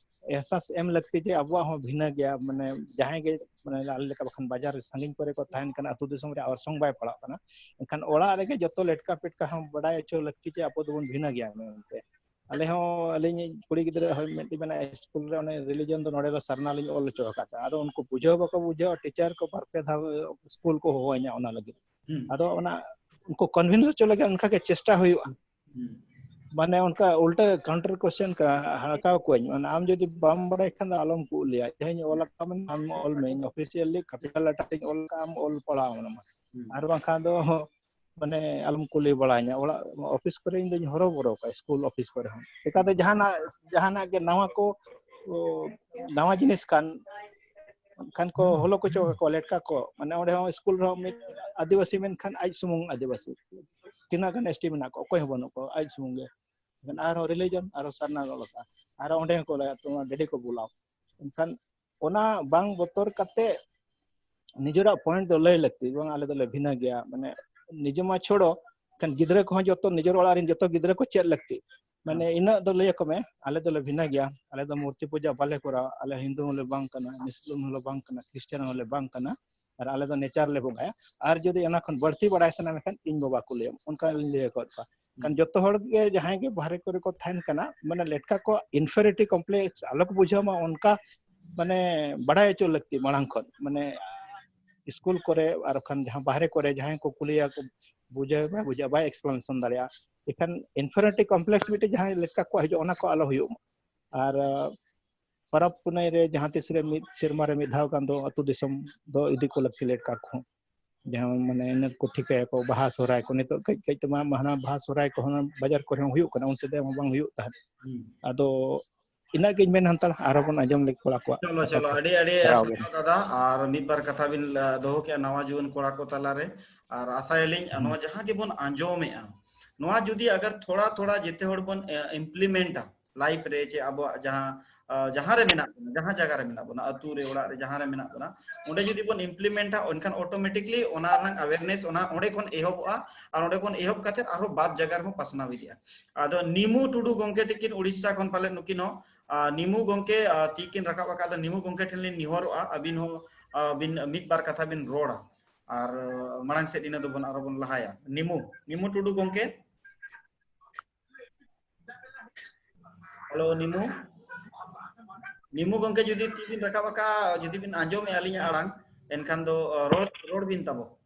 ᱮᱦᱥᱟᱥ ᱮᱢ ᱞᱟᱹᱠᱛᱤ ᱡᱮ ᱟᱵᱚᱣᱟᱜ ᱦᱚᱸ ᱵᱷᱤᱱᱟᱹ ᱜᱮᱭᱟ, ᱢᱟᱱᱮ ᱡᱟᱦᱟᱸᱭ ᱜᱮ, ᱢᱟᱱᱮ ᱟᱞᱮ ᱞᱮᱠᱟ ᱵᱟᱠᱷᱟᱱ ᱵᱟᱡᱟᱨ ᱥᱟᱺᱜᱤᱧ ᱠᱚᱨᱮ ᱠᱚ ᱛᱟᱦᱮᱱ ᱠᱟᱱᱟ, ᱟᱹᱛᱩ ᱫᱤᱥᱚᱢ ᱨᱮ ᱚᱨᱥᱚᱝ ᱵᱟᱭ ᱯᱟᱲᱟᱜ ᱠᱟᱱᱟ, ᱮᱱᱠᱷᱟᱱ ᱚᱲᱟᱜ ᱨᱮᱜᱮ ᱡᱚᱛᱚ ᱞᱮᱴᱠᱟ ᱯᱮᱴᱠᱟ ᱦᱚᱸ ᱵᱟᱰᱟᱭ ᱦᱚᱪᱚ ᱞᱟᱹᱠᱛᱤ ᱡᱮ ᱟᱵᱚ ᱫᱚᱵᱚᱱ ᱵᱷᱤᱱᱟᱹ ᱜᱮᱭᱟ ᱢᱮᱱᱛᱮ᱾ ᱟᱞᱮ ᱦᱚᱸ, ᱟᱹᱞᱤᱧ ᱠᱩᱲᱤ ᱜᱤᱫᱽᱨᱟᱹ ᱦᱚᱸ ᱢᱤᱫᱴᱤᱡ ᱢᱮᱱᱟᱜᱼᱟ, ᱥᱠᱩᱞ ᱨᱮ ᱚᱱᱮ religion ᱫᱚ ᱱᱚᱰᱮ ᱫᱚ ᱥᱟᱨᱱᱟ ᱞᱤᱧ ᱚᱞ ᱦᱚᱪᱚ ᱟᱠᱟᱫ ᱛᱟᱦᱮᱸᱫ᱾ ᱟᱫᱚ ᱩᱱᱠᱩ ᱵᱩᱡᱷᱟᱹᱣ ᱵᱟᱠᱚ ᱵᱩᱡᱷᱟᱹᱣᱟ, ᱴᱤᱪᱟᱨ ᱠᱚ ᱵᱟᱨ ᱯᱮ ᱫᱷᱟᱣ ᱥᱠᱩᱞ ᱠᱚ ᱦᱚᱦᱚᱣᱟᱹᱧᱟ ᱚᱱᱟ ᱞᱟᱹᱜᱤᱫ᱾ ᱦᱩᱸ᱾ ᱟᱫᱚ ᱚᱱᱟ ᱩᱱᱠᱩ convince ᱦᱚᱪᱚ ᱞᱟᱹᱜᱤᱫ ᱚᱱᱠᱟ ᱜᱮ ᱪᱮᱥᱴᱟ ᱦᱩᱭᱩᱜᱼᱟ᱾ ᱦᱩᱸ᱾ ᱢᱟᱱᱮ ᱚᱱᱠᱟ ᱩᱞᱴᱟᱹ counter question ᱠᱟ ᱦᱟᱲᱠᱟᱣ ᱠᱚᱣᱟᱹᱧ, ᱢᱟᱱᱮ ᱟᱢ ᱡᱩᱫᱤ ᱵᱟᱢ ᱵᱟᱲᱟᱭ ᱠᱷᱟᱱ ᱫᱚ ᱟᱞᱚᱢ ᱠᱩᱞᱤᱭᱟ, ᱡᱟᱦᱟᱸᱧ ᱚᱞ ᱟᱠᱟᱫ ᱟᱢ ᱚᱞ ᱢᱮ, ᱤᱧ officially capital letter ᱛᱤᱧ ᱚᱞ ᱟᱠᱟᱫ ᱟᱢ ᱚᱞ ᱯᱟᱲᱦᱟᱣ ᱢᱮ᱾ ᱦᱩᱸ᱾ ᱟᱨ ᱵᱟᱝᱠᱷᱟᱱ ᱫᱚ ᱢᱟᱱᱮ ᱟᱞᱚᱢ ᱠᱩᱞᱤ ᱵᱟᱲᱟᱧᱟ, ᱚᱲᱟᱜ ᱚᱯᱷᱤᱥ ᱠᱚᱨᱮ ᱤᱧ ᱫᱚᱧ ᱦᱚᱨᱚ ᱵᱚᱨᱚ ᱠᱚᱣᱟ, ᱥᱠᱩᱞ ᱚᱯᱷᱤᱥ ᱠᱚᱨᱮ ᱦᱚᱸ᱾ ᱪᱮᱠᱟᱛᱮ ᱡᱟᱦᱟᱱᱟᱜ, ᱡᱟᱦᱟᱱᱟᱜ ᱜᱮ ᱱᱟᱣᱟ ᱠᱚ, ᱚ, ᱱᱟᱣᱟ ᱡᱤᱱᱤᱥ ᱠᱟᱱ ᱠᱷᱟᱱ ᱠᱚ ᱦᱚᱞᱚ ᱠᱚᱪᱚ ᱠᱟᱠᱚᱣᱟ ᱞᱮᱴᱠᱟ ᱠᱚ, ᱢᱟᱱᱮ ᱚᱸᱰᱮ ᱦᱚᱸ ᱥᱠᱩᱞ ᱨᱮᱦᱚᱸ ᱢᱤᱫ ᱟᱹᱫᱤᱵᱟᱹᱥᱤ ᱢᱮᱱᱠᱷᱟᱱ ᱟᱡ ᱥᱩᱢᱩᱝ ᱟᱹᱫᱤᱵᱟᱹᱥᱤ, ᱛᱤᱱᱟᱹᱜ ᱜᱟᱱ ᱮᱥᱴᱤ ᱢᱮᱱᱟᱜ ᱠᱚᱣᱟ? ᱚᱠᱚᱭ ᱦᱚᱸ ᱵᱟᱹᱱᱩᱜ ᱠᱚᱣᱟ, ᱟᱡ ᱥᱩᱢᱩᱝ ᱜᱮ᱾ ᱮᱱᱠᱷᱟᱱ ᱟᱨᱦᱚᱸ religion, ᱟᱨᱦᱚᱸ ᱥᱟᱨᱱᱟ ᱚᱞ ᱟᱠᱟᱫᱼᱟ, ᱟᱨᱦᱚᱸ ᱚᱸᱰᱮ ᱦᱚᱸᱠᱚ ᱞᱟᱹᱭᱟ ᱛᱚ ᱰᱮᱰᱤ ᱠᱚ ᱵᱩᱞᱟᱣ᱾ ᱮᱱᱠᱷᱟᱱ ᱚᱱᱟ ᱵᱟᱝ ᱵᱚᱛᱚᱨ ᱠᱟᱛᱮ ᱱᱤᱡᱮᱨᱟᱜ point ᱫᱚ ᱞᱟᱹᱭ ᱞᱟᱹᱠᱛᱤ, ᱵᱟᱝ ᱟᱞᱮ ᱫᱚᱞᱮ ᱵᱷᱤᱱᱟᱹ ᱜᱮᱭᱟ, ᱢᱟᱱᱮ ᱱᱤᱡᱮ ᱢᱟ ᱪᱷᱚᱲᱚ, ᱠᱷᱟᱱ ᱜᱤᱫᱽᱨᱟᱹ ᱠᱚᱦᱚᱸ ᱡᱚᱛᱚ ᱱᱤᱡᱮᱨ ᱚᱲᱟᱜ ᱨᱮᱱ ᱡᱚᱛᱚ ᱜᱤᱫᱽᱨᱟᱹ ᱠᱚ ᱪᱮᱫ ᱞᱟᱹᱠᱛᱤ, ᱢᱟᱱᱮ ᱤᱱᱟᱹᱜ ᱫᱚ ᱞᱟᱹᱭ ᱟᱠᱚ ᱢᱮ, ᱟᱞᱮ ᱫᱚᱞᱮ ᱵᱷᱤᱱᱟᱹ ᱜᱮᱭᱟ, ᱟᱞᱮ ᱫᱚ ᱢᱩᱨᱛᱤ ᱯᱩᱡᱟ ᱵᱟᱞᱮ ᱠᱚᱨᱟᱣᱟ, ᱟᱞᱮ ᱦᱤᱱᱫᱩ ᱦᱚᱸᱞᱮ ᱵᱟᱝ ᱠᱟᱱᱟ, ᱢᱩᱥᱞᱤᱢ ᱦᱚᱸᱞᱮ ᱵᱟᱝ ᱠᱟᱱᱟ, ᱠᱷᱨᱤᱥᱪᱟᱱ ᱦᱚᱸᱞᱮ ᱵᱟᱝ ᱠᱟᱱᱟ, ᱟᱨ ᱟᱞᱮ ᱫᱚ nature ᱞᱮ ᱵᱚᱸᱜᱟᱭᱟ᱾ ᱟᱨ ᱡᱩᱫᱤ ᱚᱱᱟ ᱠᱷᱚᱱ ᱵᱟᱹᱲᱛᱤ ᱵᱟᱲᱟᱭ ᱥᱟᱱᱟ ᱢᱮᱠᱷᱟᱱ ᱤᱧ ᱵᱟᱵᱟ ᱠᱩᱞᱤᱭᱮᱢ, ᱚᱱᱠᱟ ᱞᱤᱧ ᱞᱟᱹᱭ ᱟᱠᱟᱫ ᱠᱚᱣᱟ᱾ ᱠᱷᱟᱱ ᱡᱚᱛᱚ ᱦᱚᱲ ᱜᱮ ᱡᱟᱦᱟᱸᱭ ᱜᱮ ᱵᱟᱦᱨᱮ ᱠᱚᱨᱮ ᱠᱚ ᱛᱟᱦᱮᱱ ᱠᱟᱱᱟ, ᱢᱟᱱᱮ ᱞᱮᱴᱠᱟ ᱠᱚ inferiority complex ᱟᱞᱚ ᱠᱚ ᱵᱩᱡᱷᱟᱹᱣ ᱢᱟ, ᱚᱱᱠᱟ ᱢᱟᱱᱮ ᱵᱟᱲᱟᱭ ᱦᱚᱪᱚ ᱞᱟᱹᱠᱛᱤ ᱢᱟᱲᱟᱝ ᱠᱷᱚᱱ, ᱢᱟᱱᱮ ᱥᱠᱩᱞ ᱠᱚᱨᱮ ᱟᱨ ᱠᱷᱟᱱ ᱡᱟᱦᱟᱸ ᱵᱟᱦᱨᱮ ᱠᱚᱨᱮ ᱡᱟᱦᱟᱸᱭ ᱠᱚ ᱠᱩᱞᱤᱭᱟ ᱠᱚ, ᱵᱩᱡᱷᱟᱹᱣ ᱵᱟᱭ ᱵᱩᱡᱷᱟᱹᱣ, ᱵᱟᱭ explanation ᱫᱟᱲᱮᱭᱟᱜᱼᱟ᱾ ᱮᱱᱠᱷᱟᱱ inferiority complex ᱢᱤᱫᱴᱮᱡ ᱡᱟᱦᱟᱸᱭ ᱞᱮᱴᱠᱟ ᱠᱚ ᱦᱤᱡᱩᱜᱼᱟ, ᱚᱱᱟ ᱠᱚ ᱟᱞᱚ ᱦᱩᱭᱩᱜ ᱢᱟ᱾ ᱟᱨ ᱯᱚᱨᱚᱵᱽ ᱯᱩᱱᱟᱹᱭ ᱨᱮ ᱡᱟᱦᱟᱸ ᱛᱤᱥ ᱨᱮ ᱢᱤᱫ ᱥᱮᱨᱢᱟ ᱨᱮ ᱢᱤᱫ ᱫᱷᱟᱣ ᱜᱟᱱ ᱫᱚ ᱟᱹᱛᱩ ᱫᱤᱥᱚᱢ ᱫᱚ ᱤᱫᱤ ᱠᱚ ᱞᱟᱹᱠᱛᱤ ᱞᱮᱴᱠᱟ ᱠᱚᱦᱚᱸ᱾ ᱡᱟᱦᱟᱸ ᱢᱟᱱᱮ ᱤᱱᱟᱹ ᱠᱚ ᱴᱷᱤᱠᱟᱹᱭᱟᱠᱚ, ᱵᱟᱦᱟ ᱥᱚᱦᱨᱟᱭ ᱠᱚ ᱱᱤᱛᱚᱜ ᱠᱟᱹᱡ ᱠᱟᱹᱡ ᱛᱮᱢᱟ ᱦᱟᱱᱟ ᱵᱟᱦᱟ ᱥᱚᱦᱨᱟᱭ ᱠᱚᱦᱚᱸ ᱵᱟᱡᱟᱨ ᱠᱚᱨᱮ ᱦᱚᱸ ᱦᱩᱭᱩᱜ ᱠᱟᱱᱟ, ᱩᱱ ᱥᱮᱫᱟᱭ ᱢᱟ ᱵᱟᱝ ᱦᱩᱭᱩᱜ ᱛᱟᱦᱮᱸᱫ᱾ ᱦᱩᱸ᱾ ᱟᱫᱚ ᱤᱱᱟᱹᱜ ᱜᱤᱧ ᱢᱮᱱ ᱦᱟᱛᱟᱲᱟ, ᱟᱨᱦᱚᱸ ᱵᱚᱱ ᱟᱸᱡᱚᱢ ᱞᱮᱜᱮ ᱠᱚᱲᱟ ᱠᱚᱣᱟᱜ ᱪᱚᱞᱚ, ᱠᱟᱛᱷᱟ ᱪᱚᱞᱚ, ᱠᱚ᱾ ᱟᱹᱰᱤ, ᱟᱹᱰᱤ ᱯᱷᱮᱨᱟᱣ ᱥᱟᱨᱦᱟᱣ ᱫᱟᱫᱟ, ᱟᱨ ᱢᱤᱫ ᱵᱟᱨ ᱠᱟᱛᱷᱟ ᱵᱤᱱ, ᱟ, ᱫᱚᱦᱚ ᱠᱮᱜᱼᱟ ᱱᱟᱣᱟ ᱡᱩᱣᱟᱹᱱ ᱠᱚᱲᱟ ᱠᱚ ᱛᱟᱞᱟᱨᱮ, ᱟᱨ ᱟᱥᱟᱭᱟᱞᱤᱧ, ᱟ, ᱦᱩᱸ᱾ ᱱᱚᱣᱟ ᱡᱟᱦᱟᱸ ᱜᱮᱵᱚᱱ ᱟᱸᱡᱚᱢᱮᱜᱼᱟ, ᱱᱚᱣᱟ ᱡᱩᱫᱤ ᱟᱜᱟᱨ ᱛᱷᱚᱲᱟ ᱛᱷᱚᱲᱟ ᱡᱮᱛᱮ ᱦᱚᱲ ᱵᱚᱱ, ᱮ, implement-ᱟ, life ᱨᱮ ᱪᱮ ᱟᱵᱚᱣᱟᱜ ᱡᱟᱦᱟᱸ ᱡᱟᱦᱟᱸ ᱨᱮ ᱢᱮᱱᱟᱜ ᱵᱚᱱᱟ, ᱡᱟᱦᱟᱸ ᱡᱟᱭᱜᱟ ᱨᱮ ᱢᱮᱱᱟᱜ ᱵᱚᱱᱟ, ᱟᱹᱛᱩ ᱨᱮ, ᱚᱲᱟᱜ ᱨᱮ, ᱡᱟᱦᱟᱸ ᱨᱮ ᱢᱮᱱᱟᱜ ᱵᱚᱱᱟ, ᱚᱸᱰᱮ ᱡᱩᱫᱤ ᱵᱚᱱ implement ᱟ, ᱮᱱᱠᱷᱟᱱ automatically ᱚᱱᱟ ᱨᱮᱱᱟᱜ awareness ᱚᱱᱟ ᱚᱸᱰᱮ ᱠᱷᱚᱱ ᱮᱦᱚᱵᱚᱜᱼᱟ᱾ ᱟᱨ ᱚᱸᱰᱮ ᱠᱷᱚᱱ ᱮᱦᱚᱵ ᱠᱟᱛᱮ ᱟᱨᱦᱚᱸ ᱵᱟᱫ ᱡᱟᱭᱜᱟ ᱨᱮᱦᱚᱸ ᱯᱟᱥᱱᱟᱣ ᱤᱫᱤᱜᱼᱟ᱾ ᱟᱫᱚ ᱱᱤᱢᱩ ᱴᱩᱰᱩ ᱜᱚᱢᱠᱮ ᱛᱤᱠᱤᱱ ᱩᱲᱤᱥᱥᱟ ᱠᱷᱚᱱ ᱯᱟᱞᱮᱫ ᱱᱩᱠᱤᱱ ᱦᱚᱸ, ᱟᱨ ᱱᱤᱢᱩ ᱜᱚᱢᱠᱮ, ᱟᱨ ᱛᱤ ᱠᱤᱱ ᱨᱟᱠᱟᱵ ᱟᱠᱟᱫ, ᱫᱚ ᱱᱤᱢᱩ ᱜᱚᱢᱠᱮ ᱴᱷᱮᱱ ᱞᱤᱧ ᱱᱮᱦᱚᱨᱚᱜᱼᱟ, ᱟᱹᱵᱤᱱ ᱦᱚᱸ, ᱟᱨ ᱵᱤᱱ ᱢᱤᱫ ᱵᱟᱨ ᱠᱟᱛᱷᱟ ᱵᱤᱱ ᱨᱚᱲᱟ᱾ ᱟᱨ ᱢᱟᱲᱟᱝ ᱥᱮᱫ ᱤᱱᱟᱹ ᱫᱚᱵᱚᱱ ᱟᱨᱚ ᱵᱚᱱ ᱞᱟᱦᱟᱭᱟ᱾ ᱱᱤᱢᱩ, ᱱᱤᱢᱩ ᱴᱩᱰᱩ ᱜᱚᱢᱠᱮ᱾ ᱦᱮᱞᱳ ᱱᱤᱢᱩ, ᱱᱤᱢᱩ ᱜᱚᱢᱠᱮ ᱡᱩᱫᱤ ᱛᱤ ᱵᱤᱱ ᱨᱟᱠᱟᱵ ᱟᱠᱟᱫ, ᱡᱩᱫᱤ ᱵᱤᱱ ᱟᱸᱡᱚᱢᱮᱫᱼᱟ ᱟᱹᱞᱤᱧᱟᱜ ᱟᱲᱟᱝ, ᱮᱱᱠᱷᱟᱱ ᱫᱚ ᱨᱚᱲ, ᱨᱚᱲ ᱵᱤᱱ ᱛᱟᱵᱚ᱾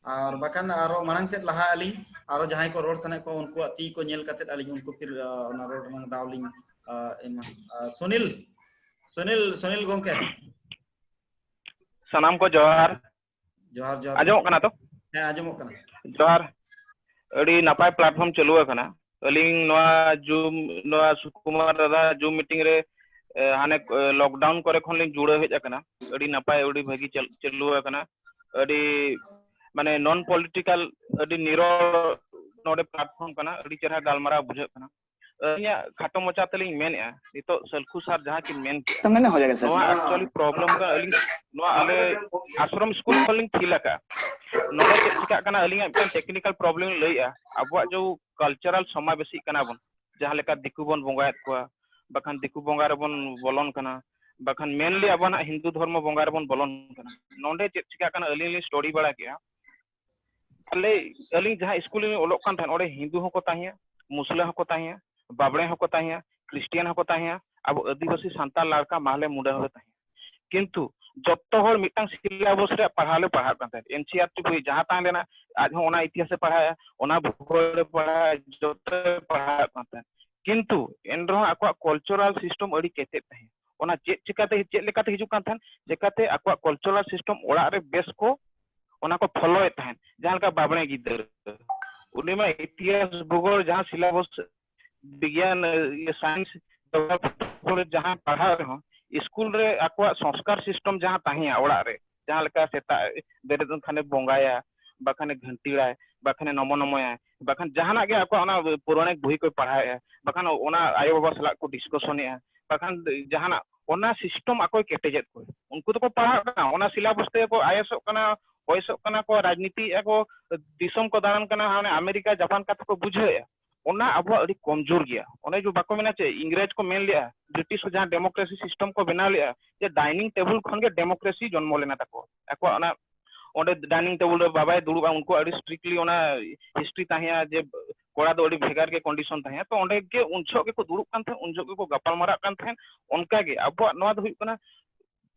ᱟᱨ ᱵᱟᱠᱷᱟᱱ ᱟᱨᱚ ᱢᱟᱲᱟᱝ ᱥᱮᱫ ᱞᱟᱦᱟᱜ ᱟᱹᱞᱤᱧ, ᱟᱨᱚ ᱡᱟᱦᱟᱸᱭ ᱠᱚ ᱨᱚᱲ ᱥᱟᱱᱟᱭᱮᱫ ᱠᱚᱣᱟ ᱩᱱᱠᱩᱣᱟᱜ ᱛᱤ ᱠᱚ ᱧᱮᱞ ᱠᱟᱛᱮᱫ ᱟᱹᱞᱤᱧ ᱩᱱᱠᱩ ᱯᱷᱤᱨ, ᱟᱨ ᱚᱱᱟ ᱨᱚᱲ ᱨᱮᱱᱟᱜ ᱫᱟᱣ ᱞᱤᱧ, ᱟᱨ ᱮᱢᱟ᱾ ᱟᱨ ᱥᱩᱱᱤᱞ, ᱥᱩᱱᱤᱞ, ᱥᱩᱱᱤᱞ ᱜᱚᱢᱠᱮ᱾ ᱥᱟᱱᱟᱢ ᱠᱚ ᱡᱚᱦᱟᱨ᱾ ᱡᱚᱦᱟᱨ, ᱡᱚᱦᱟᱨ᱾ ᱟᱸᱡᱚᱢᱚᱜ ᱠᱟᱱᱟ ᱛᱚ? ᱦᱮᱸ, ᱟᱸᱡᱚᱢᱚᱜ ᱠᱟᱱᱟ᱾ ᱡᱚᱦᱟᱨ᱾ ᱟᱹᱰᱤ ᱱᱟᱯᱟᱭ platform ᱪᱟᱹᱞᱩ ᱟᱠᱟᱱᱟ᱾ ᱟᱹᱞᱤᱧ ᱱᱚᱣᱟ Zoom, ᱱᱚᱣᱟ ᱥᱩᱠᱩᱢᱟᱨ ᱫᱟᱫᱟ Zoom meeting ᱨᱮ, ᱮ, ᱦᱟᱱᱮ, ᱮ, lockdown ᱠᱚᱨᱮ ᱠᱷᱚᱱ ᱞᱤᱧ ᱡᱩᱲᱟᱹᱣ ᱦᱮᱡ ᱟᱠᱟᱱᱟ᱾ ᱟᱹᱰᱤ ᱱᱟᱯᱟᱭ, ᱟᱹᱰᱤ ᱵᱷᱟᱹᱜᱤ ᱪᱟᱞ-, ᱪᱟᱹᱞᱩ ᱟᱠᱟᱱᱟ᱾ ᱟᱹᱰᱤ, ᱢᱟᱱᱮ, non political, ᱟᱹᱰᱤ ᱱᱤᱨᱚᱲ ᱱᱚᱰᱮ platform ᱠᱟᱱᱟ᱾ ᱟᱹᱰᱤ ᱪᱮᱦᱨᱟ ᱜᱟᱞᱢᱟᱨᱟᱣ ᱵᱩᱡᱷᱟᱹᱜ ᱠᱟᱱᱟ᱾ ᱟᱹᱞᱤᱧᱟᱜ ᱠᱷᱟᱴᱚ ᱢᱚᱪᱟ ᱛᱮᱞᱤᱧ ᱢᱮᱱᱮᱫᱼᱟ, ᱱᱤᱛᱚᱜ ᱥᱟᱞᱠᱷᱩ ᱥᱟᱨ ᱡᱟᱦᱟᱸ ᱠᱤᱱ ᱢᱮᱱ ᱠᱮᱫᱼᱟ, ᱛᱚ ᱢᱮᱱᱮ ᱦᱚ ᱡᱟᱭᱜᱟ ᱥᱟᱨ᱾ ᱱᱚᱣᱟ actually problem ᱠᱟᱱᱟ᱾ ᱟᱹᱞᱤᱧ ᱱᱚᱣᱟ ᱟᱞᱮ ᱟᱥᱨᱚᱢ ᱥᱠᱩᱞ ᱠᱷᱚᱱ ᱞᱤᱧ ᱯᱷᱤᱞ ᱟᱠᱟᱫᱼᱟ᱾ ᱱᱚᱰᱮ ᱪᱮᱫ ᱪᱤᱠᱟᱜ ᱠᱟᱱᱟ, ᱟᱹᱞᱤᱧᱟᱜ ᱢᱤᱫᱴᱟᱝ technical problem ᱞᱤᱧ ᱞᱟᱹᱭᱮᱫᱼᱟ᱾ ᱟᱵᱚᱣᱟᱜ ᱡᱮ cultural ᱥᱚᱢᱟᱡᱽ ᱵᱮᱥᱤᱜ ᱠᱟᱱᱟ ᱵᱚᱱ, ᱡᱟᱦᱟᱸ ᱞᱮᱠᱟ ᱫᱤᱠᱩ ᱵᱚᱱ ᱵᱚᱸᱜᱟᱭᱮᱫ ᱠᱚᱣᱟ, ᱵᱟᱠᱷᱟᱱ ᱫᱤᱠᱩ ᱵᱚᱸᱜᱟ ᱨᱮᱵᱚᱱ ᱵᱚᱞᱚᱱ ᱠᱟᱱᱟ, ᱵᱟᱠᱷᱟᱱ mainly ᱟᱵᱚ ᱱᱟᱜ ᱦᱤᱱᱫᱩ ᱫᱷᱚᱨᱢᱚ ᱵᱚᱸᱜᱟ ᱨᱮᱵᱚᱱ ᱵᱚᱞᱚᱱ ᱠᱟᱱᱟ᱾ ᱱᱚᱰᱮ ᱪᱮᱫ ᱪᱤᱠᱟᱜ ᱠᱟᱱᱟ, ᱟᱹᱞᱤᱧ ᱞᱤᱧ study ᱵᱟᱲᱟ ᱠᱮᱜᱼᱟ᱾ ᱟᱞᱮ, ᱟᱹᱞᱤᱧ ᱡᱟᱦᱟᱸ ᱥᱠᱩᱞ ᱨᱮᱞᱤᱧ ᱚᱞᱚᱜ ᱠᱟᱱ ᱛᱟᱦᱮᱸᱫ, ᱚᱸᱰᱮ ᱦᱤᱱᱫᱩ ᱦᱚᱸᱠᱚ ᱛᱟᱦᱮᱸᱭᱟ, ᱢᱩᱥᱞᱟᱹ ᱦᱚᱸᱠᱚ ᱛᱟᱦᱮᱸᱭᱟ, ᱵᱟᱵᱽᱲᱮ ᱦᱚᱸᱠᱚ ᱛᱟᱦᱮᱸᱭᱟ, ᱠᱷᱨᱤᱥᱴᱤᱭᱟᱱ ᱦᱚᱸᱠᱚ ᱛᱟᱦᱮᱸᱭᱟ, ᱟᱵᱚ ᱟᱹᱫᱤᱵᱟᱹᱥᱤ ᱥᱟᱱᱛᱟᱲ ᱞᱟᱲᱠᱟ ᱢᱟᱦᱞᱮ ᱢᱩᱰᱟᱹ ᱦᱚᱸᱠᱚ ᱛᱟᱦᱮᱸᱭᱟ᱾ ᱠᱤᱱᱛᱩ ᱡᱚᱛᱚ ᱦᱚᱲ ᱢᱤᱫᱴᱟᱝ syllabus ᱨᱮᱭᱟᱜ ᱯᱟᱲᱦᱟᱣ ᱞᱮ ᱯᱟᱲᱦᱟᱜ ᱠᱟᱱ ᱛᱟᱦᱮᱸᱫ᱾ NCERT ᱵᱳᱭ ᱡᱟᱦᱟᱸ ᱛᱟᱦᱮᱸ ᱞᱮᱱᱟ, ᱟᱡ ᱦᱚᱸ ᱚᱱᱟ ᱤᱛᱤᱦᱟᱥᱮ ᱯᱟᱲᱦᱟᱜᱼᱟ, ᱚᱱᱟ ᱵᱷᱩᱜᱳᱞᱮ ᱯᱟᱲᱦᱟᱜᱼᱟ, ᱡᱚᱛᱚᱭ ᱯᱟᱲᱦᱟᱜ ᱠᱟᱱ ᱛᱟᱦᱮᱸᱫ᱾ ᱠᱤᱱᱛᱩ ᱮᱱ ᱨᱮᱦᱚᱸ ᱟᱠᱚᱣᱟᱜ cultural system ᱟᱹᱰᱤ ᱠᱮᱴᱮᱡ ᱛᱟᱦᱮᱸᱫ᱾ ᱚᱱᱟ ᱪᱮᱫ ᱪᱤᱠᱟᱹᱛᱮ, ᱪᱮᱫ ᱞᱮᱠᱟᱛᱮ ᱦᱤᱡᱩᱜ ᱠᱟᱱ ᱛᱟᱦᱮᱸᱫ, ᱪᱤᱠᱟᱹᱛᱮ ᱟᱠᱚᱣᱟᱜ cultural system ᱚᱲᱟᱜ ᱨᱮ ᱵᱮᱥ ᱠᱚ ᱚᱱᱟ ᱠᱚ ᱯᱷᱚᱞᱳᱭᱮᱫ ᱛᱟᱦᱮᱸᱫ, ᱡᱟᱦᱟᱸ ᱞᱮᱠᱟ ᱵᱟᱵᱽᱲᱮ ᱜᱤᱫᱽᱨᱟᱹ, ᱩᱱᱤ ᱢᱟ ᱤᱛᱤᱦᱟᱥ, ᱵᱷᱩᱜᱳᱞ, ᱡᱟᱦᱟᱸ syllabus, ᱵᱤᱜᱽᱭᱟᱱ, ᱤᱭᱟᱹ, science, ᱡᱟᱦᱟᱸ ᱯᱟᱲᱦᱟᱣ ᱨᱮᱦᱚᱸ ᱥᱠᱩᱞ ᱨᱮ ᱟᱠᱚᱣᱟᱜ ᱥᱚᱝᱥᱠᱟᱨ system ᱡᱟᱦᱟᱸ ᱛᱟᱦᱮᱸᱭᱟ ᱚᱲᱟᱜ ᱨᱮ, ᱡᱟᱦᱟᱸ ᱞᱮᱠᱟ ᱥᱮᱛᱟᱜ ᱵᱮᱨᱮᱫ ᱞᱮᱱᱠᱷᱟᱱᱮ ᱵᱚᱸᱜᱟᱭᱟ, ᱵᱟᱠᱷᱟᱱᱮ ᱜᱷᱟᱹᱱᱴᱤᱲᱟᱭ, ᱵᱟᱠᱷᱟᱱᱮ ᱱᱚᱢᱚ ᱱᱚᱢᱚᱭᱟᱭ, ᱵᱟᱠᱷᱟᱱ ᱡᱟᱦᱟᱱᱟᱜ ᱜᱮ ᱟᱠᱚᱣᱟᱜ ᱚᱱᱟ ᱯᱩᱨᱟᱹᱱᱤᱠ ᱵᱳᱭ ᱠᱚ ᱯᱟᱲᱦᱟᱣᱮᱫᱼᱟ, ᱵᱟᱠᱷᱟᱱ ᱚᱱᱟ ᱟᱭᱳᱼᱵᱟᱵᱟ ᱥᱟᱞᱟᱜ ᱠᱚ ᱰᱤᱥᱠᱟᱥᱚᱱᱮᱫᱼᱟ, ᱵᱟᱠᱷᱟᱱ ᱡᱟᱦᱟᱱᱟᱜ ᱚᱱᱟ ᱥᱤᱥᱴᱮᱢ ᱟᱠᱚᱭ ᱠᱮᱴᱮᱡᱮᱫ ᱠᱚᱣᱟ᱾ ᱩᱱᱠᱩ ᱫᱚᱠᱚ ᱯᱟᱲᱦᱟᱜ ᱠᱟᱱᱟ, ᱚᱱᱟ ᱥᱤᱞᱟᱵᱚᱥ ᱛᱮᱜᱮ ᱠᱚ ᱟᱭᱮᱥᱚᱜ ᱠᱟᱱᱟ, ᱚᱭᱮᱥᱚᱜ ᱠᱟᱱᱟ ᱠᱚ, ᱨᱟᱡᱽᱱᱤᱛᱤᱭᱮᱫᱼᱟ ᱠᱚ, ᱫᱤᱥᱚᱢ ᱠᱚ ᱫᱟᱬᱟᱱ ᱠᱟᱱᱟ, ᱦᱟᱱᱮ ᱟᱢᱮᱨᱤᱠᱟ ᱡᱟᱯᱟᱱ ᱠᱟᱛᱷᱟ ᱠᱚ ᱵᱩᱡᱷᱟᱹᱣᱮᱫᱼᱟ᱾ ᱚᱱᱟ ᱟᱵᱚᱣᱟᱜ ᱟᱹᱰᱤ ᱠᱚᱢᱡᱳᱨ ᱜᱮᱭᱟ᱾ ᱚᱱᱮ ᱡᱮ ᱵᱟᱠᱚ ᱢᱮᱱᱟ ᱪᱮ, ᱤᱝᱨᱮᱡᱽ ᱠᱚ ᱢᱮᱱ ᱞᱮᱜᱼᱟ, ᱵᱨᱤᱴᱤᱥ ᱠᱚ ᱡᱟᱦᱟᱸ ᱰᱮᱢᱳᱠᱨᱮᱥᱤ ᱥᱤᱥᱴᱮᱢ ᱠᱚ ᱵᱮᱱᱟᱣ ᱞᱮᱜᱼᱟ, ᱡᱮ ᱰᱟᱭᱱᱤᱝ ᱴᱮᱵᱩᱞ ᱠᱷᱚᱱ ᱜᱮ ᱰᱮᱢᱳᱠᱨᱮᱥᱤ ᱡᱚᱱᱢᱚ ᱞᱮᱱᱟ ᱛᱟᱠᱚ᱾ ᱟᱠᱚᱣᱟᱜ ᱚᱱᱟ ᱚᱸᱰᱮ ᱰᱟᱭᱱᱤᱝ ᱴᱮᱵᱩᱞ ᱨᱮ ᱵᱟᱵᱟᱭ ᱫᱩᱲᱩᱵᱼᱟ, ᱩᱱᱠᱩ ᱟᱹᱰᱤ ᱥᱴᱨᱤᱠᱴᱞᱤ ᱚᱱᱟ ᱦᱤᱥᱴᱨᱤ ᱛᱟᱦᱮᱸᱜᱼᱟ ᱡᱮ ᱠᱚᱲᱟ ᱫᱚ ᱟᱹᱰᱤ ᱵᱷᱮᱜᱟᱨ ᱜᱮ ᱠᱚᱱᱰᱤᱥᱚᱱ ᱛᱟᱦᱮᱸᱜᱼᱟ᱾ ᱛᱚ ᱚᱸᱰᱮ ᱜᱮ ᱩᱱ ᱡᱚᱦᱚᱜ ᱜᱮᱠᱚ ᱫᱩᱲᱩᱵ ᱠᱟᱱ ᱛᱟᱦᱮᱸᱫ, ᱩᱱ ᱡᱚᱦᱚᱜ ᱜᱮᱠᱚ ᱜᱟᱯᱟᱞ ᱢᱟᱨᱟᱜ ᱠᱟᱱ ᱛᱟᱦᱮᱸᱫ᱾ ᱚᱱᱠᱟ ᱜᱮ ᱟᱵᱚᱣᱟᱜ ᱱᱚᱣᱟ ᱫᱚ ᱦᱩᱭᱩᱜ ᱠᱟᱱᱟ,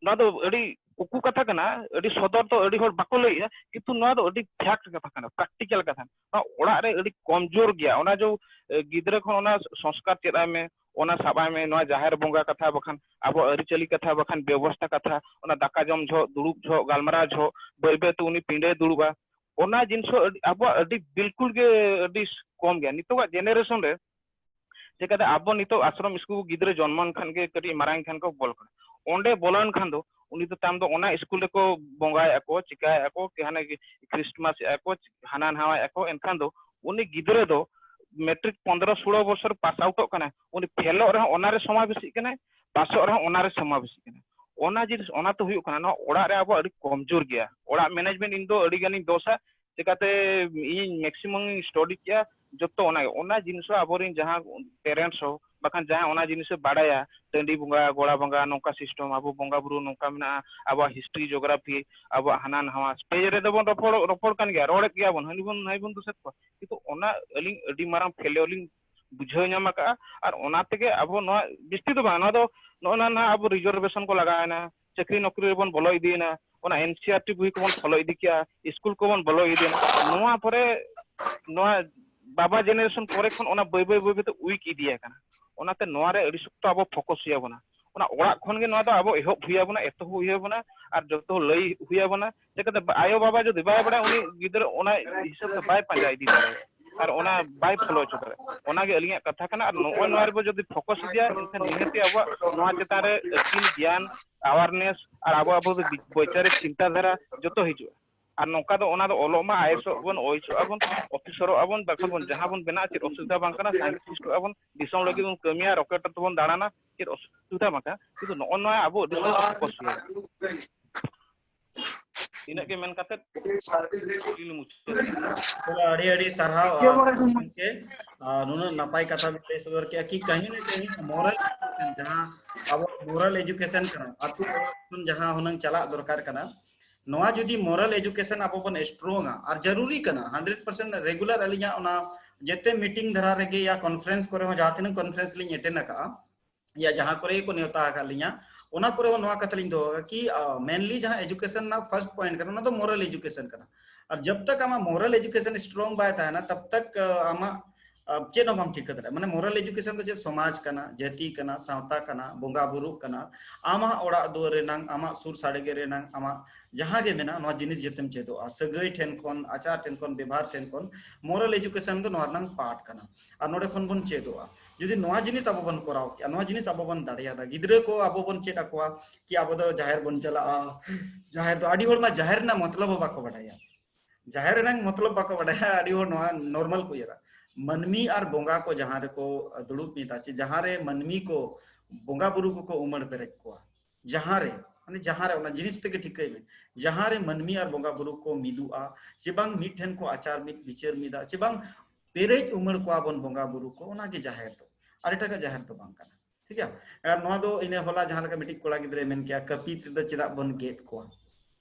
ᱱᱚᱣᱟ ᱫᱚ ᱟᱹᱰᱤ ᱩᱠᱩ ᱠᱟᱛᱷᱟ ᱠᱟᱱᱟ, ᱟᱹᱰᱤ ᱥᱚᱫᱚᱨ ᱫᱚ ᱟᱹᱰᱤ ᱦᱚᱲ ᱵᱟᱠᱚ ᱞᱟᱹᱭᱮᱜᱼᱟ, ᱠᱤᱱᱛᱩ ᱱᱚᱣᱟ ᱫᱚ ᱟᱹᱰᱤ ᱯᱷᱮᱠᱴ ᱠᱟᱛᱷᱟ ᱠᱟᱱᱟ, ᱯᱨᱮᱠᱴᱤᱠᱟᱞ ᱠᱟᱛᱷᱟ᱾ ᱱᱚᱣᱟ ᱚᱲᱟᱜ ᱨᱮ ᱟᱹᱰᱤ ᱠᱚᱢᱡᱳᱨ ᱜᱮᱭᱟ᱾ ᱚᱱᱟ ᱡᱮ, ᱮ, ᱜᱤᱫᱽᱨᱟᱹ ᱠᱷᱚᱱ ᱚᱱᱟ ᱥᱚᱝᱥᱠᱟᱨ ᱪᱮᱫ ᱟᱭ ᱢᱮ, ᱚᱱᱟ ᱥᱟᱵ ᱟᱭ ᱢᱮ, ᱱᱚᱣᱟ ᱡᱟᱦᱮᱨ ᱵᱚᱸᱜᱟ ᱠᱟᱛᱷᱟ, ᱵᱟᱠᱷᱟᱱ ᱟᱵᱚᱣᱟᱜ ᱟᱹᱨᱤᱪᱟᱹᱞᱤ ᱠᱟᱛᱷᱟ, ᱵᱟᱠᱷᱟᱱ ᱵᱮᱵᱚᱥᱛᱷᱟ ᱠᱟᱛᱷᱟ, ᱚᱱᱟ ᱫᱟᱠᱟ ᱡᱚᱢ ᱡᱚᱦᱚᱜ, ᱫᱩᱲᱩᱵ ᱡᱚᱦᱚᱜ, ᱜᱟᱞᱢᱟᱨᱟᱣ ᱡᱚᱦᱚᱜ, ᱵᱟᱹᱭ ᱵᱟᱹᱭ ᱛᱮ ᱩᱱᱤ ᱯᱤᱸᱰᱟᱹᱭ ᱫᱩᱲᱩᱵᱼᱟ᱾ ᱚᱱᱟ ᱡᱤᱱᱤᱥ ᱦᱚᱸ ᱟᱹᱰᱤ, ᱟᱵᱚᱣᱟᱜ ᱟᱹᱰᱤ ᱵᱤᱞᱠᱩᱞ ᱜᱮ ᱟᱹᱰᱤ ᱠᱚᱢ ᱜᱮᱭᱟ ᱱᱤᱛᱚᱜᱟᱜ ᱡᱮᱱᱟᱨᱮᱥᱚᱱ ᱨᱮ᱾ ᱪᱮᱠᱟᱛᱮ ᱟᱵᱚ ᱱᱤᱛᱚᱜ ᱟᱥᱨᱚᱢ ᱥᱠᱩᱞ ᱜᱤᱫᱽᱨᱟᱹ ᱡᱚᱱᱢᱚ ᱞᱮᱱᱠᱷᱟᱱ ᱜᱮ ᱠᱟᱹᱴᱤᱡ ᱢᱟᱨᱟᱝ ᱮᱱᱠᱷᱟᱱ ᱠᱚ ᱵᱚᱞ ᱠᱟᱱᱟ᱾ ᱚᱸᱰᱮ ᱵᱚᱞᱚᱭᱮᱱ ᱠᱷᱟᱱ ᱫᱚ ᱩᱱᱤ ᱫᱚ ᱛᱟᱭᱚᱢ ᱫᱚ ᱚᱱᱟ ᱥᱠᱩᱞ ᱨᱮᱠᱚ ᱵᱚᱸᱜᱟᱭᱮᱫᱼᱟ ᱠᱚ, ᱪᱤᱠᱟᱭᱮᱫᱼᱟ ᱠᱚ, ᱦᱟᱱᱮ ᱠᱷᱨᱤᱥᱴᱢᱟᱥ ᱮᱫᱼᱟ ᱠᱚ, ᱦᱟᱱᱟ ᱱᱟᱣᱟᱭᱮᱫᱼᱟ ᱠᱚ᱾ ᱮᱱᱠᱷᱟᱱ ᱫᱚ ᱩᱱᱤ ᱜᱤᱫᱽᱨᱟᱹ ᱫᱚ ᱢᱮᱴᱨᱤᱠ ᱯᱚᱱᱫᱽᱨᱚ ᱥᱳᱞᱳ ᱵᱚᱪᱷᱚᱨ ᱯᱟᱥ ᱟᱣᱩᱴᱚᱜ ᱠᱟᱱᱟᱭ, ᱩᱱᱤ ᱯᱷᱮᱞᱚᱜ ᱨᱮᱦᱚᱸ ᱚᱱᱟᱨᱮ ᱥᱚᱢᱟᱵᱮᱥᱤᱜ ᱠᱟᱱᱟᱭ, ᱯᱟᱥᱚᱜ ᱨᱮᱦᱚᱸ ᱚᱱᱟᱨᱮ ᱥᱚᱢᱟᱵᱮᱥᱤᱜ ᱠᱟᱱᱟᱭ᱾ ᱚᱱᱟ ᱡᱤᱱᱤᱥ, ᱚᱱᱟ ᱛᱮ ᱦᱩᱭᱩᱜ ᱠᱟᱱᱟ ᱱᱚᱣᱟ ᱚᱲᱟᱜ ᱨᱮ ᱟᱵᱚ ᱟᱹᱰᱤ ᱠᱚᱢᱡᱳᱨ ᱜᱮᱭᱟ᱾ ᱚᱲᱟᱜ ᱢᱮᱱᱮᱡᱢᱮᱱᱴ ᱤᱧ ᱫᱚ ᱟᱹᱰᱤ ᱜᱟᱱᱤᱧ ᱫᱳᱥᱟ, ᱪᱮᱠᱟᱛᱮ ᱤᱧ ᱢᱮᱠᱥᱤᱢᱟᱢ ᱤᱧ ᱥᱴᱟᱰᱤ ᱠᱮᱜᱼᱟ, ᱡᱚᱛᱚ ᱚᱱᱟ, ᱚᱱᱟ ᱡᱤᱱᱤᱥ ᱦᱚᱸ ᱟᱵᱚᱨᱮᱱ ᱡᱟᱦᱟᱸ ᱯᱮᱨᱮᱱᱴᱥ ᱦᱚᱸ, ᱵᱟᱠᱷᱟᱱ ᱡᱟᱦᱟᱸ ᱚᱱᱟ ᱡᱤᱱᱤᱥ ᱮ ᱵᱟᱲᱟᱭᱟ, ᱴᱟᱺᱰᱤ ᱵᱚᱸᱜᱟ, ᱜᱚᱲᱟ ᱵᱚᱸᱜᱟ, ᱱᱚᱝᱠᱟ ᱥᱤᱥᱴᱮᱢ, ᱟᱵᱚ ᱵᱚᱸᱜᱟ ᱵᱩᱨᱩ ᱱᱚᱝᱠᱟ ᱢᱮᱱᱟᱜᱼᱟ, ᱟᱵᱚᱣᱟᱜ ᱦᱤᱥᱴᱨᱤ, ᱡᱳᱜᱨᱟᱯᱷᱤ, ᱟᱵᱚᱣᱟᱜ ᱦᱟᱱᱟ ᱱᱟᱣᱟ ᱥᱴᱮᱡ ᱨᱮᱫᱚ ᱵᱚᱱ ᱨᱚᱯᱚᱲ, ᱨᱚᱯᱚᱲ ᱠᱟᱱ ᱜᱮᱭᱟ, ᱨᱚᱲᱮᱫ ᱜᱮᱭᱟ ᱵᱚᱱ, ᱦᱟᱹᱱᱤ ᱵᱚᱱ ᱱᱟᱹᱭ ᱵᱚᱱ ᱫᱩᱥᱮᱫ ᱠᱚᱣᱟ, ᱠᱤᱱᱛᱩ ᱚᱱᱟ ᱟᱹᱞᱤᱧ ᱟᱹᱰᱤ ᱢᱟᱨᱟᱝ ᱯᱷᱮᱞᱮᱭᱚᱨ ᱞᱤᱧ ᱵᱩᱡᱷᱟᱹᱣ ᱧᱟᱢ ᱟᱠᱟᱫᱼᱟ᱾ ᱟᱨ ᱚᱱᱟ ᱛᱮᱜᱮ ᱟᱵᱚ ᱱᱚᱣᱟ, ᱵᱤᱥᱛᱤ ᱫᱚ ᱵᱟᱝ, ᱱᱚᱣᱟ ᱫᱚ ᱱᱚᱜᱼᱚ ᱱᱟ ᱱᱟᱦᱟᱜ ᱟᱵᱚ ᱨᱤᱡᱟᱨᱵᱷᱮᱥᱚᱱ ᱠᱚ ᱞᱟᱜᱟᱣᱮᱱᱟ, ᱪᱟᱹᱠᱨᱤ ᱱᱚᱠᱨᱤ ᱨᱮᱵᱚᱱ ᱵᱚᱞᱚ ᱤᱫᱤᱭᱮᱱᱟ, ᱚᱱᱟ ᱮᱱ ᱥᱤ ᱟᱨ ᱴᱤ ᱵᱳᱭ ᱠᱚᱵᱚᱱ ᱯᱷᱚᱞᱳ ᱤᱫᱤ ᱠᱮᱜᱼᱟ, ᱥᱠᱩᱞ ᱠᱚᱵᱚᱱ ᱵᱚᱞᱚ ᱤᱫᱤᱭᱮᱱᱟ᱾ ᱱᱚᱣᱟ ᱯᱚᱨᱮ ᱱᱚᱣᱟ ᱵᱟᱵᱟ ᱡᱮᱱᱟᱨᱮᱥᱚᱱ ᱯᱚᱨᱮ ᱠᱷᱚᱱ ᱚᱱᱟ ᱵᱟᱹᱭ ᱵᱟᱹᱭ ᱵᱟᱹᱭ ᱵᱟᱹᱭ ᱛᱮ ᱩᱭᱤᱠ ᱤᱫᱤ ᱟᱠᱟᱱᱟ᱾ ᱚᱱᱟᱛᱮ ᱱᱚᱣᱟ ᱨᱮ ᱟᱹᱰᱤ ᱥᱚᱠᱛᱚ ᱟᱵᱚ ᱯᱷᱳᱠᱟᱥ ᱦᱩᱭ ᱟᱵᱚᱱᱟ᱾ ᱚᱱᱟ ᱚᱲᱟᱜ ᱠᱷᱚᱱ ᱜᱮ ᱱᱚᱣᱟ ᱫᱚ ᱟᱵᱚ ᱮᱦᱚᱵ ᱦᱩᱭ ᱟᱵᱚᱱᱟ, ᱮᱛᱚᱦᱚᱵ ᱦᱩᱭ ᱟᱵᱚᱱᱟ, ᱟᱨ ᱡᱚᱛᱚ ᱞᱟᱹᱭ ᱦᱩᱭ ᱟᱵᱚᱱᱟ᱾ ᱪᱤᱠᱟᱹᱛᱮ ᱟᱭᱳ ᱵᱟᱵᱟ ᱡᱩᱫᱤ ᱵᱟᱭ ᱵᱟᱲᱟᱭᱟ, ᱩᱱᱤ ᱜᱤᱫᱽᱨᱟᱹ ᱚᱱᱟ ᱦᱤᱥᱟᱹᱵ ᱛᱮ ᱵᱟᱭ ᱯᱟᱸᱡᱟ ᱤᱫᱤ ᱫᱟᱲᱮᱭᱟᱜᱼᱟ ᱟᱨ ᱚᱱᱟ ᱵᱟᱭ ᱯᱷᱚᱞᱳ ᱦᱚᱪᱚ ᱫᱟᱲᱮᱭᱟᱜᱼᱟ᱾ ᱚᱱᱟᱜᱮ ᱟᱹᱞᱤᱧᱟᱜ ᱠᱟᱛᱷᱟ ᱠᱟᱱᱟ᱾ ᱟᱨ ᱱᱚᱜᱼᱚᱭ ᱱᱚᱣᱟ ᱨᱮᱵᱚ ᱡᱩᱫᱤ ᱯᱷᱳᱠᱟᱥ ᱤᱫᱤᱭᱟ, ᱮᱱᱠᱷᱟᱱ ᱱᱤᱦᱟᱹᱛᱤ ᱟᱵᱚᱣᱟᱜ ᱱᱚᱣᱟ ᱪᱮᱛᱟᱱ ᱨᱮ ᱟᱹᱠᱤᱞ ᱜᱮᱭᱟᱱ, ᱟᱣᱟᱨᱱᱮᱥ ᱟᱨ ᱟᱵᱚ, ᱟᱵᱚ ᱵᱳᱭᱪᱟᱨᱤᱠ ᱪᱤᱱᱛᱟᱹ ᱫᱷᱟᱨᱟ ᱡᱚᱛᱚ ᱦᱤᱡᱩᱜᱼᱟ᱾ ᱟᱨ ᱱᱚᱝᱠᱟ ᱫᱚ, ᱚᱱᱟ ᱫᱚ ᱚᱞᱚᱜ ᱢᱟ, ᱟᱭᱮᱥᱚᱜ ᱵᱚᱱ, ᱚᱭᱮᱥᱚᱜ ᱟᱵᱚᱱ, ᱚᱯᱷᱤᱥᱚᱨᱚᱜ ᱟᱵᱚᱱ, ᱵᱟᱠᱷᱟᱱ ᱵᱚᱱ ᱡᱟᱦᱟᱸ ᱵᱚᱱ ᱵᱮᱱᱟᱜᱼᱟ, ᱪᱮᱫ ᱚᱥᱩᱵᱤᱫᱷᱟ ᱵᱟᱝ ᱠᱟᱱᱟ, ᱥᱟᱭᱮᱱᱴᱤᱥᱴᱚᱜ ᱟᱵᱚᱱ, ᱫᱤᱥᱚᱢ ᱞᱟᱹᱜᱤᱫ ᱵᱚᱱ ᱠᱟᱹᱢᱤᱭᱟ, ᱨᱚᱠᱮᱴ ᱛᱮᱵᱚᱱ ᱫᱟᱬᱟᱱᱟ, ᱪᱮᱫ ᱚᱥᱩᱵᱤᱫᱷᱟ ᱵᱟᱝ ᱠᱟᱱᱟ᱾ ᱠᱤᱱᱛᱩ ᱱᱚᱜᱼᱚ ᱱᱚᱣᱟ ᱟᱵᱚ ᱟᱹᱰᱤ ᱥᱚᱢᱚᱥᱥᱟ᱾ ᱤᱱᱟᱹᱜ ᱜᱮ ᱢᱮᱱ ᱠᱟᱛᱮ ᱠᱩᱠᱞᱤ ᱞᱤᱧ ᱢᱩᱪᱟᱹᱫ᱾ ᱛᱟᱦᱚᱞᱮ ᱟᱹᱰᱤ ᱟᱹᱰᱤ ᱥᱟᱨᱦᱟᱣ, ᱟᱨ ᱜᱚᱢᱠᱮ, ᱟᱨ ᱱᱩᱱᱟᱹᱜ ᱱᱟᱯᱟᱭ ᱠᱟᱛᱷᱟ ᱵᱤᱱ ᱞᱟᱹᱭ ᱥᱚᱫᱚᱨ ᱠᱮᱜᱼᱟ ᱠᱤ ᱠᱟᱹᱦᱤ ᱱᱟ ᱠᱟᱹᱦᱤ moral education, ᱡᱟᱦᱟᱸ ᱟᱵᱚ moral education ᱠᱟᱱᱟ, ᱟᱹᱛᱩ ᱚᱲᱟᱜ ᱠᱷᱚᱱ ᱡᱟᱦᱟᱸ ᱦᱩᱱᱟᱹᱝ ᱪᱟᱞᱟᱜ ᱫᱚᱨᱠᱟᱨ ᱠᱟᱱᱟ, ᱱᱚᱣᱟ ᱡᱩᱫᱤ moral education ᱟᱵᱚ ᱵᱚᱱ strong ᱟ, ᱟᱨ ᱡᱟᱹᱨᱩᱨᱤ ᱠᱟᱱᱟ, hundred percent regular ᱟᱹᱞᱤᱧᱟᱜ ᱚᱱᱟ ᱡᱮᱛᱮ meeting ᱫᱷᱟᱨᱟ ᱨᱮᱜᱮ ᱭᱟ conference ᱠᱚᱨᱮ ᱦᱚᱸ, ᱡᱟᱦᱟᱸ ᱛᱤᱱᱟᱹᱜ conference ᱞᱤᱧ attend ᱟᱠᱟᱜᱼᱟ, ᱭᱟ ᱡᱟᱦᱟᱸ ᱠᱚᱨᱮ ᱜᱮᱠᱚ ᱱᱮᱣᱛᱟ ᱟᱠᱟᱫ ᱞᱤᱧᱟ, ᱚᱱᱟ ᱠᱚᱨᱮ ᱦᱚᱸ ᱱᱚᱣᱟ ᱠᱟᱛᱷᱟ ᱞᱤᱧ ᱫᱚᱦᱚ ᱟᱠᱟᱫᱟ ᱠᱤ, ᱟ, mainly ᱡᱟᱦᱟᱸ education ᱨᱮᱱᱟᱜ first point ᱠᱟᱱᱟ, ᱚᱱᱟ ᱫᱚ moral education ᱠᱟᱱᱟ᱾ ᱟᱨ ᱡᱟᱵ ᱛᱟᱠ ᱟᱢᱟᱜ moral education strong ᱵᱟᱭ ᱛᱟᱦᱮᱱᱟ, ᱛᱟᱵ ᱛᱟᱠ, ᱟ, ᱟᱢᱟᱜ, ᱟ, ᱪᱮᱫ ᱦᱚᱸ ᱵᱟᱢ ᱴᱷᱤᱠᱟᱹ ᱫᱟᱲᱮᱭᱟᱜᱼᱟ᱾ ᱢᱟᱱᱮ moral education ᱫᱚ ᱪᱮᱫ, ᱥᱚᱢᱟᱡᱽ ᱠᱟᱱᱟ, ᱡᱟᱹᱛᱤ ᱠᱟᱱᱟ, ᱥᱟᱶᱛᱟ ᱠᱟᱱᱟ, ᱵᱚᱸᱜᱟ ᱵᱩᱨᱩᱜ ᱠᱟᱱᱟ, ᱟᱢᱟᱜ ᱚᱲᱟᱜ ᱫᱩᱣᱟᱹᱨ ᱨᱮᱱᱟᱝ, ᱟᱢᱟᱜ ᱥᱩᱨ ᱥᱟᱰᱮ ᱜᱮ ᱨᱮᱱᱟᱝ, ᱟᱢᱟᱜ ᱡᱟᱦᱟᱸ ᱜᱮ ᱢᱮᱱᱟᱜᱼᱟ, ᱱᱚᱣᱟ ᱡᱤᱱᱤᱥ ᱡᱚᱛᱚᱢ ᱪᱮᱫᱚᱜᱼᱟ᱾ ᱥᱟᱹᱜᱟᱹᱭ ᱴᱷᱮᱱ ᱠᱷᱚᱱ, ᱟᱪᱟᱨ ᱴᱷᱮᱱ ᱠᱷᱚᱱ, ᱵᱮᱵᱷᱟᱨ ᱴᱷᱮᱱ ᱠᱷᱚᱱ moral education ᱫᱚ ᱱᱚᱣᱟ ᱨᱮᱱᱟᱝ part ᱠᱟᱱᱟ᱾ ᱟᱨ ᱱᱚᱰᱮ ᱠᱷᱚᱱ ᱵᱚᱱ ᱪᱮᱫᱚᱜᱼᱟ᱾ ᱡᱩᱫᱤ ᱱᱚᱣᱟ ᱡᱤᱱᱤᱥ ᱟᱵᱚ ᱵᱚᱱ ᱠᱚᱨᱟᱣ ᱠᱮᱭᱟ, ᱱᱚᱣᱟ ᱡᱤᱱᱤᱥ ᱟᱵᱚ ᱵᱚᱱ ᱫᱟᱲᱮᱭᱟᱫᱟ, ᱜᱤᱫᱽᱨᱟᱹ ᱠᱚ ᱟᱵᱚ ᱵᱚᱱ ᱪᱮᱫ ᱟᱠᱚᱣᱟ ᱠᱤ ᱟᱵᱚ ᱫᱚ ᱡᱟᱦᱮᱨ ᱵᱚᱱ ᱪᱟᱞᱟᱜᱼᱟ, ᱡᱟᱦᱮᱨ ᱫᱚ, ᱟᱹᱰᱤ ᱦᱚᱲ ᱢᱟ ᱡᱟᱦᱮᱨ ᱨᱮᱱᱟᱜ ᱢᱚᱛᱞᱚᱵ ᱦᱚᱸ ᱵᱟᱠᱚ ᱵᱟᱰᱟᱭᱟ᱾ ᱡᱟᱦᱮᱨ ᱨᱮᱱᱟᱜ ᱢᱚᱛᱞᱚᱵ ᱵᱟᱠᱚ ᱵᱟᱰᱟᱭᱟ, ᱟᱹᱰᱤ ᱦᱚᱲ ᱱᱚᱣᱟ normal ᱠᱚ ᱩᱭᱦᱟᱹᱨᱟ᱾ ᱢᱟᱹᱱᱢᱤ ᱟᱨ ᱵᱚᱸᱜᱟ ᱠᱚ ᱡᱟᱦᱟᱸ ᱨᱮᱠᱚ ᱫᱩᱲᱩᱵ ᱢᱤᱫᱟ, ᱪᱮ ᱡᱟᱦᱟᱸ ᱨᱮ ᱢᱟᱹᱱᱢᱤ ᱠᱚ ᱵᱚᱸᱜᱟ ᱵᱩᱨᱩ ᱠᱚᱠᱚ ᱩᱢᱟᱹᱲ ᱯᱮᱨᱮᱡ ᱠᱚᱣᱟ, ᱡᱟᱦᱟᱸ ᱨᱮ, ᱢᱟᱱᱮ ᱡᱟᱦᱟᱸ ᱨᱮ, ᱚᱱᱟ ᱡᱤᱱᱤᱥ ᱛᱮᱜᱮ ᱴᱷᱤᱠᱟᱹᱭ ᱢᱮ, ᱡᱟᱦᱟᱸ ᱨᱮ ᱢᱟᱹᱱᱢᱤ ᱟᱨ ᱵᱚᱸᱜᱟ ᱵᱩᱨᱩ ᱠᱚ ᱢᱤᱫᱩᱜᱼᱟ, ᱪᱮ ᱵᱟᱝ ᱢᱤᱫ ᱴᱷᱮᱱ ᱠᱚ ᱟᱪᱟᱨ ᱢᱤᱫ, ᱵᱤᱪᱟᱹᱨ ᱢᱤᱫᱟ, ᱪᱮ ᱵᱟᱝ ᱯᱮᱨᱮᱡ ᱩᱢᱟᱹᱲ ᱠᱚᱣᱟ ᱵᱚᱱ ᱵᱚᱸᱜᱟ ᱵᱩᱨᱩ ᱠᱚ, ᱚᱱᱟ ᱜᱮ ᱡᱟᱦᱮᱨ ᱫᱚ, ᱟᱨ ᱮᱴᱟᱜᱟᱜ ᱡᱟᱦᱮᱨ ᱫᱚ ᱵᱟᱝ ᱠᱟᱱᱟ᱾ ᱴᱷᱤᱠ ᱜᱮᱭᱟ? ᱟᱨ ᱱᱚᱣᱟ ᱫᱚ ᱤᱱᱟᱹ ᱦᱚᱞᱟ ᱡᱟᱦᱟᱸ ᱞᱮᱠᱟ ᱢᱤᱫᱴᱤᱡ ᱠᱚᱲᱟ ᱜᱤᱫᱽᱨᱟᱹᱭ ᱢᱮᱱ ᱠᱮᱜᱼᱟ, ᱠᱟᱹᱯᱤ ᱛᱮᱫᱚ ᱪᱮᱫᱟᱜ ᱵᱚᱱ ᱜᱮᱫ ᱠᱚᱣᱟ?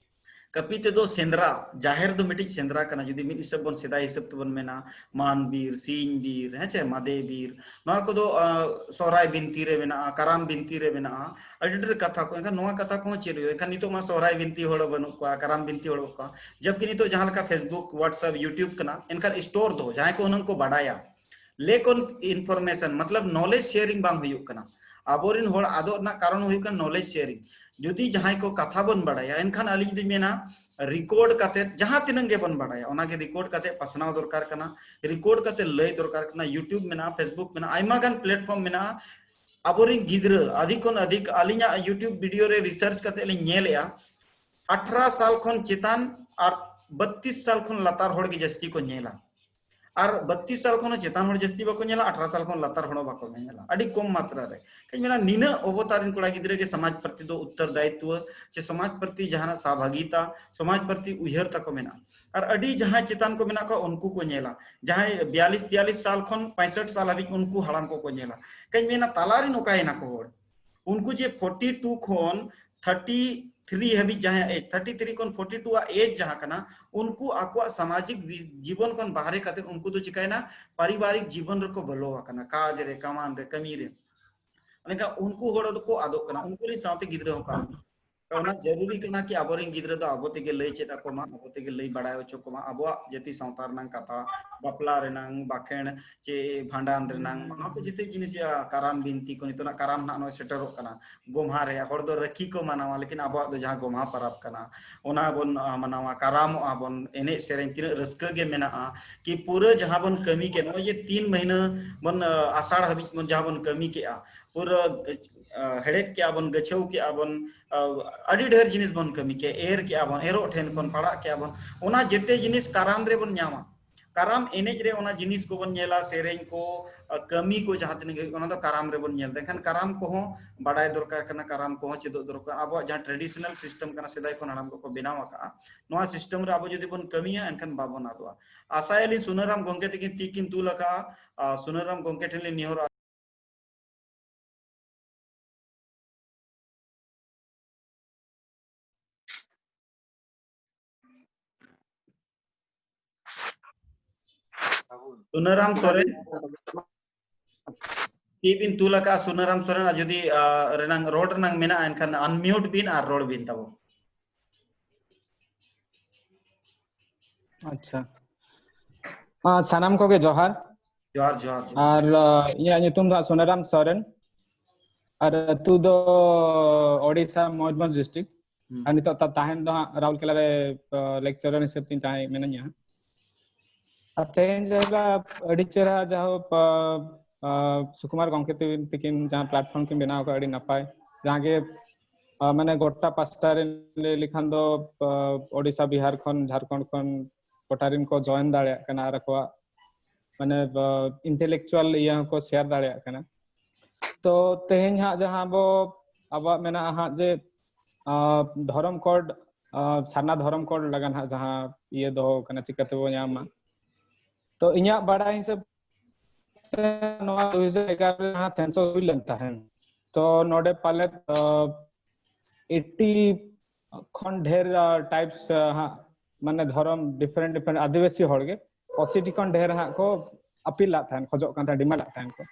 ᱠᱟᱹᱯᱤ ᱛᱮᱫᱚ ᱥᱮᱸᱫᱽᱨᱟ, ᱡᱟᱦᱮᱨ ᱫᱚ ᱢᱤᱫᱴᱤᱡ ᱥᱮᱸᱫᱽᱨᱟ ᱠᱟᱱᱟ᱾ ᱡᱩᱫᱤ ᱢᱤᱫ ᱦᱤᱥᱟᱹᱵ ᱵᱚᱱ, ᱥᱮᱫᱟᱭ ᱦᱤᱥᱟᱹᱵ ᱛᱮᱵᱚᱱ ᱢᱮᱱᱟ, ᱢᱟᱱ ᱵᱤᱨ, ᱥᱤᱧ ᱵᱤᱨ, ᱦᱮᱸ ᱪᱮ, ᱢᱟᱫᱮ ᱵᱤᱨ, ᱱᱚᱣᱟ ᱠᱚᱫᱚ, ᱟ, ᱥᱚᱦᱨᱟᱭ ᱵᱤᱱᱛᱤ ᱨᱮ ᱢᱮᱱᱟᱜᱼᱟ, ᱠᱟᱨᱟᱢ ᱵᱤᱱᱛᱤ ᱨᱮ ᱢᱮᱱᱟᱜᱼᱟ, ᱟᱹᱰᱤ ᱰᱷᱮᱨ ᱠᱟᱛᱷᱟ ᱠᱚ᱾ ᱮᱱᱠᱷᱟᱱ ᱱᱚᱣᱟ ᱠᱟᱛᱷᱟ ᱠᱚᱦᱚᱸ ᱪᱮᱫ ᱦᱩᱭᱩᱜᱼᱟ? ᱮᱱᱠᱷᱟᱱ ᱱᱤᱛᱚᱜ ᱢᱟ ᱥᱚᱦᱨᱟᱭ ᱵᱤᱱᱛᱤ ᱦᱚᱲ ᱵᱟᱹᱱᱩᱜ ᱠᱚᱣᱟ, ᱠᱟᱨᱟᱢ ᱵᱤᱱᱛᱤ ᱦᱚᱲ ᱵᱟᱹᱱᱩᱜ ᱠᱚᱣᱟ᱾ ᱡᱟᱵᱠᱤ ᱱᱤᱛᱚᱜ ᱡᱟᱦᱟᱸ ᱞᱮᱠᱟ Facebook, WhatsApp, YouTube ᱠᱟᱱᱟ, ᱮᱱᱠᱷᱟᱱ store ᱫᱚ ᱡᱟᱦᱟᱸᱭ ᱠᱚ ᱦᱩᱱᱟᱹᱝ ᱠᱚ ᱵᱟᱰᱟᱭᱟ, lack of information, ᱢᱚᱛᱞᱚᱵ knowledge sharing ᱵᱟᱝ ᱦᱩᱭᱩᱜ ᱠᱟᱱᱟ᱾ ᱟᱵᱚᱨᱮᱱ ᱦᱚᱲ ᱟᱫᱚᱜ ᱨᱮᱱᱟᱜ ᱠᱟᱨᱚᱱ ᱦᱩᱭᱩᱜ ᱠᱟᱱᱟ knowledge sharing᱾ ᱡᱩᱫᱤ ᱡᱟᱦᱟᱸᱭ ᱠᱚ ᱠᱟᱛᱷᱟ ᱵᱚᱱ ᱵᱟᱰᱟᱭᱟ, ᱮᱱᱠᱷᱟᱱ ᱟᱹᱞᱤᱧ ᱫᱚᱧ ᱢᱮᱱᱟ record ᱠᱟᱛᱮ, ᱡᱟᱦᱟᱸ ᱛᱤᱱᱟᱹᱜ ᱜᱮᱵᱚᱱ ᱵᱟᱰᱟᱭᱟ, ᱚᱱᱟᱜᱮ record ᱠᱟᱛᱮ ᱯᱟᱥᱱᱟᱣ ᱫᱚᱨᱠᱟᱨ ᱠᱟᱱᱟ, record ᱠᱟᱛᱮ ᱞᱟᱹᱭ ᱫᱚᱨᱠᱟᱨ ᱠᱟᱱᱟ᱾ YouTube ᱢᱮᱱᱟᱜᱼᱟ, Facebook ᱢᱮᱱᱟᱜᱼᱟ, ᱟᱭᱢᱟ ᱜᱟᱱ platform ᱢᱮᱱᱟᱜᱼᱟ᱾ ᱟᱵᱚᱨᱮᱱ ᱜᱤᱫᱽᱨᱟᱹ ᱟᱹᱫᱷᱤᱠ ᱠᱷᱚᱱ ᱟᱹᱫᱷᱤᱠ, ᱟᱹᱞᱤᱧᱟᱜ YouTube video ᱨᱮ research ᱠᱟᱛᱮ ᱞᱤᱧ ᱧᱮᱞᱮᱜᱼᱟ, ᱟᱴᱷᱨᱚ ᱥᱟᱞ ᱠᱷᱚᱱ ᱪᱮᱛᱟᱱ ᱟᱨ ᱵᱟᱛᱛᱤᱥ ᱥᱟᱞ ᱠᱷᱚᱱ ᱞᱟᱛᱟᱨ ᱦᱚᱲ ᱜᱮ ᱡᱟᱹᱥᱛᱤ ᱠᱚ ᱧᱮᱞᱟ᱾ ᱟᱨ ᱵᱟᱛᱛᱤᱥ ᱥᱟᱞ ᱠᱷᱚᱱ ᱦᱚᱸ ᱪᱮᱛᱟᱱ ᱦᱚᱲ ᱡᱟᱹᱥᱛᱤ ᱵᱟᱠᱚ ᱧᱮᱞᱟ, ᱟᱴᱷᱨᱚ ᱥᱟᱞ ᱠᱷᱚᱱ ᱞᱟᱛᱟᱨ ᱦᱚᱲ ᱦᱚᱸ ᱵᱟᱠᱚ ᱧᱮᱞᱟ, ᱟᱹᱰᱤ ᱠᱚᱢ ᱢᱟᱛᱨᱟ ᱨᱮ᱾ ᱠᱟᱹᱡ ᱢᱮᱱᱟ, ᱱᱤᱱᱟᱹᱜ ᱚᱵᱚᱛᱟᱨ ᱨᱮᱱ ᱠᱚᱲᱟ ᱜᱤᱫᱽᱨᱟᱹ ᱜᱮ ᱥᱚᱢᱟᱡᱽ ᱯᱨᱚᱛᱤ ᱫᱚ ᱩᱛᱛᱚᱨ ᱫᱟᱭᱤᱛᱛᱚ ᱥᱮ ᱥᱚᱢᱟᱡᱽ ᱯᱨᱚᱛᱤ ᱡᱟᱦᱟᱱᱟᱜ ᱥᱟᱵᱷᱟᱜᱤᱛᱟ, ᱥᱚᱢᱟᱡᱽ ᱯᱨᱚᱛᱤ ᱩᱭᱦᱟᱹᱨ ᱛᱟᱠᱚ ᱢᱮᱱᱟᱜᱼᱟ᱾ ᱟᱨ ᱟᱹᱰᱤ ᱡᱟᱦᱟᱸᱭ ᱪᱮᱛᱟᱱ ᱠᱚ ᱢᱮᱱᱟᱜ ᱠᱚᱣᱟ, ᱩᱱᱠᱩ ᱠᱚ ᱧᱮᱞᱟ᱾ ᱡᱟᱦᱟᱸᱭ ᱵᱤᱭᱟᱞᱤᱥ ᱛᱮᱭᱟᱞᱤᱥ ᱥᱟᱞ ᱠᱷᱚᱱ ᱯᱚᱸᱭᱥᱚᱴ ᱥᱟᱞ ᱦᱟᱹᱵᱤᱡ ᱩᱱᱠᱩ ᱦᱟᱲᱟᱢ ᱠᱚᱠᱚ ᱧᱮᱞᱟ᱾ ᱠᱟᱹᱡ ᱢᱮᱱᱟ, ᱛᱟᱞᱟᱨᱮᱱ ᱚᱠᱟᱭᱮᱱᱟ ᱠᱚ ᱦᱚᱲ? ᱩᱱᱠᱩ ᱡᱮ ᱯᱷᱳᱨᱴᱤ ᱴᱩ ᱠᱷᱚᱱ ᱛᱷᱟᱨᱴᱤ ᱛᱷᱨᱤ ᱦᱟᱹᱵᱤᱡ, ᱡᱟᱦᱟᱸᱭᱟᱜ ᱮᱡᱽ ᱛᱷᱟᱨᱴᱤ ᱛᱷᱨᱤ ᱠᱷᱚᱱ ᱯᱷᱳᱨᱴᱤ ᱴᱩ ᱟᱜ ᱮᱡᱽ ᱡᱟᱦᱟᱸ ᱠᱟᱱᱟ, ᱩᱱᱠᱩ ᱟᱠᱚᱣᱟᱜ ᱥᱟᱢᱟᱡᱤᱠ ᱵᱤ-, ᱡᱤᱵᱚᱱ ᱠᱷᱚᱱ ᱵᱟᱦᱨᱮ ᱠᱟᱛᱮ ᱩᱱᱠᱩ ᱫᱚ ᱪᱤᱠᱟᱭᱮᱱᱟ, ᱯᱟᱨᱤᱵᱟᱨᱤᱠ ᱡᱤᱵᱚᱱ ᱨᱮᱠᱚ ᱵᱚᱞᱚ ᱟᱠᱟᱱᱟ, ᱠᱟᱡᱽ ᱨᱮ, ᱠᱟᱢᱟᱱ ᱨᱮ, ᱠᱟᱹᱢᱤ ᱨᱮ᱾ ᱢᱮᱱᱠᱷᱟᱱ ᱩᱱᱠᱩ ᱦᱚᱲ ᱫᱚᱠᱚ ᱟᱫᱚᱜ ᱠᱟᱱᱟ, ᱩᱱᱠᱩ ᱨᱮᱱ ᱥᱟᱶᱛᱮ ᱜᱤᱫᱽᱨᱟᱹ ᱦᱚᱸᱠᱚ ᱟᱫᱚᱜ ᱠᱟᱱᱟ᱾ ᱚᱱᱟ ᱡᱟᱹᱨᱩᱨᱤ ᱠᱟᱱᱟ ᱠᱤ ᱟᱵᱚᱨᱮᱱ ᱜᱤᱫᱽᱨᱟᱹ ᱫᱚ ᱟᱵᱚ ᱛᱮᱜᱮ ᱞᱟᱹᱭ ᱪᱮᱫ ᱟᱠᱚ ᱢᱟ, ᱟᱵᱚ ᱛᱮᱜᱮ ᱞᱟᱹᱭ ᱵᱟᱲᱟᱭ ᱦᱚᱪᱚ ᱠᱚᱢᱟ, ᱟᱵᱚᱣᱟᱜ ᱡᱟᱹᱛᱤ ᱥᱟᱶᱛᱟ ᱨᱮᱱᱟᱝ ᱠᱟᱛᱷᱟ, ᱵᱟᱯᱞᱟ ᱨᱮᱱᱟᱝ, ᱵᱟᱠᱷᱮᱬ, ᱪᱮ ᱵᱷᱟᱸᱰᱟᱱ ᱨᱮᱱᱟᱝ, ᱱᱚᱣᱟ ᱠᱚ ᱡᱚᱛᱚ ᱡᱤᱱᱤᱥ, ᱭᱟ, ᱠᱟᱨᱟᱢ ᱵᱤᱱᱛᱤ ᱠᱚ, ᱱᱤᱛᱚᱜ ᱱᱟᱜ ᱠᱟᱨᱟᱢ ᱱᱟᱜ ᱱᱚᱜᱼᱚᱭ ᱥᱮᱴᱮᱨᱚᱜ ᱠᱟᱱᱟ, ᱜᱚᱢᱦᱟ ᱨᱮ ᱦᱚᱲ ᱫᱚ ᱨᱟᱹᱠᱷᱤ ᱠᱚ ᱢᱟᱱᱟᱣᱟ, ᱞᱮᱠᱤᱱ ᱟᱵᱚᱣᱟᱜ ᱫᱚ ᱡᱟᱦᱟᱸ ᱜᱚᱢᱦᱟ ᱯᱟᱨᱟᱵᱽ ᱠᱟᱱᱟ, ᱚᱱᱟ ᱵᱚᱱ, ᱟ, ᱢᱟᱱᱟᱣᱟ, ᱠᱟᱨᱟᱢᱚᱜᱼᱟ ᱵᱚᱱ, ᱮᱱᱮᱡ ᱥᱮᱨᱮᱧ ᱛᱤᱱᱟᱹᱜ ᱨᱟᱹᱥᱠᱟᱹ ᱜᱮ ᱢᱮᱱᱟᱜᱼᱟ, ᱠᱤ ᱯᱩᱨᱟᱹ ᱡᱟᱦᱟᱸ ᱵᱚᱱ ᱠᱟᱹᱢᱤ ᱠᱮᱫ, ᱱᱚᱜᱼᱚᱭ ᱡᱮ ᱛᱤᱱ ᱢᱟᱹᱦᱱᱟᱹ ᱵᱚᱱ, ᱟ, ᱟᱥᱟᱲ ᱦᱟᱹᱵᱤᱡ ᱵᱚᱱ ᱡᱟᱦᱟᱸ ᱵᱚᱱ ᱠᱟᱹᱢᱤ ᱠᱮᱜᱼᱟ, ᱯᱩᱨᱟᱹ, ᱟ, ᱦᱮᱲᱦᱮᱫ ᱠᱮᱜᱼᱟ ᱵᱚᱱ, ᱜᱟᱹᱪᱷᱟᱹᱣ ᱠᱮᱜᱼᱟ ᱵᱚᱱ, ᱟ, ᱟᱹᱰᱤ ᱰᱷᱮᱨ ᱡᱤᱱᱤᱥ ᱵᱚᱱ ᱠᱟᱹᱢᱤ ᱠᱮᱜᱼᱟ, ᱮᱨ ᱠᱮᱜᱼᱟ ᱵᱚᱱ, ᱮᱨᱚᱜ ᱴᱷᱮᱱ ᱠᱷᱚᱱ ᱯᱟᱲᱟᱜ ᱠᱮᱜᱼᱟ ᱵᱚᱱ, ᱚᱱᱟ ᱡᱮᱛᱮ ᱡᱤᱱᱤᱥ ᱠᱟᱨᱟᱢ ᱨᱮᱵᱚᱱ ᱧᱟᱢᱟ᱾ ᱠᱟᱨᱟᱢ ᱮᱱᱮᱡ ᱨᱮ ᱚᱱᱟ ᱡᱤᱱᱤᱥ ᱠᱚᱵᱚᱱ ᱧᱮᱞᱟ, ᱥᱮᱨᱮᱧ ᱠᱚ, ᱟ, ᱠᱟᱹᱢᱤ ᱠᱚ ᱡᱟᱦᱟᱸ ᱛᱤᱱᱟᱹᱜ ᱜᱮ ᱦᱩᱭᱩᱜ, ᱚᱱᱟ ᱫᱚ ᱠᱟᱨᱟᱢ ᱨᱮᱵᱚᱱ ᱧᱮᱞ ᱮᱫᱟ᱾ ᱮᱱᱠᱷᱟᱱ ᱠᱟᱨᱟᱢ ᱠᱚᱦᱚᱸ ᱵᱟᱰᱟᱭ ᱫᱚᱨᱠᱟᱨ ᱠᱟᱱᱟ, ᱠᱟᱨᱟᱢ ᱠᱚᱦᱚᱸ ᱪᱮᱫᱚᱜ ᱫᱚᱨᱠᱟᱨ᱾ ᱟᱵᱚᱣᱟᱜ ᱡᱟᱦᱟᱸ traditional system ᱠᱟᱱᱟ, ᱥᱮᱫᱟᱭ ᱠᱷᱚᱱ ᱦᱟᱲᱟᱢ ᱠᱚᱠᱚ ᱵᱮᱱᱟᱣ ᱟᱠᱟᱫᱼᱟ, ᱱᱚᱣᱟ system ᱨᱮ ᱟᱵᱚ ᱡᱩᱫᱤ ᱵᱚᱱ ᱠᱟᱹᱢᱤᱭᱟ, ᱮᱱᱠᱷᱟᱱ ᱵᱟᱵᱚᱱ ᱟᱫᱚᱜᱼᱟ᱾ ᱟᱥᱟᱭᱟᱞᱤᱧ ᱥᱩᱱᱟᱹᱨᱟᱢ ᱜᱚᱢᱠᱮ ᱛᱟᱹᱠᱤᱱ ᱛᱤ ᱠᱤᱱ ᱛᱩᱞ ᱟᱠᱟᱫᱼᱟ᱾ ᱟ, ᱥᱩᱱᱟᱹᱨᱟᱢ ᱜᱚᱢᱠᱮ ᱴᱷᱮᱱ ᱞᱤᱧ ᱱᱮᱦᱚᱨᱚᱜᱼᱟ᱾ ᱥᱩᱱᱟᱹᱨᱟᱢ ᱥᱚᱨᱮᱱ, ᱛᱤ ᱵᱤᱱ ᱛᱩᱞ ᱟᱠᱟᱫᱼᱟ ᱥᱩᱱᱟᱹᱨᱟᱢ ᱥᱚᱨᱮᱱ, ᱟᱨ ᱡᱩᱫᱤ, ᱟ, ᱨᱮᱱᱟᱝ, ᱨᱚᱲ ᱨᱮᱱᱟᱝ ᱢᱮᱱᱟᱜᱼᱟ, ᱮᱱᱠᱷᱟᱱ unmute ᱵᱤᱱ ᱟᱨ ᱨᱚᱲ ᱵᱤᱱ ᱛᱟᱵᱚ᱾ ᱟᱪᱪᱷᱟ᱾ ᱟ, ᱥᱟᱱᱟᱢ ᱠᱚᱜᱮ ᱡᱚᱦᱟᱨ᱾ ᱡᱚᱦᱟᱨ, ᱡᱚᱦᱟᱨ, ᱡᱚᱦᱟᱨ᱾ ᱟᱨ, ᱟ, ᱤᱧᱟᱹᱜ ᱧᱩᱛᱩᱢ ᱫᱚ ᱦᱟᱸᱜ ᱥᱩᱱᱟᱹᱨᱟᱢ ᱥᱚᱨᱮᱱ᱾ ᱟᱨ ᱟᱹᱛᱩ ᱫᱚ ᱳᱰᱤᱥᱟ, ᱢᱚᱭᱩᱨᱵᱷᱚᱸᱡᱽ district᱾ ᱦᱩᱸ᱾ ᱟᱨ ᱱᱤᱛᱚᱜ ᱛᱟ-, ᱛᱟᱦᱮᱱ ᱫᱚ ᱦᱟᱸᱜ ᱨᱟᱩᱨᱠᱮᱞᱟ ᱨᱮ, ᱟ, lecturer ᱦᱤᱥᱟᱹᱵ ᱛᱤᱧ ᱛᱟᱦᱮᱸ ᱢᱮᱱᱟᱹᱧᱟ ᱦᱟᱸᱜ᱾ ᱟᱨ ᱛᱮᱦᱮᱧ ᱡᱟᱦᱟᱸ ᱞᱮᱠᱟ ᱟᱹᱰᱤ ᱪᱮᱦᱨᱟ, ᱡᱟᱭᱦᱳᱠ, ᱟ, ᱟ, ᱥᱩᱠᱩᱢᱟᱨ ᱜᱚᱢᱠᱮ ᱛᱤᱠᱤᱱ, ᱛᱤᱠᱤᱱ ᱡᱟᱦᱟᱸ platform ᱠᱤᱱ ᱵᱮᱱᱟᱣ ᱟᱠᱟᱫ, ᱟᱹᱰᱤ ᱱᱟᱯᱟᱭ᱾ ᱡᱟᱦᱟᱸ ᱜᱮ ᱟᱨ ᱢᱟᱱᱮ ᱜᱚᱴᱟ ᱯᱟᱥᱴᱟ ᱨᱮᱱ ᱞᱟᱹᱭ ᱞᱮᱠᱷᱟᱱ ᱫᱚ ᱳᱰᱤᱥᱟ, ᱵᱤᱦᱟᱨ ᱠᱷᱚᱱ, ᱡᱷᱟᱲᱠᱷᱚᱸᱰ ᱠᱷᱚᱱ ᱜᱚᱴᱟ ᱨᱮᱱ ᱠᱚ ᱡᱚᱭᱮᱱ ᱫᱟᱲᱮᱭᱟᱜ ᱠᱟᱱᱟ ᱟᱨ ᱟᱠᱚᱣᱟᱜ ᱢᱟᱱᱮ ᱤᱱᱴᱮᱞᱮᱠᱪᱩᱣᱟᱞ ᱤᱭᱟᱹ ᱦᱚᱸᱠᱚ ᱥᱮᱭᱟᱨ ᱫᱟᱲᱮᱭᱟᱜ ᱠᱟᱱᱟ᱾ ᱛᱚ ᱛᱮᱦᱮᱧ ᱦᱟᱸᱜ ᱡᱟᱦᱟᱸ ᱟᱵᱚ ᱟᱵᱚᱣᱟᱜ ᱢᱮᱱᱟᱜᱼᱟ ᱦᱟᱸᱜ ᱡᱮ ᱫᱷᱚᱨᱚᱢ ᱠᱳᱰ, ᱥᱟᱨᱱᱟ ᱫᱷᱚᱨᱚᱢ ᱠᱳᱰ ᱞᱟᱜᱟᱱ ᱦᱟᱸᱜ ᱡᱟᱦᱟᱸ ᱤᱭᱟᱹ ᱫᱚᱦᱚ ᱠᱟᱱᱟ, ᱪᱤᱠᱟᱹ ᱛᱮᱵᱚ ᱧᱟᱢᱟ᱾ ᱛᱚ ᱤᱧᱟᱹᱜ ᱵᱟᱲᱟᱭ ᱦᱤᱥᱟᱹᱵ ᱛᱮ ᱱᱚᱣᱟ ᱫᱩ ᱦᱟᱡᱟᱨ ᱮᱜᱟᱨᱚ ᱨᱮ ᱡᱟᱦᱟᱸ ᱥᱮᱱᱥᱚᱥ ᱦᱩᱭ ᱞᱮᱱ ᱛᱟᱦᱮᱸᱱ, ᱛᱚ ᱱᱚᱰᱮ ᱯᱟᱞᱮᱫ ᱮᱭᱤᱴᱤ ᱠᱷᱚᱱ ᱰᱷᱮᱨ ᱴᱟᱭᱤᱯᱥ ᱦᱟᱸᱜ ᱢᱟᱱᱮ ᱫᱷᱚᱨᱚᱢ ᱰᱤᱯᱷᱟᱨᱮᱱᱴ ᱰᱤᱯᱷᱟᱨᱮᱱᱴ ᱟᱹᱫᱤᱵᱟᱹᱥᱤ ᱦᱚᱲ ᱜᱮ ᱟᱥᱤᱴᱤ ᱠᱷᱚᱱ ᱰᱷᱮᱨ ᱦᱟᱸᱜ ᱠᱚ ᱟᱯᱤᱞ ᱞᱟᱜ ᱛᱟᱦᱮᱸᱱ, ᱠᱷᱚᱡᱚᱜ ᱠᱟᱱ ᱛᱟᱦᱮᱸᱱ, ᱰᱤᱢᱟᱱᱰ ᱞᱟᱜ ᱛᱟᱦᱮᱸᱱ ᱠᱚ᱾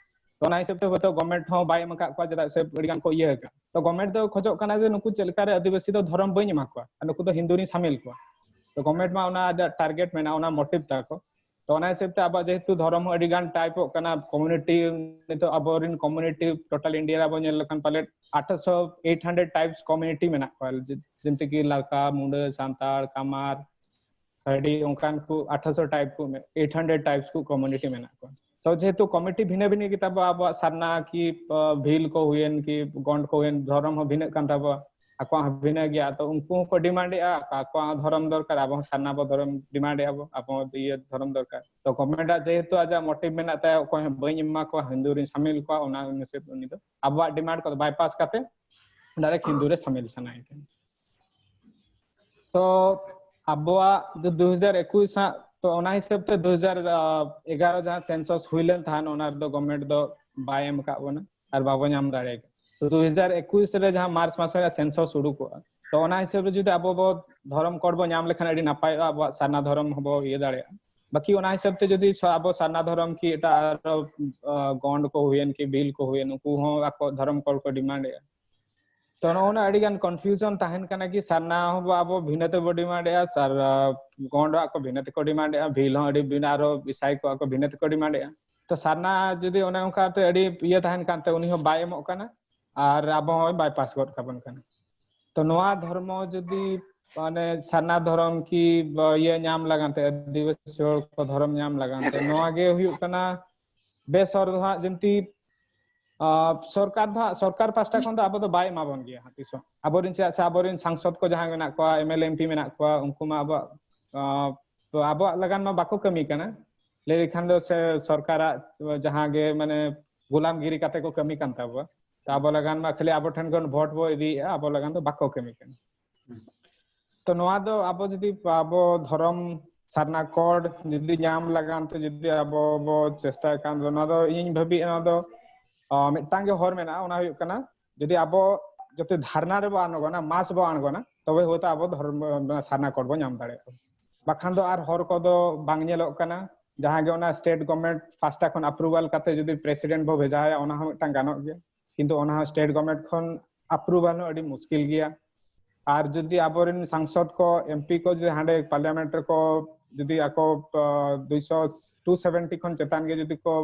ᱛᱚ ᱚᱱᱟ ᱦᱤᱥᱟᱹᱵ ᱛᱮ ᱦᱚᱭᱛᱳ ᱜᱚᱵᱷᱢᱮᱱᱴ ᱦᱚᱸ ᱵᱟᱭ ᱮᱢ ᱟᱠᱟᱫ ᱠᱚᱣᱟ, ᱪᱮᱫᱟᱜ ᱥᱮ ᱟᱹᱰᱤ ᱜᱟᱱ ᱠᱚ ᱤᱭᱟᱹ ᱟᱠᱟᱫ᱾ ᱛᱚ ᱜᱚᱵᱷᱢᱮᱱᱴ ᱫᱚ ᱠᱷᱚᱡᱚᱜ ᱠᱟᱱᱟ ᱡᱮ ᱱᱩᱠᱩ ᱪᱮᱫ ᱞᱮᱠᱟᱨᱮ ᱟᱹᱫᱤᱵᱟᱹᱥᱤ ᱫᱚ ᱫᱷᱚᱨᱚᱢ ᱵᱟᱹᱧ ᱮᱢᱟ ᱠᱚᱣᱟ ᱟᱨ ᱱᱩᱠᱩ ᱫᱚ ᱦᱤᱱᱫᱩ ᱨᱤᱧ ᱥᱟᱢᱤᱞ ᱠᱚᱣᱟ᱾ ᱛᱚ ᱜᱚᱵᱷᱢᱮᱱᱴ ᱢᱟ ᱚᱱᱟ ᱟᱡᱟᱜ ᱴᱟᱨᱜᱮᱴ ᱢᱮᱱᱟᱜᱼᱟ, ᱚᱱᱟ ᱢᱳᱴᱤᱵᱷ ᱛᱟᱠᱚ᱾ ᱛᱚ ᱚᱱᱟ ᱦᱤᱥᱟᱹᱵ ᱛᱮ ᱟᱵᱚᱣᱟᱜ ᱡᱮᱦᱮᱛᱩ ᱫᱷᱚᱨᱚᱢ ᱦᱚᱸ ᱟᱹᱰᱤ ᱜᱟᱱ ᱴᱟᱭᱤᱯᱚᱜ ᱠᱟᱱᱟ, ᱠᱚᱢᱤᱭᱩᱱᱤᱴᱤ, ᱱᱤᱛᱚᱜ ᱟᱵᱚᱨᱮᱱ ᱠᱚᱢᱤᱭᱩᱱᱤᱴᱤ ᱴᱳᱴᱟᱞ ᱤᱱᱰᱤᱭᱟ ᱨᱮ ᱟᱵᱚ ᱧᱮᱞ ᱞᱮᱠᱷᱟᱱ ᱯᱟᱞᱮᱫ ᱟᱴᱷᱟᱥᱚ, ᱮᱭᱤᱴ ᱦᱟᱱᱰᱨᱮᱰ ᱴᱟᱭᱤᱯᱥ ᱠᱚᱢᱤᱭᱩᱱᱤᱴᱤ ᱢᱮᱱᱟᱜ ᱠᱚᱣᱟ, ᱡᱮ-, ᱡᱮᱢᱛᱤ ᱠᱤ ᱞᱟᱲᱠᱟ, ᱢᱩᱰᱟᱹ, ᱥᱟᱱᱛᱟᱲ, ᱠᱟᱢᱟᱨ, ᱦᱟᱹᱰᱤ, ᱚᱱᱠᱟᱱ ᱠᱚ ᱟᱴᱷᱟᱥᱚ ᱴᱟᱭᱤᱯ ᱠᱚ, ᱮᱭᱤᱴ ᱦᱟᱱᱰᱨᱮᱰ ᱴᱟᱭᱤᱯᱥ ᱠᱚ ᱠᱚᱢᱤᱭᱩᱱᱤᱴᱤ ᱢᱮᱱᱟᱜ ᱠᱚᱣᱟ᱾ ᱛᱚ ᱡᱮᱦᱮᱛᱩ ᱠᱚᱢᱤᱭᱩᱱᱤᱴᱤ ᱵᱷᱤᱱᱟᱹ ᱵᱷᱤᱱᱟᱹ ᱜᱮᱛᱟ ᱵᱚᱣᱟ, ᱟᱵᱚᱣᱟᱜ ᱥᱟᱨᱱᱟ ᱠᱤ, ᱟ, ᱵᱷᱤᱞ ᱠᱚ ᱦᱩᱭᱮᱱ ᱠᱤ, ᱜᱚᱸᱰ ᱠᱚ ᱦᱩᱭᱮᱱ, ᱫᱷᱚᱨᱚᱢ ᱦᱚᱸ ᱵᱷᱤᱱᱟᱹᱜ ᱠᱟᱱ ᱛᱟᱵᱚᱣᱟ, ᱟᱠᱚᱣᱟᱜ ᱦᱚᱸ ᱵᱷᱤᱱᱟᱹ ᱜᱮᱭᱟ᱾ ᱛᱚ ᱩᱱᱠᱩ ᱦᱚᱸᱠᱚ ᱰᱤᱢᱟᱱᱰ ᱮᱜᱼᱟ, ᱟᱠᱚᱣᱟᱜ ᱦᱚᱸ ᱫᱷᱚᱨᱚᱢ ᱫᱚᱨᱠᱟᱨ, ᱟᱵᱚ ᱦᱚᱸ ᱥᱟᱨᱱᱟ ᱵᱚ ᱫᱷᱚᱨᱚᱢ ᱰᱤᱢᱟᱱᱰ ᱮᱜᱼᱟ ᱵᱚ, ᱟᱵᱚ ᱦᱚᱸ ᱤᱭᱟᱹ ᱫᱷᱚᱨᱚᱢ ᱫᱚᱨᱠᱟᱨ᱾ ᱛᱚ ᱜᱚᱵᱷᱢᱮᱱᱴ ᱟᱜ ᱡᱮᱦᱮᱛᱩ ᱟᱡᱟᱜ ᱢᱳᱴᱤᱵᱷ ᱢᱮᱱᱟᱜ ᱛᱟᱭᱟ, ᱚᱠᱚᱭ ᱦᱚᱸ ᱵᱟᱹᱧ ᱮᱢᱟ ᱠᱚᱣᱟ, ᱦᱤᱱᱫᱩ ᱨᱤᱧ ᱥᱟᱢᱤᱞ ᱠᱚᱣᱟ, ᱚᱱᱟ ᱦᱤᱥᱟᱹᱵ ᱩᱱᱤ ᱫᱚ ᱟᱵᱚᱣᱟᱜ ᱰᱤᱢᱟᱱᱰ ᱠᱚᱫᱚ ᱵᱟᱭᱯᱟᱥ ᱠᱟᱛᱮ ᱰᱟᱭᱨᱮᱠᱴ ᱦᱤᱱᱫᱩ ᱨᱮ ᱥᱟᱢᱤᱞ ᱥᱟᱱᱟᱭᱮ ᱠᱟᱱᱟ᱾ ᱛᱚ ᱟᱵᱚᱣᱟᱜ ᱫᱚ ᱫᱩ ᱦᱟᱡᱟᱨ ᱮᱠᱩᱥ ᱦᱟᱸᱜ, ᱛᱚ ᱚᱱᱟ ᱦᱤᱥᱟᱹᱵ ᱛᱮ ᱫᱩ ᱦᱟᱡᱟᱨ ᱮᱜᱟᱨᱚ ᱡᱟᱦᱟᱸ ᱥᱮᱱᱥᱚᱥ ᱦᱩᱭ ᱞᱮᱱ ᱛᱟᱦᱮᱸᱱ, ᱚᱱᱟ ᱨᱮᱫᱚ ᱜᱚᱵᱷᱢᱮᱱᱴ ᱫᱚ ᱵᱟᱭ ᱮᱢ ᱟᱠᱟᱫ ᱵᱚᱱᱟ ᱟᱨ ᱵᱟᱵᱚ ᱧᱟᱢ ᱫᱟᱲᱮ ᱟᱠᱟᱫᱟ᱾ ᱛᱚ ᱫᱩ ᱦᱟᱡᱟᱨ ᱮᱠᱩᱥ ᱨᱮ ᱡᱟᱦᱟᱸ ᱢᱟᱨᱪ ᱢᱟᱥ ᱨᱮ ᱥᱮᱱᱥᱚᱥ ᱩᱰᱩᱠᱚᱜᱼᱟ, ᱛᱚ ᱚᱱᱟ ᱦᱤᱥᱟᱹᱵ ᱨᱮ ᱡᱩᱫᱤ ᱟᱵᱚ ᱵᱚ ᱫᱷᱚᱨᱚᱢ ᱠᱳᱰ ᱵᱚ ᱧᱟᱢ ᱞᱮᱠᱷᱟᱱ ᱟᱹᱰᱤ ᱱᱟᱯᱟᱭᱚᱜᱼᱟ, ᱟᱵᱚᱣᱟᱜ ᱥᱟᱨᱱᱟ ᱫᱷᱚᱨᱚᱢ ᱦᱚᱸᱵᱚ ᱤᱭᱟᱹ ᱫᱟᱲᱮᱭᱟᱜᱼᱟ᱾ ᱵᱟᱹᱠᱤ ᱚᱱᱟ ᱦᱤᱥᱟᱹᱵ ᱛᱮ ᱡᱩᱫᱤ ᱥᱟ-, ᱟᱵᱚ ᱥᱟᱨᱱᱟ ᱫᱷᱚᱨᱚᱢ ᱠᱤ ᱮᱴᱟᱜ ᱟᱨᱚ, ᱟ, ᱜᱚᱸᱰ ᱠᱚ ᱦᱩᱭᱮᱱ ᱠᱤ ᱵᱷᱤᱞ ᱠᱚ ᱦᱩᱭᱮᱱ, ᱩᱱᱠᱩ ᱦᱚᱸ ᱟᱠᱚ ᱫᱷᱚᱨᱚᱢ ᱠᱳᱰ ᱠᱚ ᱰᱤᱢᱟᱱᱰ ᱮᱜᱼᱟ᱾ ᱛᱚ ᱱᱚᱜᱼᱚ ᱱᱟ ᱟᱹᱰᱤ ᱜᱟᱱ ᱠᱚᱱᱯᱷᱤᱭᱩᱡᱚᱱ ᱛᱟᱦᱮᱱ ᱠᱟᱱᱟ ᱠᱤ ᱥᱟᱨᱱᱟ ᱦᱚᱸ ᱟᱵᱚ ᱵᱷᱤᱱᱟᱹ ᱛᱮᱵᱚ ᱰᱤᱢᱟᱸᱰ ᱮᱜᱼᱟ, ᱥᱟᱨ, ᱜᱚᱸᱰ ᱟᱜ ᱠᱚ ᱵᱷᱤᱱᱟᱹ ᱛᱮᱠᱚ ᱰᱤᱢᱟᱸᱰ ᱮᱜᱼᱟ, ᱵᱷᱤᱞ ᱦᱚᱸ ᱟᱹᱰᱤ ᱵᱷᱤᱱᱟᱹ, ᱟᱨᱚ ᱤᱥᱟᱭ ᱠᱚᱣᱟᱜ ᱠᱚ ᱵᱷᱤᱱᱟᱹ ᱛᱮᱠᱚ ᱰᱤᱢᱟᱸᱰ ᱮᱜᱼᱟ᱾ ᱛᱚ ᱥᱟᱨᱱᱟ ᱡᱩᱫᱤ ᱚᱱᱮ ᱚᱱᱠᱟ ᱛᱮ ᱟᱹᱰᱤ ᱤᱭᱟᱹ ᱛᱟᱦᱮᱱ ᱠᱟᱱ ᱛᱮ ᱩᱱᱤ ᱦᱚᱸ ᱵᱟᱭ ᱮᱢᱚᱜ ᱠᱟᱱᱟ ᱟᱨ ᱟᱵᱚ ᱦᱚᱸᱭ ᱵᱟᱭᱯᱟᱥ ᱜᱚᱫ ᱠᱟᱵᱚᱱ ᱠᱟᱱᱟ᱾ ᱛᱚ ᱱᱚᱣᱟ ᱫᱷᱚᱨᱢᱚ ᱡᱩᱫᱤ ᱢᱟᱱᱮ ᱥᱟᱨᱱᱟ ᱫᱷᱚᱨᱚᱢ ᱠᱤ ᱵᱟ-, ᱤᱭᱟᱹ ᱧᱟᱢ ᱞᱟᱜᱟᱱ ᱛᱮ, ᱟᱹᱫᱤᱵᱟᱹᱥᱤ ᱦᱚᱲ ᱠᱚ ᱫᱷᱚᱨᱚᱢ ᱧᱟᱢ ᱞᱟᱜᱟᱱ ᱛᱮ, ᱱᱚᱣᱟ ᱜᱮ ᱦᱩᱭᱩᱜ ᱠᱟᱱᱟ ᱵᱮᱥ ᱦᱚᱨ ᱫᱚ ᱦᱟᱸᱜ᱾ ᱡᱮᱢᱛᱤ ᱟᱨ ᱥᱚᱨᱠᱟᱨ ᱫᱚ ᱦᱟᱸᱜ, ᱥᱚᱨᱠᱟᱨ ᱯᱟᱦᱴᱟ ᱠᱷᱚᱱ ᱫᱚ ᱟᱵᱚ ᱫᱚ ᱵᱟᱭ ᱮᱢᱟ ᱵᱚᱱ ᱜᱮᱭᱟ ᱦᱟᱸᱜ ᱛᱤᱥ ᱦᱚᱸ᱾ ᱟᱵᱚᱨᱮᱱ, ᱪᱮᱫᱟᱜ ᱥᱮ ᱟᱵᱚᱨᱮᱱ ᱥᱟᱝᱥᱚᱫ ᱠᱚ ᱡᱟᱦᱟᱸᱭ ᱢᱮᱱᱟᱜ ᱠᱚᱣᱟ, M L A, M P ᱢᱮᱱᱟᱜ ᱠᱚᱣᱟ, ᱩᱱᱠᱩ ᱢᱟ ᱟᱵᱚᱣᱟᱜ, ᱟᱸ, ᱛᱚ ᱟᱵᱚᱣᱟᱜ ᱞᱟᱜᱟᱱ ᱢᱟ ᱵᱟᱠᱚ ᱠᱟᱹᱢᱤ ᱠᱟᱱᱟ᱾ ᱞᱟᱹᱭ ᱞᱮᱠᱷᱟᱱ ᱫᱚ ᱥᱮ ᱥᱚᱨᱠᱟᱨᱟᱜ ᱡᱟᱦᱟᱸ ᱜᱮ ᱢᱟᱱᱮ ᱜᱩᱞᱟᱢᱜᱤᱨᱤ ᱠᱟᱛᱮ ᱠᱚ ᱠᱟᱹᱢᱤ ᱠᱟᱱ ᱛᱟᱵᱚᱣᱟ᱾ ᱛᱚ ᱟᱵᱚ ᱞᱟᱜᱟᱱ ᱢᱟ ᱠᱷᱟᱹᱞᱤ ᱟᱵᱚ ᱴᱷᱮᱱ ᱠᱷᱚᱱ ᱵᱷᱳᱴ ᱵᱚ ᱤᱫᱤᱭᱮᱫᱼᱟ, ᱟᱵᱚ ᱞᱟᱜᱟᱱ ᱫᱚ ᱵᱟᱠᱚ ᱠᱟᱹᱢᱤ ᱠᱟᱱᱟ᱾ ᱛᱚ ᱱᱚᱣᱟ ᱫᱚ ᱟᱵᱚ ᱡᱩᱫᱤ ᱟᱵᱚ ᱫᱷᱚᱨᱚᱢ ᱥᱟᱨᱱᱟ ᱠᱳᱰ ᱡᱩᱫᱤ ᱧᱟᱢ ᱞᱟᱜᱟᱱ ᱛᱮ ᱡᱩᱫᱤ ᱟᱵᱚ ᱵᱚ ᱪᱮᱥᱴᱟᱭ ᱠᱷᱟᱱ ᱫᱚ, ᱱᱚᱣᱟ ᱫᱚ ᱤᱧᱤᱧ ᱵᱷᱟᱹᱵᱤᱭᱮᱫᱼᱟ, ᱱᱚᱣᱟ ᱫᱚ, ᱟᱸ, ᱢᱤᱫᱴᱟᱝ ᱜᱮ ᱦᱚᱨ ᱢᱮᱱᱟᱜᱼᱟ, ᱚᱱᱟ ᱦᱩᱭᱩᱜ ᱠᱟᱱᱟ ᱡᱩᱫᱤ ᱟᱵᱚ ᱡᱩᱫᱤ ᱫᱷᱟᱨᱱᱟ ᱨᱮᱵᱚ ᱟᱬᱜᱚᱱᱟ, ᱢᱟᱥ ᱵᱚ ᱟᱬᱜᱚᱱᱟ, ᱛᱚᱵᱮ ᱦᱚᱭᱛᱳ ᱟᱵᱚ ᱫᱷᱚᱨᱚᱢ, ᱥᱟᱨᱱᱟ ᱠᱳᱰ ᱵᱚ ᱧᱟᱢ ᱫᱟᱲᱮᱭᱟᱜᱼᱟ᱾ ᱵᱟᱠᱷᱟᱱ ᱫᱚ ᱟᱨ ᱦᱚᱨ ᱠᱚᱫᱚ ᱵᱟᱝ ᱧᱮᱞᱚᱜ ᱠᱟᱱᱟ᱾ ᱡᱟᱦᱟᱸ ᱜᱮ ᱚᱱᱟ ᱥᱴᱮᱴ ᱜᱚᱵᱷᱢᱮᱱᱴ ᱯᱟᱦᱴᱟ ᱠᱷᱚᱱ ᱟᱯᱨᱩᱵᱷᱟᱞ ᱠᱟᱛᱮ ᱡᱩᱫᱤ ᱯᱨᱮᱥᱤᱰᱮᱱᱴ ᱵᱚ ᱵᱷᱮᱡᱟᱭᱟ, ᱚᱱᱟ ᱦᱚᱸ ᱢᱤᱫᱴᱟᱝ ᱜᱟᱱᱚᱜ ᱜᱮᱭᱟ, ᱠᱤᱱᱛᱩ ᱚᱱᱟ ᱦᱚᱸ ᱥᱴᱮᱴ ᱜᱚᱵᱷᱢᱮᱱᱴ ᱠᱷᱚᱱ ᱟᱯᱨᱩᱵᱷᱟᱞ ᱦᱚᱸ ᱟᱹᱰᱤ ᱢᱩᱥᱠᱤᱞ ᱜᱮᱭᱟ᱾ ᱟᱨ ᱡᱩᱫᱤ ᱟᱵᱚᱨᱮᱱ ᱥᱟᱝᱥᱚᱫ ᱠᱚ, ᱮᱢ ᱯᱤ ᱠᱚ ᱡᱩᱫᱤ ᱦᱟᱸᱰᱮ ᱯᱟᱨᱞᱤᱭᱟᱢᱮᱱᱴ ᱨᱮᱠᱚ ᱡᱩᱫᱤ ᱟᱠᱚ, ᱟᱸ, ᱫᱩᱭᱥᱚ, ᱴᱩ ᱥᱮᱵᱷᱮᱱᱴᱤ ᱠᱷᱚᱱ ᱪᱮᱛᱟᱱ ᱜᱮ ᱡᱩᱫᱤ ᱠᱚ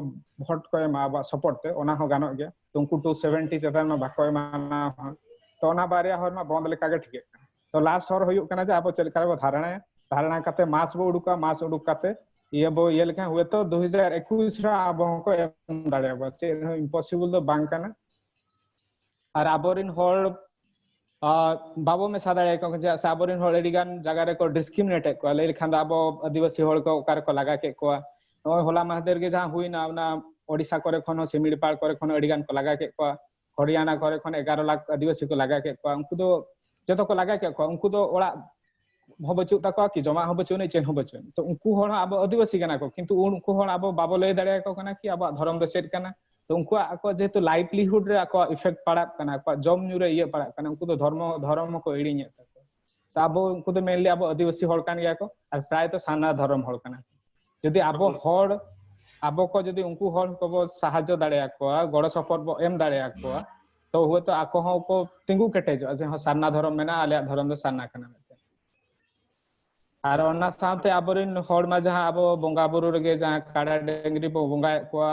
ᱵᱷᱳᱴ ᱠᱚ ᱮᱢᱟ ᱟᱵᱚᱣᱟᱜ ᱥᱟᱯᱳᱨᱴ ᱛᱮ, ᱚᱱᱟ ᱦᱚᱸ ᱜᱟᱱᱚᱜ ᱜᱮᱭᱟ᱾ ᱛᱚ ᱩᱱᱠᱩ ᱴᱩ ᱥᱮᱵᱷᱮᱱᱴᱤ ᱪᱮᱛᱟᱱ ᱢᱟ ᱵᱟᱠᱚ ᱮᱢᱟ ᱚᱱᱟ ᱦᱚᱸ᱾ ᱛᱚ ᱚᱱᱟ ᱵᱟᱨᱭᱟ ᱦᱚᱨ ᱢᱟ ᱵᱚᱱᱫ ᱞᱮᱠᱟ ᱜᱮ ᱴᱷᱤᱠᱟᱹᱜ ᱠᱟᱱᱟ᱾ ᱛᱚ ᱞᱟᱥᱴ ᱦᱚᱨ ᱦᱩᱭᱩᱜ ᱠᱟᱱᱟ ᱡᱮ ᱟᱵᱚ ᱪᱮᱫ ᱞᱮᱠᱟ ᱨᱮᱵᱚ ᱫᱷᱟᱨᱱᱟᱭᱟ, ᱫᱷᱟᱨᱱᱟ ᱠᱟᱛᱮ ᱢᱟᱥ ᱵᱚ ᱩᱰᱩᱠᱟ, ᱢᱟᱥ ᱩᱰᱩᱠ ᱠᱟᱛᱮ ᱤᱭᱟᱹ ᱵᱚ ᱤᱭᱟᱹ ᱞᱮᱠᱷᱟᱱ ᱦᱚᱭᱛᱳ ᱫᱩ ᱦᱟᱡᱟᱨ ᱮᱠᱩᱥ ᱨᱮ ᱟᱵᱚ ᱦᱚᱸᱠᱚ ᱮᱢ ᱫᱟᱲᱮᱭᱟᱵᱚᱱᱟ, ᱪᱮᱫ ᱦᱚᱸ ᱤᱢᱯᱚᱥᱤᱵᱚᱞ ᱫᱚ ᱵᱟᱝ ᱠᱟᱱᱟ᱾ ᱟᱨ ᱟᱵᱚᱨᱮᱱ ᱦᱚᱲ, ᱟᱸ, ᱵᱟᱵᱚ ᱢᱮᱥᱟ ᱫᱟᱲᱮᱭᱟᱠᱚ ᱠᱟᱱᱟ, ᱪᱮᱫᱟᱜ ᱥᱮ ᱟᱵᱚᱨᱮᱱ ᱦᱚᱲ ᱟᱹᱰᱤ ᱜᱟᱱ ᱡᱟᱭᱜᱟ ᱨᱮᱠᱚ ᱰᱤᱥᱠᱨᱤᱢᱤᱱᱮᱴ ᱮᱫ ᱠᱚᱣᱟ᱾ ᱞᱟᱹᱭ ᱞᱮᱠᱷᱟᱱ ᱫᱚ ᱟᱵᱚ ᱟᱹᱫᱤᱵᱟᱹᱥᱤ ᱦᱚᱲ ᱠᱚ ᱚᱠᱟ ᱨᱮᱠᱚ ᱞᱟᱜᱟ ᱠᱮᱫ ᱠᱚᱣᱟ, ᱱᱚᱜᱼᱚᱭ ᱦᱚᱞᱟ ᱢᱟᱦᱫᱮᱨ ᱜᱮ ᱡᱟᱦᱟᱸ ᱦᱩᱭᱱᱟ, ᱚᱱᱟ ᱳᱰᱤᱥᱟ ᱠᱚᱨᱮ ᱠᱷᱚᱱ ᱦᱚᱸ, ᱥᱤᱢᱤᱲᱯᱟᱲ ᱠᱚᱨᱮ ᱠᱷᱚᱱ ᱦᱚᱸ ᱟᱹᱰᱤ ᱜᱟᱱ ᱠᱚ ᱞᱟᱜᱟ ᱠᱮᱫ ᱠᱚᱣᱟ, ᱦᱚᱨᱤᱭᱟᱱᱟ ᱠᱚᱨᱮ ᱠᱷᱚᱱ ᱮᱜᱟᱨᱚ ᱞᱟᱠᱷ ᱟᱹᱫᱤᱵᱟᱹᱥᱤ ᱠᱚ ᱞᱟᱜᱟ ᱠᱮᱫ ᱠᱚᱣᱟ᱾ ᱩᱱᱠᱩ ᱫᱚ ᱡᱚᱛᱚ ᱠᱚ ᱞᱟᱜᱟ ᱠᱮᱫ ᱠᱚᱣᱟ, ᱩᱱᱠᱩ ᱫᱚ ᱚᱲᱟᱜ ᱦᱚᱸ ᱵᱟᱹᱪᱩᱜ ᱛᱟᱠᱚᱣᱟ, ᱠᱤ ᱡᱚᱢᱟᱜ ᱦᱚᱸ ᱵᱟᱹᱪᱩᱜ ᱟᱹᱱᱤᱡ, ᱪᱮᱫ ᱦᱚᱸ ᱵᱟᱹᱪᱩᱜ ᱟᱹᱱᱤᱡ᱾ ᱛᱚ ᱩᱱᱠᱩ ᱦᱚᱲ ᱦᱚᱸ ᱟᱵᱚ ᱟᱹᱫᱤᱵᱟᱹᱥᱤ ᱠᱟᱱᱟ ᱠᱚ, ᱠᱤᱱᱛᱩ ᱩᱱᱠᱩ ᱦᱚᱲ ᱟᱵᱚ ᱵᱟᱵᱚ ᱞᱟᱹᱭ ᱫᱟᱲᱮᱭᱟᱠᱚ ᱠᱟᱱᱟ ᱠᱤ ᱟᱵᱚᱣᱟᱜ ᱫᱷᱚᱨᱚᱢ ᱫᱚ ᱪᱮᱫ ᱠᱟᱱᱟ᱾ ᱛᱚ ᱩᱱᱠᱩᱣᱟᱜ ᱟᱠᱚᱣᱟᱜ ᱡᱮᱦᱮᱛᱩ ᱞᱟᱭᱤᱵᱷᱞᱤᱦᱩᱰ ᱨᱮ ᱟᱠᱚᱣᱟᱜ ᱤᱯᱷᱮᱠᱴ ᱯᱟᱲᱟᱜ ᱠᱟᱱᱟ, ᱟᱠᱚᱣᱟᱜ ᱡᱚᱢ ᱧᱩ ᱨᱮ ᱤᱭᱟᱹ ᱯᱟᱲᱟᱜ ᱠᱟᱱᱟ, ᱩᱱᱠᱩ ᱫᱚ ᱫᱷᱚᱨᱢᱚ, ᱫᱷᱚᱨᱚᱢ ᱦᱚᱸᱠᱚ ᱦᱤᱲᱤᱧᱮᱫ ᱛᱟᱠᱚᱣᱟ᱾ ᱛᱚ ᱟᱵᱚ ᱩᱱᱠᱩ ᱫᱚ ᱢᱮᱱᱞᱤ ᱟᱵᱚ ᱟᱹᱫᱤᱵᱟᱹᱥᱤ ᱦᱚᱲ ᱠᱟᱱ ᱜᱮᱭᱟ ᱠᱚ, ᱟᱨ ᱯᱨᱟᱭ ᱛᱚ ᱥᱟᱨᱱᱟ ᱫᱷᱚᱨᱚᱢ ᱦᱚᱲ ᱠᱟᱱᱟ᱾ ᱡᱩᱫᱤ ᱟᱵᱚ ᱦᱚᱲ, ᱟᱵᱚ ᱠᱚ ᱡᱩᱫᱤ ᱩᱱᱠᱩ ᱦᱚᱲ ᱠᱚᱵᱚ ᱥᱟᱦᱟᱡᱽᱡᱚ ᱫᱟᱲᱮᱭᱟᱠᱚᱣᱟ, ᱜᱚᱲᱚ ᱥᱚᱯᱚᱦᱚᱫ ᱵᱚ ᱮᱢ ᱫᱟᱲᱮᱭᱟᱠᱚᱣᱟ, ᱛᱚ ᱦᱚᱭᱛᱳ ᱟᱠᱚ ᱦᱚᱸ ᱠᱚ ᱛᱤᱸᱜᱩ ᱠᱮᱴᱮᱡᱚᱜᱼᱟ ᱡᱮ ᱦᱚᱸ ᱥᱟᱨᱱᱟ ᱫᱷᱚᱨᱚᱢ ᱢᱮᱱᱟᱜᱼᱟ, ᱟᱞᱮᱭᱟᱜ ᱫᱷᱚᱨᱚᱢ ᱫᱚ ᱥᱟᱨᱱᱟ ᱠᱟᱱᱟ ᱢᱮᱱᱛᱮ᱾ ᱟᱨ ᱚᱱᱟ ᱥᱟᱶᱛᱮ ᱟᱵᱚᱨᱮᱱ ᱦᱚᱲ ᱢᱟ ᱡᱟᱦᱟᱸ ᱟᱵᱚ ᱵᱚᱸᱜᱟ ᱵᱩᱨᱩ ᱨᱮᱜᱮ ᱡᱟᱦᱟᱸ ᱠᱟᱰᱟ ᱰᱟᱹᱝᱨᱤ ᱵᱚ ᱵᱚᱸᱜᱟᱭᱮᱫ ᱠᱚᱣᱟ,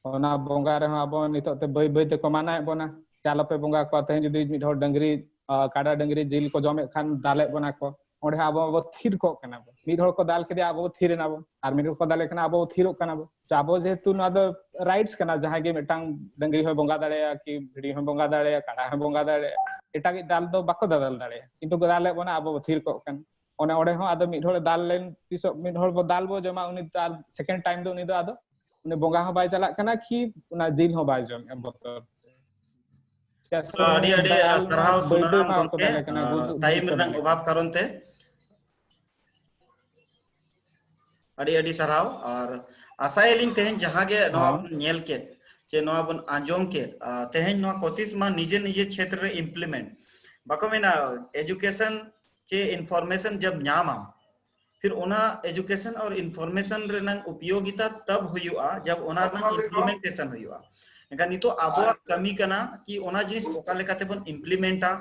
ᱚᱱᱟ ᱵᱚᱸᱜᱟ ᱨᱮᱦᱚᱸ ᱟᱵᱚ ᱱᱤᱛᱚᱜ ᱛᱮ ᱵᱟᱹᱭ ᱵᱟᱹᱭ ᱛᱮᱠᱚ ᱢᱟᱱᱟᱭᱮᱫ ᱵᱚᱱᱟ᱾ ᱡᱮ ᱟᱞᱚᱯᱮ ᱵᱚᱸᱜᱟ ᱠᱚᱣᱟ, ᱛᱮᱦᱮᱧ ᱡᱩᱫᱤ ᱢᱤᱫ ᱦᱚᱲ ᱰᱟᱹᱝᱨᱤ, ᱟᱸ, ᱠᱟᱰᱟ ᱰᱟᱹᱝᱨᱤ ᱡᱤᱞ ᱠᱚ ᱡᱚᱢᱮᱫ ᱠᱷᱟᱱ ᱫᱟᱞᱮᱫ ᱵᱚᱱᱟ ᱠᱚ᱾ ᱚᱸᱰᱮ ᱦᱚᱸ ᱟᱵᱚ ᱵᱚ ᱛᱷᱤᱨ ᱠᱚᱜ ᱠᱟᱱᱟ ᱵᱚ᱾ ᱢᱤᱫ ᱦᱚᱲ ᱠᱚ ᱫᱟᱞ ᱠᱮᱫᱮᱭᱟ, ᱟᱵᱚ ᱵᱚ ᱛᱷᱤᱨ ᱮᱱᱟ ᱵᱚ, ᱟᱨ ᱢᱤᱫ ᱦᱚᱲ ᱠᱚ ᱫᱟᱞᱮ ᱠᱟᱱᱟ, ᱟᱵᱚ ᱵᱚ ᱛᱷᱤᱨᱚᱜ ᱠᱟᱱᱟ ᱵᱚ᱾ ᱛᱚ ᱟᱵᱚ ᱡᱮᱦᱮᱛᱩ ᱱᱚᱣᱟ ᱫᱚ rights ᱠᱟᱱᱟ, ᱡᱟᱦᱟᱸᱭ ᱜᱮ ᱢᱤᱫᱴᱟᱝ ᱰᱟᱹᱝᱨᱤ ᱦᱚᱸᱭ ᱵᱚᱸᱜᱟ ᱫᱟᱲᱮᱭᱟᱜᱼᱟ ᱠᱤ ᱵᱷᱤᱰᱤ ᱦᱚᱸᱭ ᱵᱚᱸᱜᱟ ᱫᱟᱲᱮᱭᱟᱜᱼᱟ, ᱠᱟᱰᱟ ᱦᱚᱸᱭ ᱵᱚᱸᱜᱟ ᱫᱟᱲᱮᱭᱟᱜᱼᱟ, ᱮᱴᱟᱜᱤᱡ ᱫᱟᱞ ᱫᱚ ᱵᱟᱠᱚ ᱫᱟᱫᱟᱞ ᱫᱟᱲᱮᱭᱟᱜᱼᱟ, ᱠᱤᱱᱛᱩ ᱠᱚ ᱫᱟᱞᱮᱫ ᱵᱚᱱᱟ, ᱟᱵᱚ ᱵᱚ ᱛᱷᱤᱨ ᱠᱚᱜ ᱠᱟᱱᱟ᱾ ᱚᱱᱮ ᱚᱸᱰᱮ ᱦᱚᱸ ᱟᱫᱚ ᱢᱤᱫ ᱦᱚᱲ ᱫᱟᱞ ᱞᱮᱱ, ᱛᱤᱥᱚᱜ ᱢᱤᱫ ᱦᱚᱲ ᱵᱚ ᱫᱟᱞ ᱵᱚ ᱡᱚᱢᱟ, ᱩᱱᱤ ᱫᱚ ᱟᱨ second time ᱫᱚ ᱩᱱᱤ ᱫᱚ ᱟᱫᱚ ᱩᱱᱤ ᱵᱚᱸᱜᱟ ᱦᱚᱸ ᱵᱟᱭ ᱪᱟᱞᱟᱜ ᱠᱟᱱᱟ, ᱠᱤ ᱚᱱᱟ ᱡᱤᱞ ᱦᱚᱸ ᱵᱟᱭ ᱡᱚᱢᱮᱜᱼᱟ ᱵᱚᱛᱚᱨ ᱛᱮ᱾ ᱪᱮᱫᱟᱜ ᱥᱮ ᱟᱹᱰᱤ ᱟᱹᱰᱤ ᱫᱟᱞ ᱥᱟᱨᱦᱟᱣ ᱵᱟᱹᱭ ᱵᱟᱹᱭ ᱥᱩᱱᱟᱨᱟᱢ ᱢᱟ ᱠᱚ ᱜᱚᱢᱠᱮ᱾ ᱫᱟᱞᱮ ᱠᱟᱱᱟ, ᱜᱩᱡᱩᱜ ᱴᱟᱭᱤᱢ ᱜᱩᱡᱩᱜ ᱨᱮᱱᱟᱜ ᱠᱟᱱᱟ᱾ ᱚᱵᱷᱟᱵ ᱠᱟᱨᱚᱱ ᱛᱮ᱾ ᱟᱹᱰᱤ ᱟᱹᱰᱤ ᱥᱟᱨᱦᱟᱣ᱾ ᱟᱨ ᱟᱥᱟᱭᱟᱞᱤᱧ ᱛᱮᱦᱮᱧ ᱡᱟᱦᱟᱸ ᱜᱮ ᱱᱚᱣᱟ ᱦᱚᱸ᱾ ᱵᱚᱱ ᱧᱮᱞ ᱠᱮᱫ, ᱪᱮ ᱱᱚᱣᱟ ᱵᱚᱱ ᱟᱸᱡᱚᱢ ᱠᱮᱫ, ᱟᱨ ᱛᱮᱦᱮᱧ ᱱᱚᱣᱟ ᱠᱳᱥᱤᱥ ᱢᱟ ᱱᱤᱡᱮ ᱱᱤᱡᱮ ᱪᱷᱮᱛᱨᱚ ᱨᱮ implement, ᱵᱟᱠᱚ ᱢᱮᱱᱟ education ᱪᱮ information ᱡᱟᱵ ᱧᱟᱢᱟᱢ, ᱯᱷᱤᱨ ᱚᱱᱟ education ᱟᱨ information ᱨᱮᱱᱟᱜ ᱩᱯᱭᱳᱜᱤᱛᱟ ᱛᱟᱵ ᱦᱩᱭᱩᱜᱼᱟ ᱡᱟᱵ ᱚᱱᱟ ᱨᱮᱱᱟᱜ implementation ᱦᱩᱭᱩᱜᱼᱟ᱾ ᱮᱱᱠᱷᱟᱱ ᱱᱤᱛᱚᱜ ᱟᱵᱚᱣᱟᱜ ᱠᱟᱹᱢᱤ ᱠᱟᱱᱟ ᱠᱤ ᱚᱱᱟ ᱡᱤᱱᱤᱥ ᱚᱠᱟ ᱞᱮᱠᱟᱛᱮ ᱵᱚᱱ implement ᱟ,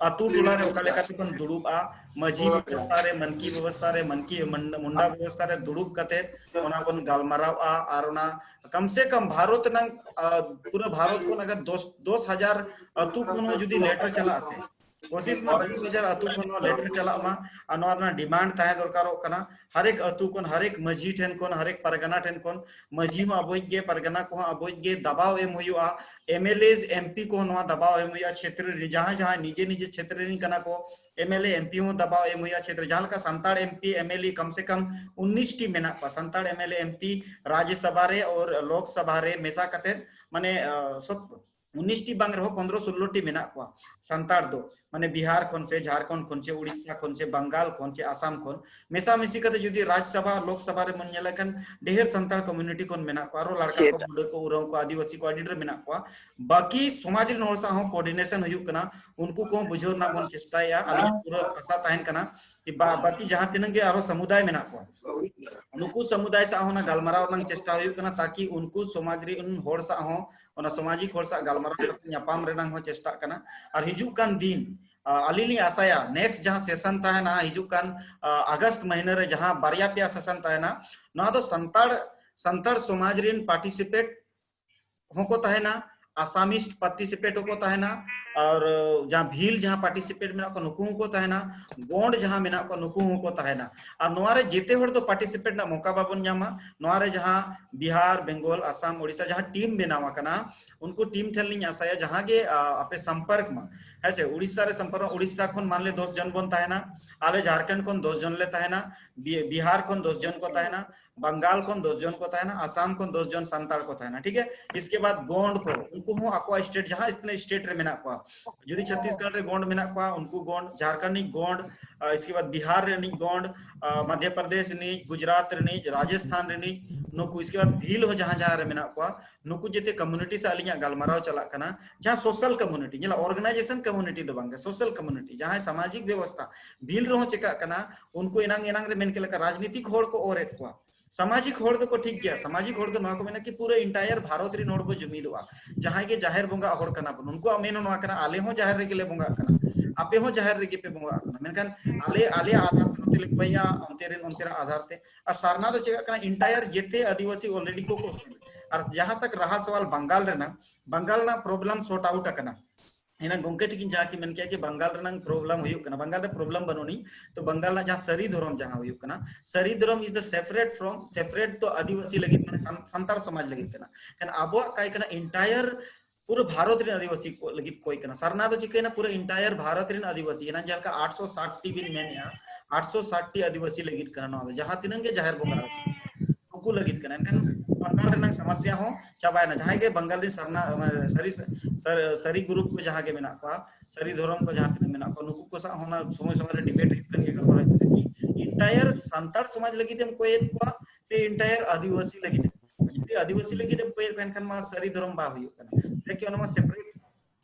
ᱟᱛᱳ ᱴᱚᱞᱟ ᱨᱮ ᱚᱠᱟ ᱞᱮᱠᱟᱛᱮ ᱵᱚᱱ ᱫᱩᱲᱩᱵᱼᱟ, ᱢᱟᱹᱡᱷᱤ ᱵᱮᱵᱚᱥᱛᱷᱟ ᱨᱮ, ᱢᱟᱱᱠᱤ ᱵᱮᱵᱚᱥᱛᱷᱟ ᱨᱮ, ᱢᱟᱱᱠᱤ ᱢᱩᱱᱰᱟ ᱵᱮᱵᱚᱥᱛᱷᱟ ᱨᱮ ᱫᱩᱲᱩᱵ ᱠᱟᱛᱮ ᱚᱱᱟ ᱵᱚᱱ ᱜᱟᱞᱢᱟᱨᱟᱣᱼᱟ᱾ ᱟᱨ ᱚᱱᱟ ᱠᱚᱢ ᱥᱮ ᱠᱚᱢ ᱵᱷᱟᱨᱚᱛ ᱨᱮᱱᱟᱜ, ᱟ, ᱯᱩᱨᱟᱹ ᱵᱷᱟᱨᱚᱛ ᱠᱷᱚᱱ ᱟᱜᱟᱨ ᱫᱚᱥ, ᱫᱚᱥ ᱦᱟᱡᱟᱨ ᱟᱛᱳ ᱠᱷᱚᱱ ᱦᱚᱸ ᱡᱩᱫᱤ letter ᱪᱟᱞᱟᱜᱼᱟ ᱥᱮ, ᱠᱳᱥᱤᱥ ᱢᱟ ᱫᱚᱥ ᱦᱟᱡᱟᱨ ᱟᱛᱳ ᱠᱷᱚᱱ ᱱᱚᱣᱟ letter ᱪᱟᱞᱟᱜ ᱢᱟ᱾ ᱟᱨ ᱱᱚᱣᱟ ᱨᱮᱱᱟᱜ demand ᱛᱟᱦᱮᱸ ᱫᱚᱨᱠᱟᱨᱚᱜ ᱠᱟᱱᱟ ᱦᱟᱨᱮᱠ ᱟᱛᱳ ᱠᱷᱚᱱ, ᱦᱟᱨᱮᱠ ᱢᱟᱹᱡᱷᱤ ᱴᱷᱮᱱ ᱠᱷᱚᱱ, ᱦᱟᱨᱮᱠ ᱯᱟᱨᱜᱟᱱᱟ ᱴᱷᱮᱱ ᱠᱷᱚᱱ᱾ ᱢᱟᱹᱡᱷᱤ ᱦᱚᱸ ᱟᱵᱚᱭᱤᱡ ᱜᱮ, ᱯᱟᱨᱜᱟᱱᱟ ᱠᱚᱦᱚᱸ ᱟᱵᱚᱭᱤᱡ ᱜᱮ, ᱫᱟᱵᱟᱣ ᱮᱢ ᱦᱩᱭᱩᱜᱼᱟ᱾ MLAs, MP ᱠᱚᱦᱚᱸ ᱱᱚᱣᱟ ᱫᱟᱵᱟᱣ ᱮᱢ ᱦᱩᱭᱩᱜᱼᱟ, ᱪᱷᱮᱛᱨᱚ ᱨᱮ ᱡᱟᱦᱟᱸᱭ ᱡᱟᱦᱟᱸᱭ ᱱᱤᱡᱮ ᱱᱤᱡᱮ ᱪᱷᱮᱛᱨᱚ ᱨᱮᱱ ᱠᱟᱱᱟ ᱠᱚ᱾ MLA, MP ᱦᱚᱸ ᱫᱟᱵᱟᱣ ᱮᱢ ᱦᱩᱭᱩᱜᱼᱟ ᱪᱷᱮᱛᱨᱚ, ᱡᱟᱦᱟᱸ ᱞᱮᱠᱟ ᱥᱟᱱᱛᱟᱲ MP, MLA ᱠᱚᱢ ᱥᱮ ᱠᱚᱢ ᱩᱱᱤᱥ ᱴᱤ ᱢᱮᱱᱟᱜ ᱠᱚᱣᱟ, ᱥᱟᱱᱛᱟᱲ MLA, MP ᱨᱟᱡᱽ ᱥᱚᱵᱷᱟ ᱨᱮ ᱟᱨ ᱞᱳᱠ ᱥᱚᱵᱷᱟ ᱨᱮ ᱢᱮᱥᱟ ᱠᱟᱛᱮ, ᱢᱟᱱᱮ, ᱟ, ᱥᱚᱛ-, ᱩᱱᱤᱥ ᱴᱤ ᱵᱟᱝ ᱨᱮᱦᱚᱸ ᱯᱚᱱᱫᱽᱨᱚ ᱥᱳᱞᱞᱳ ᱴᱤ ᱢᱮᱱᱟᱜ ᱠᱚᱣᱟ ᱥᱟᱱᱛᱟᱲ ᱫᱚ, ᱢᱟᱱᱮ ᱵᱤᱦᱟᱨ ᱠᱷᱚᱱ ᱥᱮ ᱡᱷᱟᱲᱠᱷᱚᱸᱰ ᱠᱷᱚᱱ ᱥᱮ ᱩᱲᱤᱥᱥᱟ ᱠᱷᱚᱱ ᱥᱮ ᱵᱟᱝᱜᱟᱞ ᱠᱷᱚᱱ ᱥᱮ ᱟᱥᱟᱢ ᱠᱷᱚᱱ ᱢᱮᱥᱟ ᱢᱤᱥᱤ ᱠᱟᱛᱮ ᱡᱩᱫᱤ ᱨᱟᱡᱽ ᱥᱚᱵᱷᱟ, ᱞᱳᱠ ᱥᱚᱵᱷᱟ ᱨᱮ ᱵᱚᱱ ᱧᱮᱞ ᱞᱮᱠᱷᱟᱱ ᱰᱷᱮᱨ ᱥᱟᱱᱛᱟᱲ community ᱠᱷᱚᱱ ᱢᱮᱱᱟᱜ ᱠᱚᱣᱟ, ᱟᱨᱚ ᱞᱟᱲᱠᱟ ᱠᱚ, ᱪᱮᱫ? ᱢᱩᱰᱟᱹ ᱠᱚ, ᱩᱨᱟᱣ ᱠᱚ, ᱟᱹᱫᱤᱵᱟᱹᱥᱤ ᱠᱚ ᱟᱹᱰᱤ ᱰᱷᱮᱨ ᱢᱮᱱᱟᱜ ᱠᱚᱣᱟ᱾ ᱵᱟᱹᱠᱤ ᱥᱚᱢᱟᱡᱽ ᱨᱮᱱ ᱦᱚᱲ ᱥᱟᱶ ᱦᱚᱸ coordination ᱦᱩᱭᱩᱜ ᱠᱟᱱᱟ, ᱩᱱᱠᱩ ᱠᱚᱦᱚᱸ ᱵᱩᱡᱷᱟᱹᱣ ᱨᱮᱱᱟᱜ ᱵᱚᱱ ᱪᱮᱥᱴᱟᱭᱮᱫᱼᱟ᱾ ᱟᱹᱞᱤᱧᱟᱜ ᱯᱩᱨᱟᱹ ᱟᱥᱟ ᱛᱟᱦᱮᱱ ᱠᱟᱱᱟ ᱠᱤ ᱵᱟ-, ᱵᱟᱹᱠᱤ ᱡᱟᱦᱟᱸ ᱛᱤᱱᱟᱹᱜ ᱜᱮ ᱟᱨᱚ ᱥᱟᱢᱩᱫᱟᱭ ᱢᱮᱱᱟᱜ ᱠᱚᱣᱟ, ᱱᱩᱠᱩ ᱥᱟᱢᱩᱫᱟᱭ ᱥᱟᱶ ᱦᱚᱸ ᱚᱱᱟ ᱜᱟᱞᱢᱟᱨᱟᱣ ᱨᱮᱱᱟᱜ ᱪᱮᱥᱴᱟ ᱦᱩᱭᱩᱜ ᱠᱟᱱᱟ, ᱛᱟᱠᱤ ᱩᱱᱠᱩ ᱥᱚᱢᱟᱡᱽ ᱨᱮᱱ ᱦᱚᱲ ᱥᱟᱶ ᱦᱚᱸ, ᱚᱱᱟ ᱥᱟᱢᱟᱡᱤᱠ ᱦᱚᱲ ᱥᱟᱶ ᱜᱟᱞᱢᱟᱨᱟᱣ ᱠᱟᱛᱮ ᱧᱟᱯᱟᱢ ᱨᱮᱱᱟᱜ ᱦᱚᱸ ᱪᱮᱥᱴᱟᱜ ᱠᱟᱱᱟ᱾ ᱟᱨ ᱦᱤᱡᱩᱜ ᱠᱟᱱ ᱫᱤᱱ, ᱟ, ᱟᱹᱞᱤᱧ ᱞᱤᱧ ᱟᱥᱟᱭᱟ next ᱡᱟᱦᱟᱸ session ᱛᱟᱦᱮᱱᱟ ᱦᱤᱡᱩᱜ ᱠᱟᱱ, ᱟ, ᱟᱜᱚᱥᱴ ᱢᱟᱹᱦᱱᱟᱹ ᱨᱮ ᱡᱟᱦᱟᱸ ᱵᱟᱨᱭᱟ ᱯᱮᱭᱟ session ᱛᱟᱦᱮᱱᱟ, ᱱᱚᱣᱟ ᱫᱚ ᱥᱟᱱᱛᱟᱲ, ᱥᱟᱱᱛᱟᱲ ᱥᱚᱢᱟᱡᱽ ᱨᱮᱱ participate ᱦᱚᱸᱠᱚ ᱛᱟᱦᱮᱱᱟ, Assamese participate ᱦᱚᱸᱠᱚ ᱛᱟᱦᱮᱱᱟ, ᱟᱨ ᱡᱟᱦᱟᱸ ᱵᱷᱤᱞ ᱡᱟᱦᱟᱸ ᱯᱟᱨᱴᱤᱥᱤᱯᱮᱴ ᱢᱮᱱᱟᱜ ᱠᱚᱣᱟ, ᱱᱩᱠᱩ ᱦᱚᱸᱠᱚ ᱛᱟᱦᱮᱱᱟ᱾ ᱜᱚᱸᱰ ᱡᱟᱦᱟᱸ ᱢᱮᱱᱟᱜ ᱠᱚᱣᱟ, ᱱᱩᱠᱩ ᱦᱚᱸᱠᱚ ᱛᱟᱦᱮᱱᱟ᱾ ᱟᱨ ᱱᱚᱣᱟ ᱨᱮ ᱡᱮᱛᱮ ᱦᱚᱲ ᱫᱚ ᱯᱟᱨᱴᱤᱥᱤᱯᱮᱴ ᱨᱮᱱᱟᱜ ᱢᱚᱠᱟ ᱵᱟᱵᱚᱱ ᱧᱟᱢᱟ᱾ ᱱᱚᱣᱟ ᱨᱮ ᱡᱟᱦᱟᱸ ᱵᱤᱦᱟᱨ, ᱵᱮᱝᱜᱚᱞ, ᱟᱥᱟᱢ, ᱳᱰᱤᱥᱟ ᱡᱟᱦᱟᱸ ᱴᱤᱢ ᱵᱮᱱᱟᱣ ᱟᱠᱟᱱᱟ, ᱩᱱᱠᱩ ᱴᱤᱢ ᱴᱷᱮᱱ ᱞᱤᱧ ᱟᱥᱟᱭᱟ ᱡᱟᱦᱟᱸ ᱜᱮ, ᱟ, ᱟᱯᱮ ᱥᱚᱢᱯᱚᱨᱠ ᱢᱟ, ᱦᱮᱸ ᱥᱮ, ᱳᱰᱤᱥᱟ ᱨᱮ ᱥᱚᱢᱯᱚᱨᱠ, ᱳᱰᱤᱥᱟ ᱠᱷᱚᱱ ᱢᱟᱱᱞᱮ ᱫᱚᱥ ᱡᱚᱱ ᱵᱚᱱ ᱛᱟᱦᱮᱱᱟ, ᱟᱞᱮ ᱡᱷᱟᱨᱠᱷᱚᱸᱰ ᱠᱷᱚᱱ ᱫᱚᱥ ᱡᱚᱱ ᱞᱮ ᱛᱟᱦᱮᱱᱟ, ᱵᱤ-, ᱵᱤᱦᱟᱨ ᱠᱷᱚᱱ ᱫᱚᱥ ᱡᱚᱱ ᱠᱚ ᱛᱟᱦᱮᱱᱟ, ᱵᱟᱝᱜᱟᱞ ᱠᱷᱚᱱ ᱫᱚᱥ ᱡᱚᱱ ᱠᱚ ᱛᱟᱦᱮᱱᱟ, ᱟᱥᱟᱢ ᱠᱷᱚᱱ ᱫᱚᱥ ᱡᱚᱱ ᱥᱟᱱᱛᱟᱲ ᱠᱚ ᱛᱟᱦᱮᱱᱟ, ᱴᱷᱤᱠ ᱜᱮᱭᱟ᱾ ᱤᱥᱠᱮ ᱵᱟᱫ ᱜᱚᱸᱰ ᱠᱚ, ᱩᱱᱠᱩ ᱦᱚᱸ ᱟᱠᱚᱣᱟᱜ ᱥᱴᱮᱴ, ᱡᱟᱦᱟᱸ ᱛᱤᱱᱟᱹᱜ ᱥᱴᱮᱴ ᱨᱮ ᱢᱮᱱᱟᱜ ᱠᱚᱣᱟ, ᱡᱩᱫᱤ ᱪᱷᱚᱛᱤᱥᱜᱚᱲ ᱨᱮ ᱜᱚᱸᱰ ᱢᱮᱱᱟᱜ ᱠᱚᱣᱟ, ᱩᱱᱠᱩ ᱜᱚᱸᱰ, ᱡᱷᱟᱨᱠᱷᱚᱸᱰ ᱨᱤᱱᱤᱡ ᱜᱚᱸᱰ, ᱟ, ᱤᱥᱠᱮ ᱵᱟᱫ ᱵᱤᱦᱟᱨ ᱨᱤᱱᱤᱡ ᱜᱚᱸᱰ, ᱟ, ᱢᱚᱫᱷᱭᱚ ᱯᱨᱚᱫᱮᱥ ᱨᱤᱱᱤᱡ, ᱜᱩᱡᱽᱨᱟᱴ ᱨᱤᱱᱤᱡ, ᱨᱟᱡᱚᱥᱛᱷᱟᱱ ᱨᱤᱱᱤᱡ, ᱱᱩᱠᱩ, ᱤᱥᱠᱮ ᱵᱟᱫ ᱵᱷᱤᱞ ᱦᱚᱸ ᱡᱟᱦᱟᱸ ᱡᱟᱦᱟᱸ ᱨᱮ ᱢᱮᱱᱟᱜ ᱠᱚᱣᱟ, ᱱᱩᱠᱩ ᱡᱮᱛᱮ ᱠᱚᱢᱭᱩᱱᱤᱴᱤ ᱥᱟᱶ ᱟᱹᱞᱤᱧᱟᱜ ᱜᱟᱞᱢᱟᱨᱟᱣ ᱪᱟᱞᱟᱜ ᱠᱟᱱᱟ᱾ ᱡᱟᱦᱟᱸ ᱥᱳᱥᱟᱞ ᱠᱚᱢᱭᱩᱱᱤᱴᱤ, ᱧᱮᱞᱟ, ᱚᱨᱜᱟᱱᱟᱭᱡᱮᱥᱚᱱ ᱠᱚᱢᱭᱩᱱᱤᱴᱤ ᱫᱚ ᱵᱟᱝ ᱜᱮ, ᱥᱳᱥᱟᱞ ᱠᱚᱢᱭᱩᱱᱤᱴᱤ, ᱡᱟᱦᱟᱸᱭ ᱥᱟᱢᱟᱡᱤᱠ ᱵᱮᱵᱚᱥᱛᱷᱟ, ᱵᱷᱤᱞ ᱨᱮᱦᱚᱸ ᱪᱮᱠᱟᱜ ᱠᱟᱱᱟ, ᱩᱱᱠᱩ ᱮᱱᱟᱝ, ᱮᱱᱟᱝ ᱨᱮ ᱢᱮᱱ ᱠᱮᱫ ᱞᱮᱠᱟ, ᱨᱟᱡᱽᱱᱤᱛᱤᱠ ᱦᱚᱲ ᱠᱚ ᱚᱨᱮᱫ ᱠᱚᱣᱟ᱾ ᱥᱟᱢᱟᱡᱤᱠ ᱦᱚᱲ ᱫᱚᱠᱚ ᱴᱷᱤᱠ ᱜᱮᱭᱟ, ᱥᱟᱢᱟᱡᱤᱠ ᱦᱚᱲ ᱫᱚ ᱱᱚᱣᱟ ᱠᱚ ᱢᱮᱱᱟ ᱠᱤ ᱯᱩᱨᱟᱹ entire ᱵᱷᱟᱨᱚᱛ ᱨᱮᱱ ᱦᱚᱲ ᱵᱚ ᱡᱩᱢᱤᱫᱚᱜᱼᱟ, ᱡᱟᱦᱟᱸᱭ ᱜᱮ ᱡᱟᱦᱮᱨ ᱵᱚᱸᱜᱟ ᱦᱚᱲ ᱠᱟᱱᱟ ᱵᱚᱱ᱾ ᱩᱱᱠᱩᱣᱟᱜ ᱢᱮᱱ ᱦᱚᱸ ᱱᱚᱣᱟ ᱠᱟᱱᱟ, ᱟᱞᱮ ᱦᱚᱸ ᱡᱟᱦᱮᱨ ᱨᱮᱜᱮ ᱞᱮ ᱵᱚᱸᱜᱟᱜ ᱠᱟᱱᱟ, ᱟᱯᱮ ᱦᱚᱸ ᱡᱟᱦᱮᱨ ᱨᱮᱜᱮ ᱯᱮ ᱵᱚᱸᱜᱟᱜ ᱠᱟᱱᱟ, ᱢᱮᱱᱠᱷᱟᱱ ᱟᱞᱮ, ᱟᱞᱮᱭᱟᱜ ᱟᱫᱷᱟᱨ ᱛᱮ ᱱᱚᱛᱮ ᱞᱮ ᱠᱚᱭᱟ, ᱚᱱᱛᱮ ᱨᱮᱱ ᱚᱱᱛᱮᱱᱟᱜ ᱟᱫᱷᱟᱨ ᱛᱮ᱾ ᱟᱨ ᱥᱟᱨᱱᱟ ᱫᱚ ᱪᱮᱠᱟᱜ ᱠᱟᱱᱟ, entire ᱡᱮᱛᱮ ᱟᱹᱫᱤᱵᱟᱹᱥᱤ already ᱠᱚ, ᱠᱚ, ᱟᱨ ᱡᱟᱦᱟᱸ ᱛᱟᱠ ᱨᱟᱦᱟ ᱥᱟᱣᱟᱞ ᱵᱟᱝᱜᱟᱞ ᱨᱮᱱᱟᱜ, ᱵᱟᱝᱜᱟᱞ ᱨᱮᱱᱟᱜ problem sort out ᱟᱠᱟᱱᱟ᱾ ᱮᱱᱟᱝ ᱜᱚᱝᱠᱮ ᱛᱤᱠᱤᱱ ᱡᱟᱦᱟᱸ ᱠᱤᱱ ᱢᱮᱱ ᱠᱮᱜᱼᱟ ᱠᱤ ᱵᱟᱝᱜᱟᱞ ᱨᱮᱱᱟᱝ problem ᱦᱩᱭᱩᱜ ᱠᱟᱱᱟ, ᱵᱟᱝᱜᱟᱞ ᱨᱮ problem ᱵᱟᱹᱱᱩᱜ ᱟᱹᱱᱤᱡ, ᱛᱚ ᱵᱟᱝᱜᱟᱞ ᱨᱮᱱᱟᱜ ᱡᱟᱦᱟᱸ ᱥᱟᱹᱨᱤ ᱫᱷᱚᱨᱚᱢ ᱡᱟᱦᱟᱸ ᱦᱩᱭᱩᱜ ᱠᱟᱱᱟ, ᱥᱟᱹᱨᱤ ᱫᱷᱚᱨᱚᱢ is the separate from, separate ᱫᱚ ᱟᱹᱫᱤᱵᱟᱹᱥᱤ ᱞᱟᱹᱜᱤᱫ, ᱢᱟᱱᱮ ᱥᱟᱱ-, ᱥᱟᱱᱛᱟᱲ ᱥᱚᱢᱟᱡᱽ ᱞᱟᱹᱜᱤᱫ ᱠᱟᱱᱟ᱾ ᱠᱷᱟᱱ ᱟᱵᱚᱣᱟᱜ ᱠᱟᱭ ᱠᱟᱱᱟ entire ᱯᱩᱨᱟᱹ ᱵᱷᱟᱨᱚᱛ ᱨᱮᱱ ᱟᱹᱫᱤᱵᱟᱹᱥᱤ ᱠᱚ ᱞᱟᱹᱜᱤᱫ ᱠᱚᱭ ᱠᱟᱱᱟ᱾ ᱥᱟᱨᱱᱟ ᱫᱚ ᱪᱤᱠᱟᱹᱭᱮᱱᱟ? ᱯᱩᱨᱟᱹ entire ᱵᱷᱟᱨᱚᱛ ᱨᱮᱱ ᱟᱹᱫᱤᱵᱟᱹᱥᱤ, ᱮᱱᱟᱝ ᱡᱟᱦᱟᱸ ᱞᱮᱠᱟ ᱟᱴᱥᱚ ᱥᱟᱴ ᱴᱤ ᱵᱤᱱ ᱢᱮᱱᱮᱜᱼᱟ, ᱟᱴᱥᱚ ᱥᱟᱴ ᱴᱤ ᱟᱹᱫᱤᱵᱟᱹᱥᱤ ᱞᱟᱹᱜᱤᱫ ᱠᱟᱱᱟ ᱱᱚᱣᱟ ᱫᱚ, ᱡᱟᱦᱟᱸ ᱛᱤᱱᱟᱹᱜ ᱜᱮ ᱡᱟᱦᱮᱨ ᱵᱚᱸᱜᱟ ᱱᱩᱠᱩ ᱞᱟᱹᱜᱤᱫ ᱠᱟᱱᱟ᱾ ᱮᱱᱠᱷᱟᱱ ᱵᱟᱝᱜᱟᱞ ᱨᱮᱱᱟᱜ ᱥᱚᱢᱚᱥᱭᱟ ᱦᱚᱸ ᱪᱟᱵᱟᱭᱮᱱᱟ᱾ ᱡᱟᱦᱟᱸᱭ ᱜᱮ ᱵᱟᱝᱜᱟᱞ ᱨᱮᱱ ᱥᱟᱨᱱᱟ, ᱥᱟᱹᱨᱤ, ᱥᱟᱹᱨᱤ group ᱠᱚ ᱡᱟᱦᱟᱸ ᱜᱮ ᱢᱮᱱᱟᱜ ᱠᱚᱣᱟ, ᱥᱟᱹᱨᱤ ᱫᱷᱚᱨᱚᱢ ᱠᱚ ᱡᱟᱦᱟᱸ ᱛᱤᱱᱟᱹᱜ ᱢᱮᱱᱟᱜ ᱠᱚᱣᱟ, ᱱᱩᱠᱩ ᱠᱚ ᱥᱟᱶ ᱦᱚᱸ ᱚᱱᱟ ᱥᱚᱢᱚᱭ ᱥᱚᱢᱚᱭ ᱨᱮ debate ᱦᱩᱭᱩᱜ ᱠᱟᱱ ᱜᱮᱭᱟ, ᱜᱟᱞᱢᱟᱨᱟᱣ ᱦᱩᱭᱩᱜ ᱠᱟᱱᱟ ᱠᱤ entire ᱥᱟᱱᱛᱟᱲ ᱥᱚᱢᱟᱡᱽ ᱞᱟᱹᱜᱤᱫ ᱮᱢ ᱠᱚᱭᱮᱫ ᱠᱚᱣᱟ ᱥᱮ entire ᱟᱹᱫᱤᱵᱟᱹᱥᱤ ᱞᱟᱹᱜᱤᱫ ᱮᱢ? ᱡᱩᱫᱤ ᱟᱹᱫᱤᱵᱟᱹᱥᱤ ᱞᱟᱹᱜᱤᱫ ᱮᱢ ᱠᱚᱭᱮᱫ ᱠᱚᱣᱟ, ᱮᱱᱠᱷᱟᱱ ᱢᱟ ᱥᱟᱹᱨᱤ ᱫᱷᱚᱨᱚᱢ ᱵᱟᱝ ᱦᱩᱭᱩᱜ ᱠᱟᱱᱟ᱾ ᱫᱮᱠᱷᱤ, ᱚᱱᱟ ᱢᱟ separate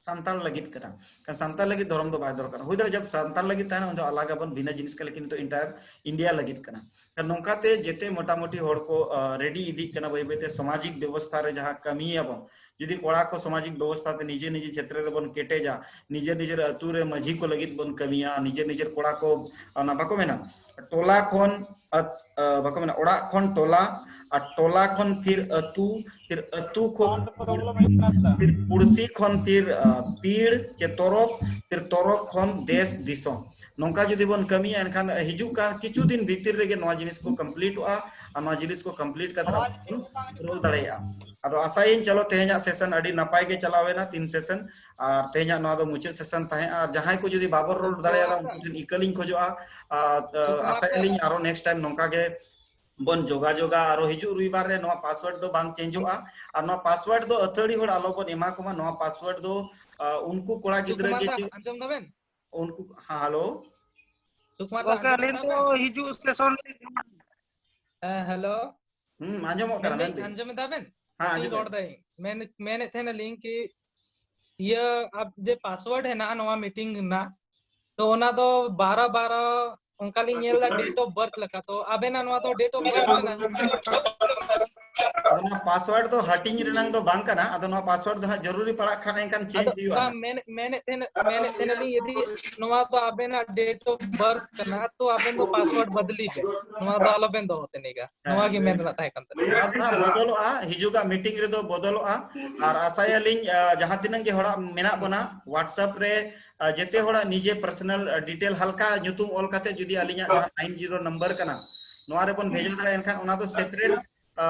ᱥᱟᱱᱛᱟᱲ ᱞᱟᱹᱜᱤᱫ ᱠᱟᱱᱟ᱾ ᱠᱷᱟᱱ ᱥᱟᱱᱛᱟᱲ ᱞᱟᱹᱜᱤᱫ ᱫᱷᱚᱨᱚᱢ ᱫᱚ ᱵᱟᱭ ᱫᱚᱨᱠᱟᱨ᱾ ᱦᱩᱭ ᱫᱟᱲᱮᱭᱟᱜᱼᱟ ᱡᱟᱵ ᱥᱟᱱᱛᱟᱲ ᱞᱟᱹᱜᱤᱫ ᱛᱟᱦᱮᱱᱟ, ᱩᱱ ᱫᱚ ᱟᱞᱟᱜᱽ ᱟᱵᱚᱱ ᱵᱷᱤᱱᱟᱹ ᱡᱤᱱᱤᱥ ᱠᱟᱱᱟ, ᱞᱮᱠᱤᱱ ᱱᱤᱛᱚᱜ entire India ᱞᱟᱹᱜᱤᱫ ᱠᱟᱱᱟ᱾ ᱠᱷᱟᱱ ᱱᱚᱝᱠᱟᱛᱮ ᱡᱮᱛᱮ ᱢᱚᱴᱟᱢᱩᱴᱤ ᱦᱚᱲ ᱠᱚ, ᱟ, ready ᱤᱫᱤᱜ ᱠᱟᱱᱟ ᱵᱟᱹᱭ ᱵᱟᱹᱭ ᱛᱮ ᱥᱟᱢᱟᱡᱤᱠ ᱵᱮᱵᱚᱥᱛᱷᱟ ᱨᱮ ᱡᱟᱦᱟᱸ ᱠᱟᱹᱢᱤᱭᱟᱵᱚᱱ᱾ ᱡᱩᱫᱤ ᱠᱚᱲᱟ ᱠᱚ ᱥᱟᱢᱟᱡᱤᱠ ᱵᱮᱵᱚᱥᱛᱷᱟ ᱛᱮ ᱱᱤᱡᱮ ᱱᱤᱡᱮ ᱪᱷᱮᱛᱨᱚ ᱨᱮᱵᱚᱱ ᱠᱮᱴᱮᱡᱟ, ᱱᱤᱡᱮᱨ ᱱᱤᱡᱮᱨ ᱟᱹᱛᱩ ᱨᱮ ᱢᱟᱹᱡᱷᱤ ᱠᱚ ᱞᱟᱹᱜᱤᱫ ᱵᱚᱱ ᱠᱟᱹᱢᱤᱭᱟ, ᱱᱤᱡᱮᱨ ᱱᱤᱡᱮᱨ ᱠᱚᱲᱟ ᱠᱚ, ᱚᱱᱟ ᱵᱟᱠᱚ ᱢᱮᱱᱟ, ᱴᱚᱞᱟ ᱠᱷᱚᱱ, ᱟ, ᱵᱟᱠᱚ ᱢᱮᱱᱟ, ᱚᱲᱟᱜ ᱠᱷᱚᱱ ᱴᱚᱞᱟ, ᱟᱨ ᱴᱚᱞᱟ ᱠᱷᱚᱱ ᱯᱷᱤᱨ ᱟᱹᱛᱩ, ᱯᱷᱤᱨ ᱟᱹᱛᱩ ᱠᱷᱚᱱ ᱯᱤᱲ, ᱯᱷᱤᱨ ᱯᱩᱲᱥᱤ ᱠᱷᱚᱱ ᱯᱷᱤᱨ ᱯᱤᱲ ᱪᱮ ᱛᱚᱨᱚᱯ, ᱯᱷᱤᱨ ᱛᱚᱨᱚᱯ ᱠᱷᱚᱱ ᱫᱮᱥ ᱫᱤᱥᱚᱢ᱾ ᱱᱚᱝᱠᱟ ᱡᱩᱫᱤ ᱵᱚᱱ ᱠᱟᱹᱢᱤᱭᱟ, ᱮᱱᱠᱷᱟᱱ ᱦᱤᱡᱩᱜ ᱠᱟᱱ ᱠᱤᱪᱷᱩ ᱫᱤᱱ ᱵᱷᱤᱛᱤᱨ ᱨᱮᱜᱮ ᱱᱚᱣᱟ ᱡᱤᱱᱤᱥ ᱠᱚ ᱠᱚᱢᱯᱞᱤᱴᱚᱜᱼᱟ ᱟᱨ ᱱᱚᱣᱟ ᱡᱤᱱᱤᱥ ᱠᱚ ᱠᱚᱢᱯᱞᱤᱴ ᱠᱟᱛᱮ ᱟᱵᱚ ᱵᱚᱱ ᱯᱩᱨᱟᱹᱣ ᱫᱟᱲᱮᱭᱟᱜᱼᱟ᱾ ᱟᱫᱚ ᱟᱥᱟᱭᱟᱹᱧ, ᱪᱚᱞᱚ, ᱛᱮᱦᱮᱧᱟᱜ ᱥᱮᱥᱚᱱ ᱟᱹᱰᱤ ᱱᱟᱯᱟᱭ ᱜᱮ ᱪᱟᱞᱟᱣ ᱮᱱᱟ, ᱛᱤᱱ ᱥᱮᱥᱚᱱ, ᱟᱨ ᱛᱮᱦᱮᱧᱟᱜ ᱱᱚᱣᱟ ᱫᱚ ᱢᱩᱪᱟᱹᱫ ᱥᱮᱥᱚᱱ ᱛᱟᱦᱮᱸᱜᱼᱟ᱾ ᱟᱨ ᱡᱟᱦᱟᱸᱭ ᱠᱚ ᱡᱩᱫᱤ ᱵᱟᱵᱚᱱ ᱨᱚᱲ ᱫᱟᱲᱮᱭᱟᱫᱟ, ᱩᱱᱠᱩ ᱴᱷᱮᱱ ᱤᱠᱟᱹᱞᱤᱧ ᱠᱷᱚᱡᱚᱜᱼᱟ᱾ ᱟᱨ ᱟᱥᱟᱭᱟᱞᱤᱧ ᱟᱨᱚ ᱱᱮᱠᱥᱴ ᱴᱟᱭᱤᱢ ᱱᱚᱝᱠᱟ ᱜᱮ ᱵᱚᱱ ᱡᱳᱜᱟᱡᱳᱜᱟ᱾ ᱟᱨᱚ ᱦᱤᱡᱩᱜ ᱨᱚᱵᱤᱵᱟᱨ ᱨᱮ ᱱᱚᱣᱟ ᱯᱟᱥᱣᱟᱨᱰ ᱫᱚ ᱵᱟᱝ ᱪᱮᱧᱡᱚᱜᱼᱟ᱾ ᱟᱨ ᱱᱚᱣᱟ ᱯᱟᱥᱣᱟᱨᱰ ᱫᱚ ᱟᱹᱛᱷᱟᱹᱲᱤ ᱦᱚᱲ ᱟᱞᱚ ᱵᱚᱱ ᱮᱢᱟ ᱠᱚᱢᱟ᱾ ᱱᱚᱣᱟ ᱯᱟᱥᱣᱟᱨᱰ ᱫᱚ ᱩᱱᱠᱩ ᱠᱚᱲᱟ ᱜᱤᱫᱽᱨᱟᱹ ᱜᱮ ᱟᱸᱡᱚᱢ ᱫᱟᱵᱮᱱ? ᱩᱱᱠᱩ, ᱦᱮᱸ, ᱦᱮᱞᱳ᱾ ᱥᱩᱠᱩᱢᱟᱨ ᱫᱟ, ᱜᱚᱝᱠᱮ, ᱟᱸᱡᱚᱢ ᱟᱹᱞᱤᱧ ᱫᱚ ᱫᱟᱵᱮᱱ? ᱦᱤᱡᱩᱜ ᱥᱮᱥᱚᱱ ᱦᱮᱸ, ᱦᱮᱞᱳ᱾ ᱦᱩᱸ, ᱟᱸᱡᱚᱢᱚᱜ ᱠᱟᱱᱟ, ᱢᱮᱱᱫᱟᱹᱧ, ᱢᱮᱱᱫᱟᱹᱧ᱾ ᱟᱸᱡᱚᱢ ᱮᱫᱟ ᱵᱮᱱ? ᱦᱮᱸ, ᱤᱧ ᱟᱸᱡᱚᱢ ᱨᱚᱲ ᱫᱟᱹᱧ᱾ ᱫᱟᱹᱧ᱾ ᱢᱮᱱ, ᱢᱮᱱᱮᱫ ᱛᱟᱦᱮᱱᱟᱞᱤᱧ ᱠᱤ ᱤᱭᱟᱹ, ᱟᱯ ᱡᱮ ᱯᱟᱥᱣᱟᱨᱰ ᱦᱮᱱᱟᱜᱼᱟ ᱱᱚᱣᱟ ᱢᱤᱴᱤᱝ ᱨᱮᱱᱟᱜ, ᱛᱚ ᱚᱱᱟ ᱫᱚ ᱵᱟᱨᱚ ᱵᱟᱨᱚ ᱚᱱᱠᱟᱞᱤᱧ ᱧᱮᱞ ᱮᱫᱟ, date of birth ᱞᱮᱠᱟ᱾ ᱛᱚ ᱟᱵᱮᱱᱟᱜ ᱱᱚᱣᱟ ᱫᱚ date of birth ᱠᱟᱱᱟ᱾ ᱟᱫᱚ ᱱᱚᱣᱟ ᱯᱟᱥᱣᱟᱨᱰ ᱫᱚ ᱦᱟᱹᱴᱤᱧ ᱨᱮᱱᱟᱝ ᱫᱚ ᱵᱟᱝ ᱠᱟᱱᱟ᱾ ᱟᱫᱚ ᱱᱚᱣᱟ ᱯᱟᱥᱣᱟᱨᱰ ᱫᱚ ᱦᱟᱸᱜ ᱡᱚᱨᱩᱨᱤ ᱯᱟᱲᱟᱜ ᱠᱷᱟᱱ ᱮᱱᱠᱷᱟᱱ ᱪᱮᱧᱡᱽ ᱟᱫᱚ ᱦᱩᱭᱩᱜᱼᱟ ᱵᱟᱝ, ᱦᱟᱸᱜ᱾ ᱢᱮᱱ, ᱢᱮᱱᱮᱫ ᱛᱟᱦᱮᱱ, ᱢᱮᱱᱮᱫ ᱛᱟᱦᱮᱱᱟᱞᱤᱧ, ᱡᱩᱫᱤ ᱱᱚᱣᱟ ᱫᱚ ᱟᱵᱮᱱᱟᱜ date of birth ᱠᱟᱱᱟ, ᱛᱚ ᱟᱵᱮᱱ ᱫᱚ ᱯᱟᱥᱣᱟᱨᱰ ᱵᱚᱫᱞᱤ ᱵᱮᱱ, ᱱᱚᱣᱟ ᱫᱚ ᱟᱞᱚᱵᱮᱱ ᱫᱚᱦᱚ ᱛᱟᱦᱮᱱᱟ᱾ ᱱᱚᱣᱟ ᱜᱮ ᱢᱮᱱ ᱨᱮᱱᱟᱜ ᱛᱟᱦᱮᱸ ᱠᱟᱱ ᱛᱟᱹᱞᱤᱧᱟ᱾ ᱱᱚᱣᱟ ᱫᱚ ᱦᱟᱸᱜ ᱵᱚᱫᱚᱞᱚᱜᱼᱟ, ᱦᱤᱡᱩᱜᱟᱜ ᱢᱤᱴᱤᱝ ᱨᱮᱫᱚ ᱵᱚᱫᱚᱞᱚᱜᱼᱟ᱾ ᱟᱨ ᱟᱥᱟᱭᱟᱞᱤᱧ, ᱟ, ᱡᱟᱦᱟᱸ ᱛᱤᱱᱟᱹᱜ ᱜᱮ ᱦᱚᱲᱟᱜ ᱢᱮᱱᱟᱜ ᱵᱚᱱᱟ WhatsApp ᱨᱮ, ᱟ, ᱡᱮᱛᱮ ᱦᱚᱲᱟᱜ ᱱᱤᱡᱮ personal, ᱟ, detail ᱦᱟᱞᱠᱟ ᱧᱩᱛᱩᱢ ᱚᱞ ᱠᱟᱛᱮ ᱡᱩᱫᱤ ᱟᱹᱞᱤᱧᱟᱜ ᱡᱟᱦᱟᱸ nine zero number ᱠᱟᱱᱟ, ᱱᱚᱣᱟ ᱨᱮᱵᱚᱱ ᱵᱷᱮᱡᱟ ᱫᱟᱲᱮᱭᱟᱜᱼᱟ, ᱮᱱᱠᱷᱟᱱ ᱚᱱᱟ ᱫᱚ separate, ᱟ,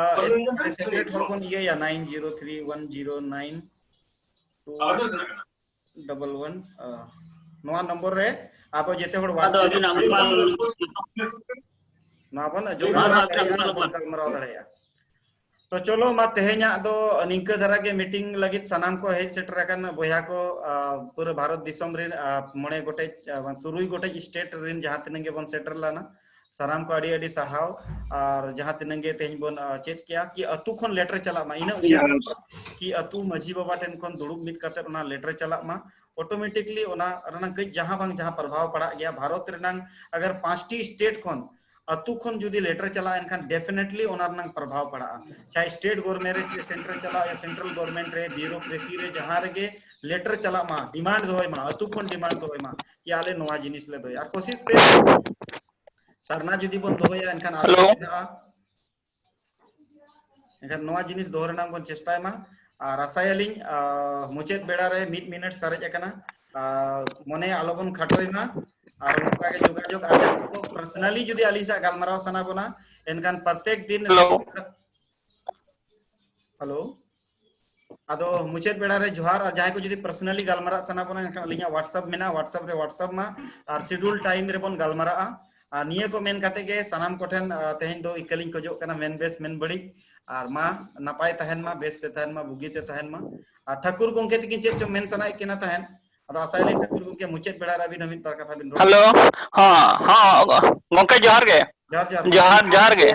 separate ᱦᱚᱲ ᱵᱚᱱ ᱤᱭᱟᱹᱭᱟ, nine zero three one zero nine two double one, ᱟ, ᱱᱚᱣᱟ ᱱᱚᱢᱵᱚᱨ ᱨᱮ ᱟᱵᱚ ᱡᱮᱛᱮ ᱦᱚᱲ ᱟᱫᱚ WhatsApp ᱟᱹᱵᱤᱱᱟᱜ ᱢᱳᱵᱟᱭᱤᱞ ᱱᱚᱣᱟ ᱵᱚᱱ ᱡᱳᱜᱟᱡᱳᱜ ᱢᱟ, ᱫᱟᱲᱮᱭᱟᱜᱼᱟ, ᱢᱟ, ᱵᱚᱱ ᱜᱟᱞᱢᱟᱨᱟᱣ ᱫᱟᱲᱮᱭᱟᱜᱼᱟ᱾ ᱛᱚ ᱪᱚᱞᱚ ᱢᱟ, ᱛᱮᱦᱮᱧᱟᱜ ᱫᱚ ᱱᱤᱝᱠᱟᱹ ᱫᱷᱟᱨᱟ ᱜᱮ᱾ ᱢᱤᱴᱤᱝ ᱞᱟᱹᱜᱤᱫ ᱥᱟᱱᱟᱢ ᱠᱚ ᱦᱮᱡ ᱥᱮᱴᱮᱨ ᱟᱠᱟᱱ ᱵᱚᱭᱦᱟ ᱠᱚ, ᱟ, ᱯᱩᱨᱟᱹ ᱵᱷᱟᱨᱚᱛ ᱫᱤᱥᱚᱢ ᱨᱮᱱ, ᱟ, ᱢᱚᱬᱮ ᱜᱚᱴᱮᱡ, ᱟ, ᱵᱟᱝ, ᱛᱩᱨᱩᱭ ᱜᱚᱴᱮᱡ state ᱨᱮᱱ ᱡᱟᱦᱟᱸ ᱛᱤᱱᱟᱹᱜ ᱜᱮᱵᱚᱱ ᱥᱮᱴᱮᱨ ᱞᱮᱱᱟ, ᱥᱟᱱᱟᱢ ᱠᱚ ᱟᱹᱰᱤ ᱟᱹᱰᱤ ᱥᱟᱨᱦᱟᱣ᱾ ᱟᱨ ᱡᱟᱦᱟᱸ ᱛᱤᱱᱟᱹᱜ ᱜᱮ ᱛᱮᱦᱮᱧ ᱵᱚᱱ, ᱟ, ᱪᱮᱫ ᱠᱮᱭᱟ ᱠᱤ ᱟᱹᱛᱩ ᱠᱷᱚᱱ letter ᱪᱟᱞᱟᱜ ᱢᱟ, ᱤᱱᱟᱹᱜ ᱩᱭᱦᱟᱹᱨ ᱠᱤ ᱟᱹᱛᱩ ᱢᱟᱹᱡᱷᱤ ᱵᱟᱵᱟ ᱴᱷᱮᱱ ᱠᱷᱚᱱ ᱫᱩᱲᱩᱵ ᱢᱤᱫ ᱠᱟᱛᱮ ᱚᱱᱟ letter ᱪᱟᱞᱟᱜ ᱢᱟ, automatically ᱚᱱᱟ ᱨᱮᱱᱟᱜ ᱠᱟᱹᱡ ᱡᱟᱦᱟᱸ ᱵᱟᱝ ᱡᱟᱦᱟᱸ ᱯᱨᱚᱵᱷᱟᱵᱽ ᱯᱟᱲᱟᱜ ᱜᱮᱭᱟ᱾ ᱵᱷᱟᱨᱚᱛ ᱨᱮᱱᱟᱝ ᱟᱜᱟᱨ ᱯᱟᱸᱪᱴᱤ state ᱠᱷᱚᱱ ᱟᱹᱛᱩ ᱠᱷᱚᱱ ᱡᱩᱫᱤ letter ᱪᱟᱞᱟᱜᱼᱟ, ᱮᱱᱠᱷᱟᱱ definitely ᱚᱱᱟ ᱨᱮᱱᱟᱜ ᱯᱨᱚᱵᱷᱟᱵᱽ ᱯᱟᱲᱟᱜᱼᱟ᱾ ᱪᱟᱦᱮ state government ᱨᱮ, ᱪᱮ central ᱪᱟᱞᱟᱜ ᱭᱟ central government ᱨᱮ, bureaucracy ᱨᱮ, ᱡᱟᱦᱟᱸ ᱨᱮᱜᱮ letter ᱪᱟᱞᱟᱜ ᱢᱟ, demand ᱫᱚᱦᱚᱭ ᱢᱟ, ᱟᱹᱛᱩ ᱠᱷᱚᱱ demand ᱫᱚᱦᱚᱭ ᱢᱟ ᱠᱤ ᱟᱞᱮ ᱱᱚᱣᱟ ᱡᱤᱱᱤᱥ ᱞᱮ ᱫᱚᱦᱚᱭᱟ᱾ ᱟᱨ ᱠᱳᱥᱤᱥ ᱯᱮ ᱥᱟᱨᱱᱟ ᱡᱩᱫᱤ ᱵᱚᱱ ᱫᱚᱦᱚᱭᱟ, ᱮᱱᱠᱷᱟᱱ ᱟᱨᱚ ᱦᱮᱞᱳ᱾ ᱥᱩᱵᱤᱫᱷᱟᱜᱼᱟ᱾ ᱮᱱᱠᱷᱟᱱ ᱱᱚᱣᱟ ᱡᱤᱱᱤᱥ ᱫᱚᱦᱚ ᱨᱮᱱᱟᱜ ᱵᱚᱱ ᱪᱮᱥᱴᱟᱭ ᱢᱟ᱾ ᱟᱨ ᱟᱥᱟᱭᱟᱞᱤᱧ, ᱟᱸ, ᱢᱩᱪᱟᱹᱫ ᱵᱮᱲᱟ ᱨᱮ ᱢᱤᱫ ᱢᱤᱱᱤᱴ ᱥᱟᱨᱮᱡ ᱟᱠᱟᱱᱟ᱾ ᱟᱸ, ᱢᱚᱱᱮ ᱟᱞᱚᱵᱚᱱ ᱠᱷᱟᱴᱚᱭ ᱢᱟ᱾ ᱟᱨ ᱱᱚᱝᱠᱟ ᱜᱮ ᱡᱳᱜᱟᱡᱳᱜᱽ, ᱟᱨ ᱡᱟᱦᱟᱸᱭ ᱠᱚ personally ᱡᱩᱫᱤ ᱟᱹᱞᱤᱧ ᱥᱟᱶ ᱜᱟᱞᱢᱟᱨᱟᱣ ᱥᱟᱱᱟ ᱵᱚᱱᱟ, ᱮᱱᱠᱷᱟᱱ ᱯᱨᱚᱛᱮᱠ ᱫᱤᱱ ᱦᱮᱞᱳ᱾ ᱦᱮᱞᱳ᱾ ᱟᱫᱚ ᱢᱩᱪᱟᱹᱫ ᱵᱮᱲᱟ ᱨᱮ ᱡᱚᱦᱟᱨ, ᱟᱨ ᱡᱟᱦᱟᱸᱭ ᱠᱚ ᱡᱩᱫᱤ personally ᱜᱟᱞᱢᱟᱨᱟᱜ ᱥᱟᱱᱟ ᱵᱚᱱᱟ, ᱮᱱᱠᱷᱟᱱ ᱟᱹᱞᱤᱧᱟᱜ WhatsApp ᱢᱮᱱᱟᱜᱼᱟ, WhatsApp ᱨᱮ WhatsApp ᱢᱟ, ᱟᱨ schedule time ᱨᱮᱵᱚᱱ ᱜᱟᱞᱢᱟᱨᱟᱜᱼᱟ᱾ ᱟᱨ ᱱᱤᱭᱟᱹ ᱠᱚ ᱢᱮᱱ ᱠᱟᱛᱮ ᱜᱮ ᱥᱟᱱᱟᱢ ᱠᱚᱴᱷᱮᱱ, ᱟᱨ ᱛᱮᱦᱮᱧ ᱫᱚ ᱤᱠᱟᱹᱞᱤᱧ ᱠᱷᱚᱡᱚᱜ ᱠᱟᱱᱟ, ᱢᱮᱱ ᱵᱮᱥ, ᱢᱮᱱ ᱵᱟᱹᱲᱤᱡ, ᱟᱨ ᱢᱟ ᱱᱟᱯᱟᱭ ᱛᱟᱦᱮᱱ ᱢᱟ, ᱵᱮᱥ ᱛᱮ ᱛᱟᱦᱮᱱ ᱢᱟ, ᱵᱩᱜᱤ ᱛᱮ ᱛᱟᱦᱮᱱ ᱢᱟ᱾ ᱟᱨ ᱴᱷᱟᱹᱠᱩᱨ ᱜᱚᱢᱠᱮ ᱛᱤᱠᱤᱱ ᱪᱮᱫ ᱪᱚ ᱢᱮᱱ ᱥᱟᱱᱟᱭᱮᱫ ᱠᱤᱱᱟ ᱛᱟᱦᱮᱸᱫ, ᱟᱫᱚ ᱟᱥᱟᱭᱟᱞᱤᱧ ᱴᱷᱟᱹᱠᱩᱨ ᱜᱚᱢᱠᱮ ᱢᱩᱪᱟᱹᱫ ᱵᱮᱲᱟ ᱨᱮ ᱟᱹᱵᱤᱱ ᱦᱚᱸ ᱢᱤᱫ ᱵᱟᱨ ᱠᱟᱛᱷᱟ ᱵᱤᱱ ᱨᱚᱲ᱾ ᱦᱮᱞᱳ, ᱦᱚᱸ, ᱦᱚᱸ, ᱜᱚᱢᱠᱮ ᱡᱚᱦᱟᱨ ᱜᱮ᱾ ᱡᱚᱦᱟᱨ, ᱡᱚᱦᱟᱨ, ᱢᱟ᱾ ᱡᱚᱦᱟᱨ, ᱡᱚᱦᱟᱨ ᱜᱮ᱾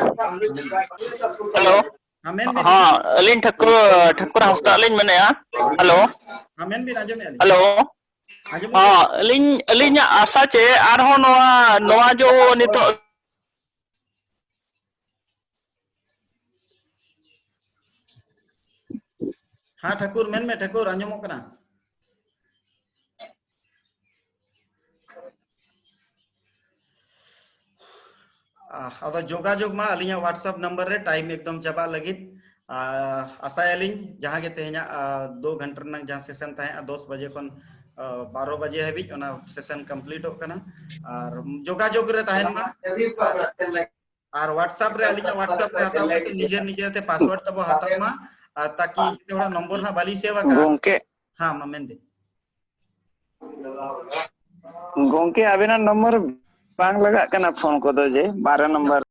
ᱦᱮᱞᱳ᱾ ᱦᱮᱸ, ᱢᱮᱱ ᱵᱤᱱ᱾ ᱦᱚᱸ, ᱟᱹᱞᱤᱧ ᱴᱷᱟᱹᱠᱩᱨ, ᱴᱷᱟᱹᱠᱩᱨ ᱦᱟᱸᱥᱫᱟ ᱞᱤᱧ ᱢᱮᱱᱮᱫᱼᱟ᱾ ᱦᱮᱞᱳ᱾ ᱦᱮᱸ, ᱢᱮᱱ ᱵᱤᱱ, ᱟᱸᱡᱚᱢᱮᱫᱼᱟ ᱞᱤᱧ᱾ ᱦᱮᱞᱳ᱾ ᱟᱸᱡᱚᱢᱚᱜ ᱦᱚᱸ, ᱠᱟᱱᱟ᱾ ᱟᱹᱞᱤᱧ, ᱟᱹᱞᱤᱧᱟᱜ ᱟᱥᱟ ᱪᱮ ᱟᱨᱦᱚᱸ ᱱᱚᱣᱟ, ᱱᱚᱣᱟ ᱡᱚ ᱱᱤᱛᱚᱜ ᱦᱮᱸ, ᱴᱷᱟᱹᱠᱩᱨ, ᱢᱮᱱ ᱢᱮ, ᱴᱷᱟᱹᱠᱩᱨ, ᱟᱸᱡᱚᱢᱚᱜ ᱠᱟᱱᱟ᱾ ᱟᱦ, ᱟᱫᱚ ᱡᱳᱜᱟᱡᱳᱜᱽ ᱢᱟ ᱟᱹᱞᱤᱧᱟᱜ WhatsApp number ᱨᱮ, time ᱮᱠᱫᱚᱢ ᱪᱟᱵᱟᱜ ᱞᱟᱹᱜᱤᱫ᱾ ᱟᱦ, ᱟᱥᱟᱭᱟᱞᱤᱧ ᱡᱟᱦᱟᱸ ᱜᱮ ᱛᱮᱦᱮᱧᱟᱜ, ᱟᱦ, ᱫᱩ ᱜᱷᱚᱱᱴᱟ ᱨᱮᱱᱟᱜ ᱡᱟᱦᱟᱸ session ᱛᱟᱦᱮᱸᱜᱼᱟ, ᱫᱚᱥ ᱵᱟᱡᱮ ᱠᱷᱚᱱ, ᱟᱦ, ᱵᱟᱨᱚ ᱵᱟᱡᱮ ᱦᱟᱹᱵᱤᱡ, ᱚᱱᱟ session completeᱚᱜ ᱠᱟᱱᱟ᱾ ᱟᱨ ᱡᱳᱜᱟᱡᱳᱜᱽ ᱨᱮ ᱛᱟᱦᱮᱱ ᱢᱟ᱾ ᱟᱨ, ᱟᱨ WhatsApp ᱨᱮ, ᱟᱹᱞᱤᱧᱟᱜ WhatsApp ᱨᱮ ᱦᱟᱛᱟᱣ ᱠᱟᱛᱮ ᱱᱤᱡᱮᱨ ᱱᱤᱡᱮᱨ ᱛᱮ password ᱛᱟᱵᱚ ᱦᱟᱛᱟᱣ ᱢᱟ, ᱟᱨ ᱛᱟᱠᱤ ᱡᱮᱛᱮ ᱦᱚᱲᱟᱜ ᱱᱚᱢᱵᱚᱨ ᱦᱟᱸᱜ ᱵᱟᱹᱞᱤᱧ save ᱟᱠᱟᱫᱼᱟ᱾ ᱜᱚᱝᱠᱮ᱾ ᱦᱮᱸ, ᱢᱟ ᱢᱮᱱ ᱵᱤᱱ᱾ ᱜᱚᱝᱠᱮ, ᱟᱵᱮᱱᱟᱜ ᱱᱚᱢᱵᱚᱨ ᱵᱟᱝ ᱞᱟᱜᱟᱜ ᱠᱟᱱᱟ ᱯᱷᱳᱱ ᱠᱚᱫᱚ, ᱡᱮ ᱵᱟᱨᱚ ᱱᱚᱢᱵᱚᱨ᱾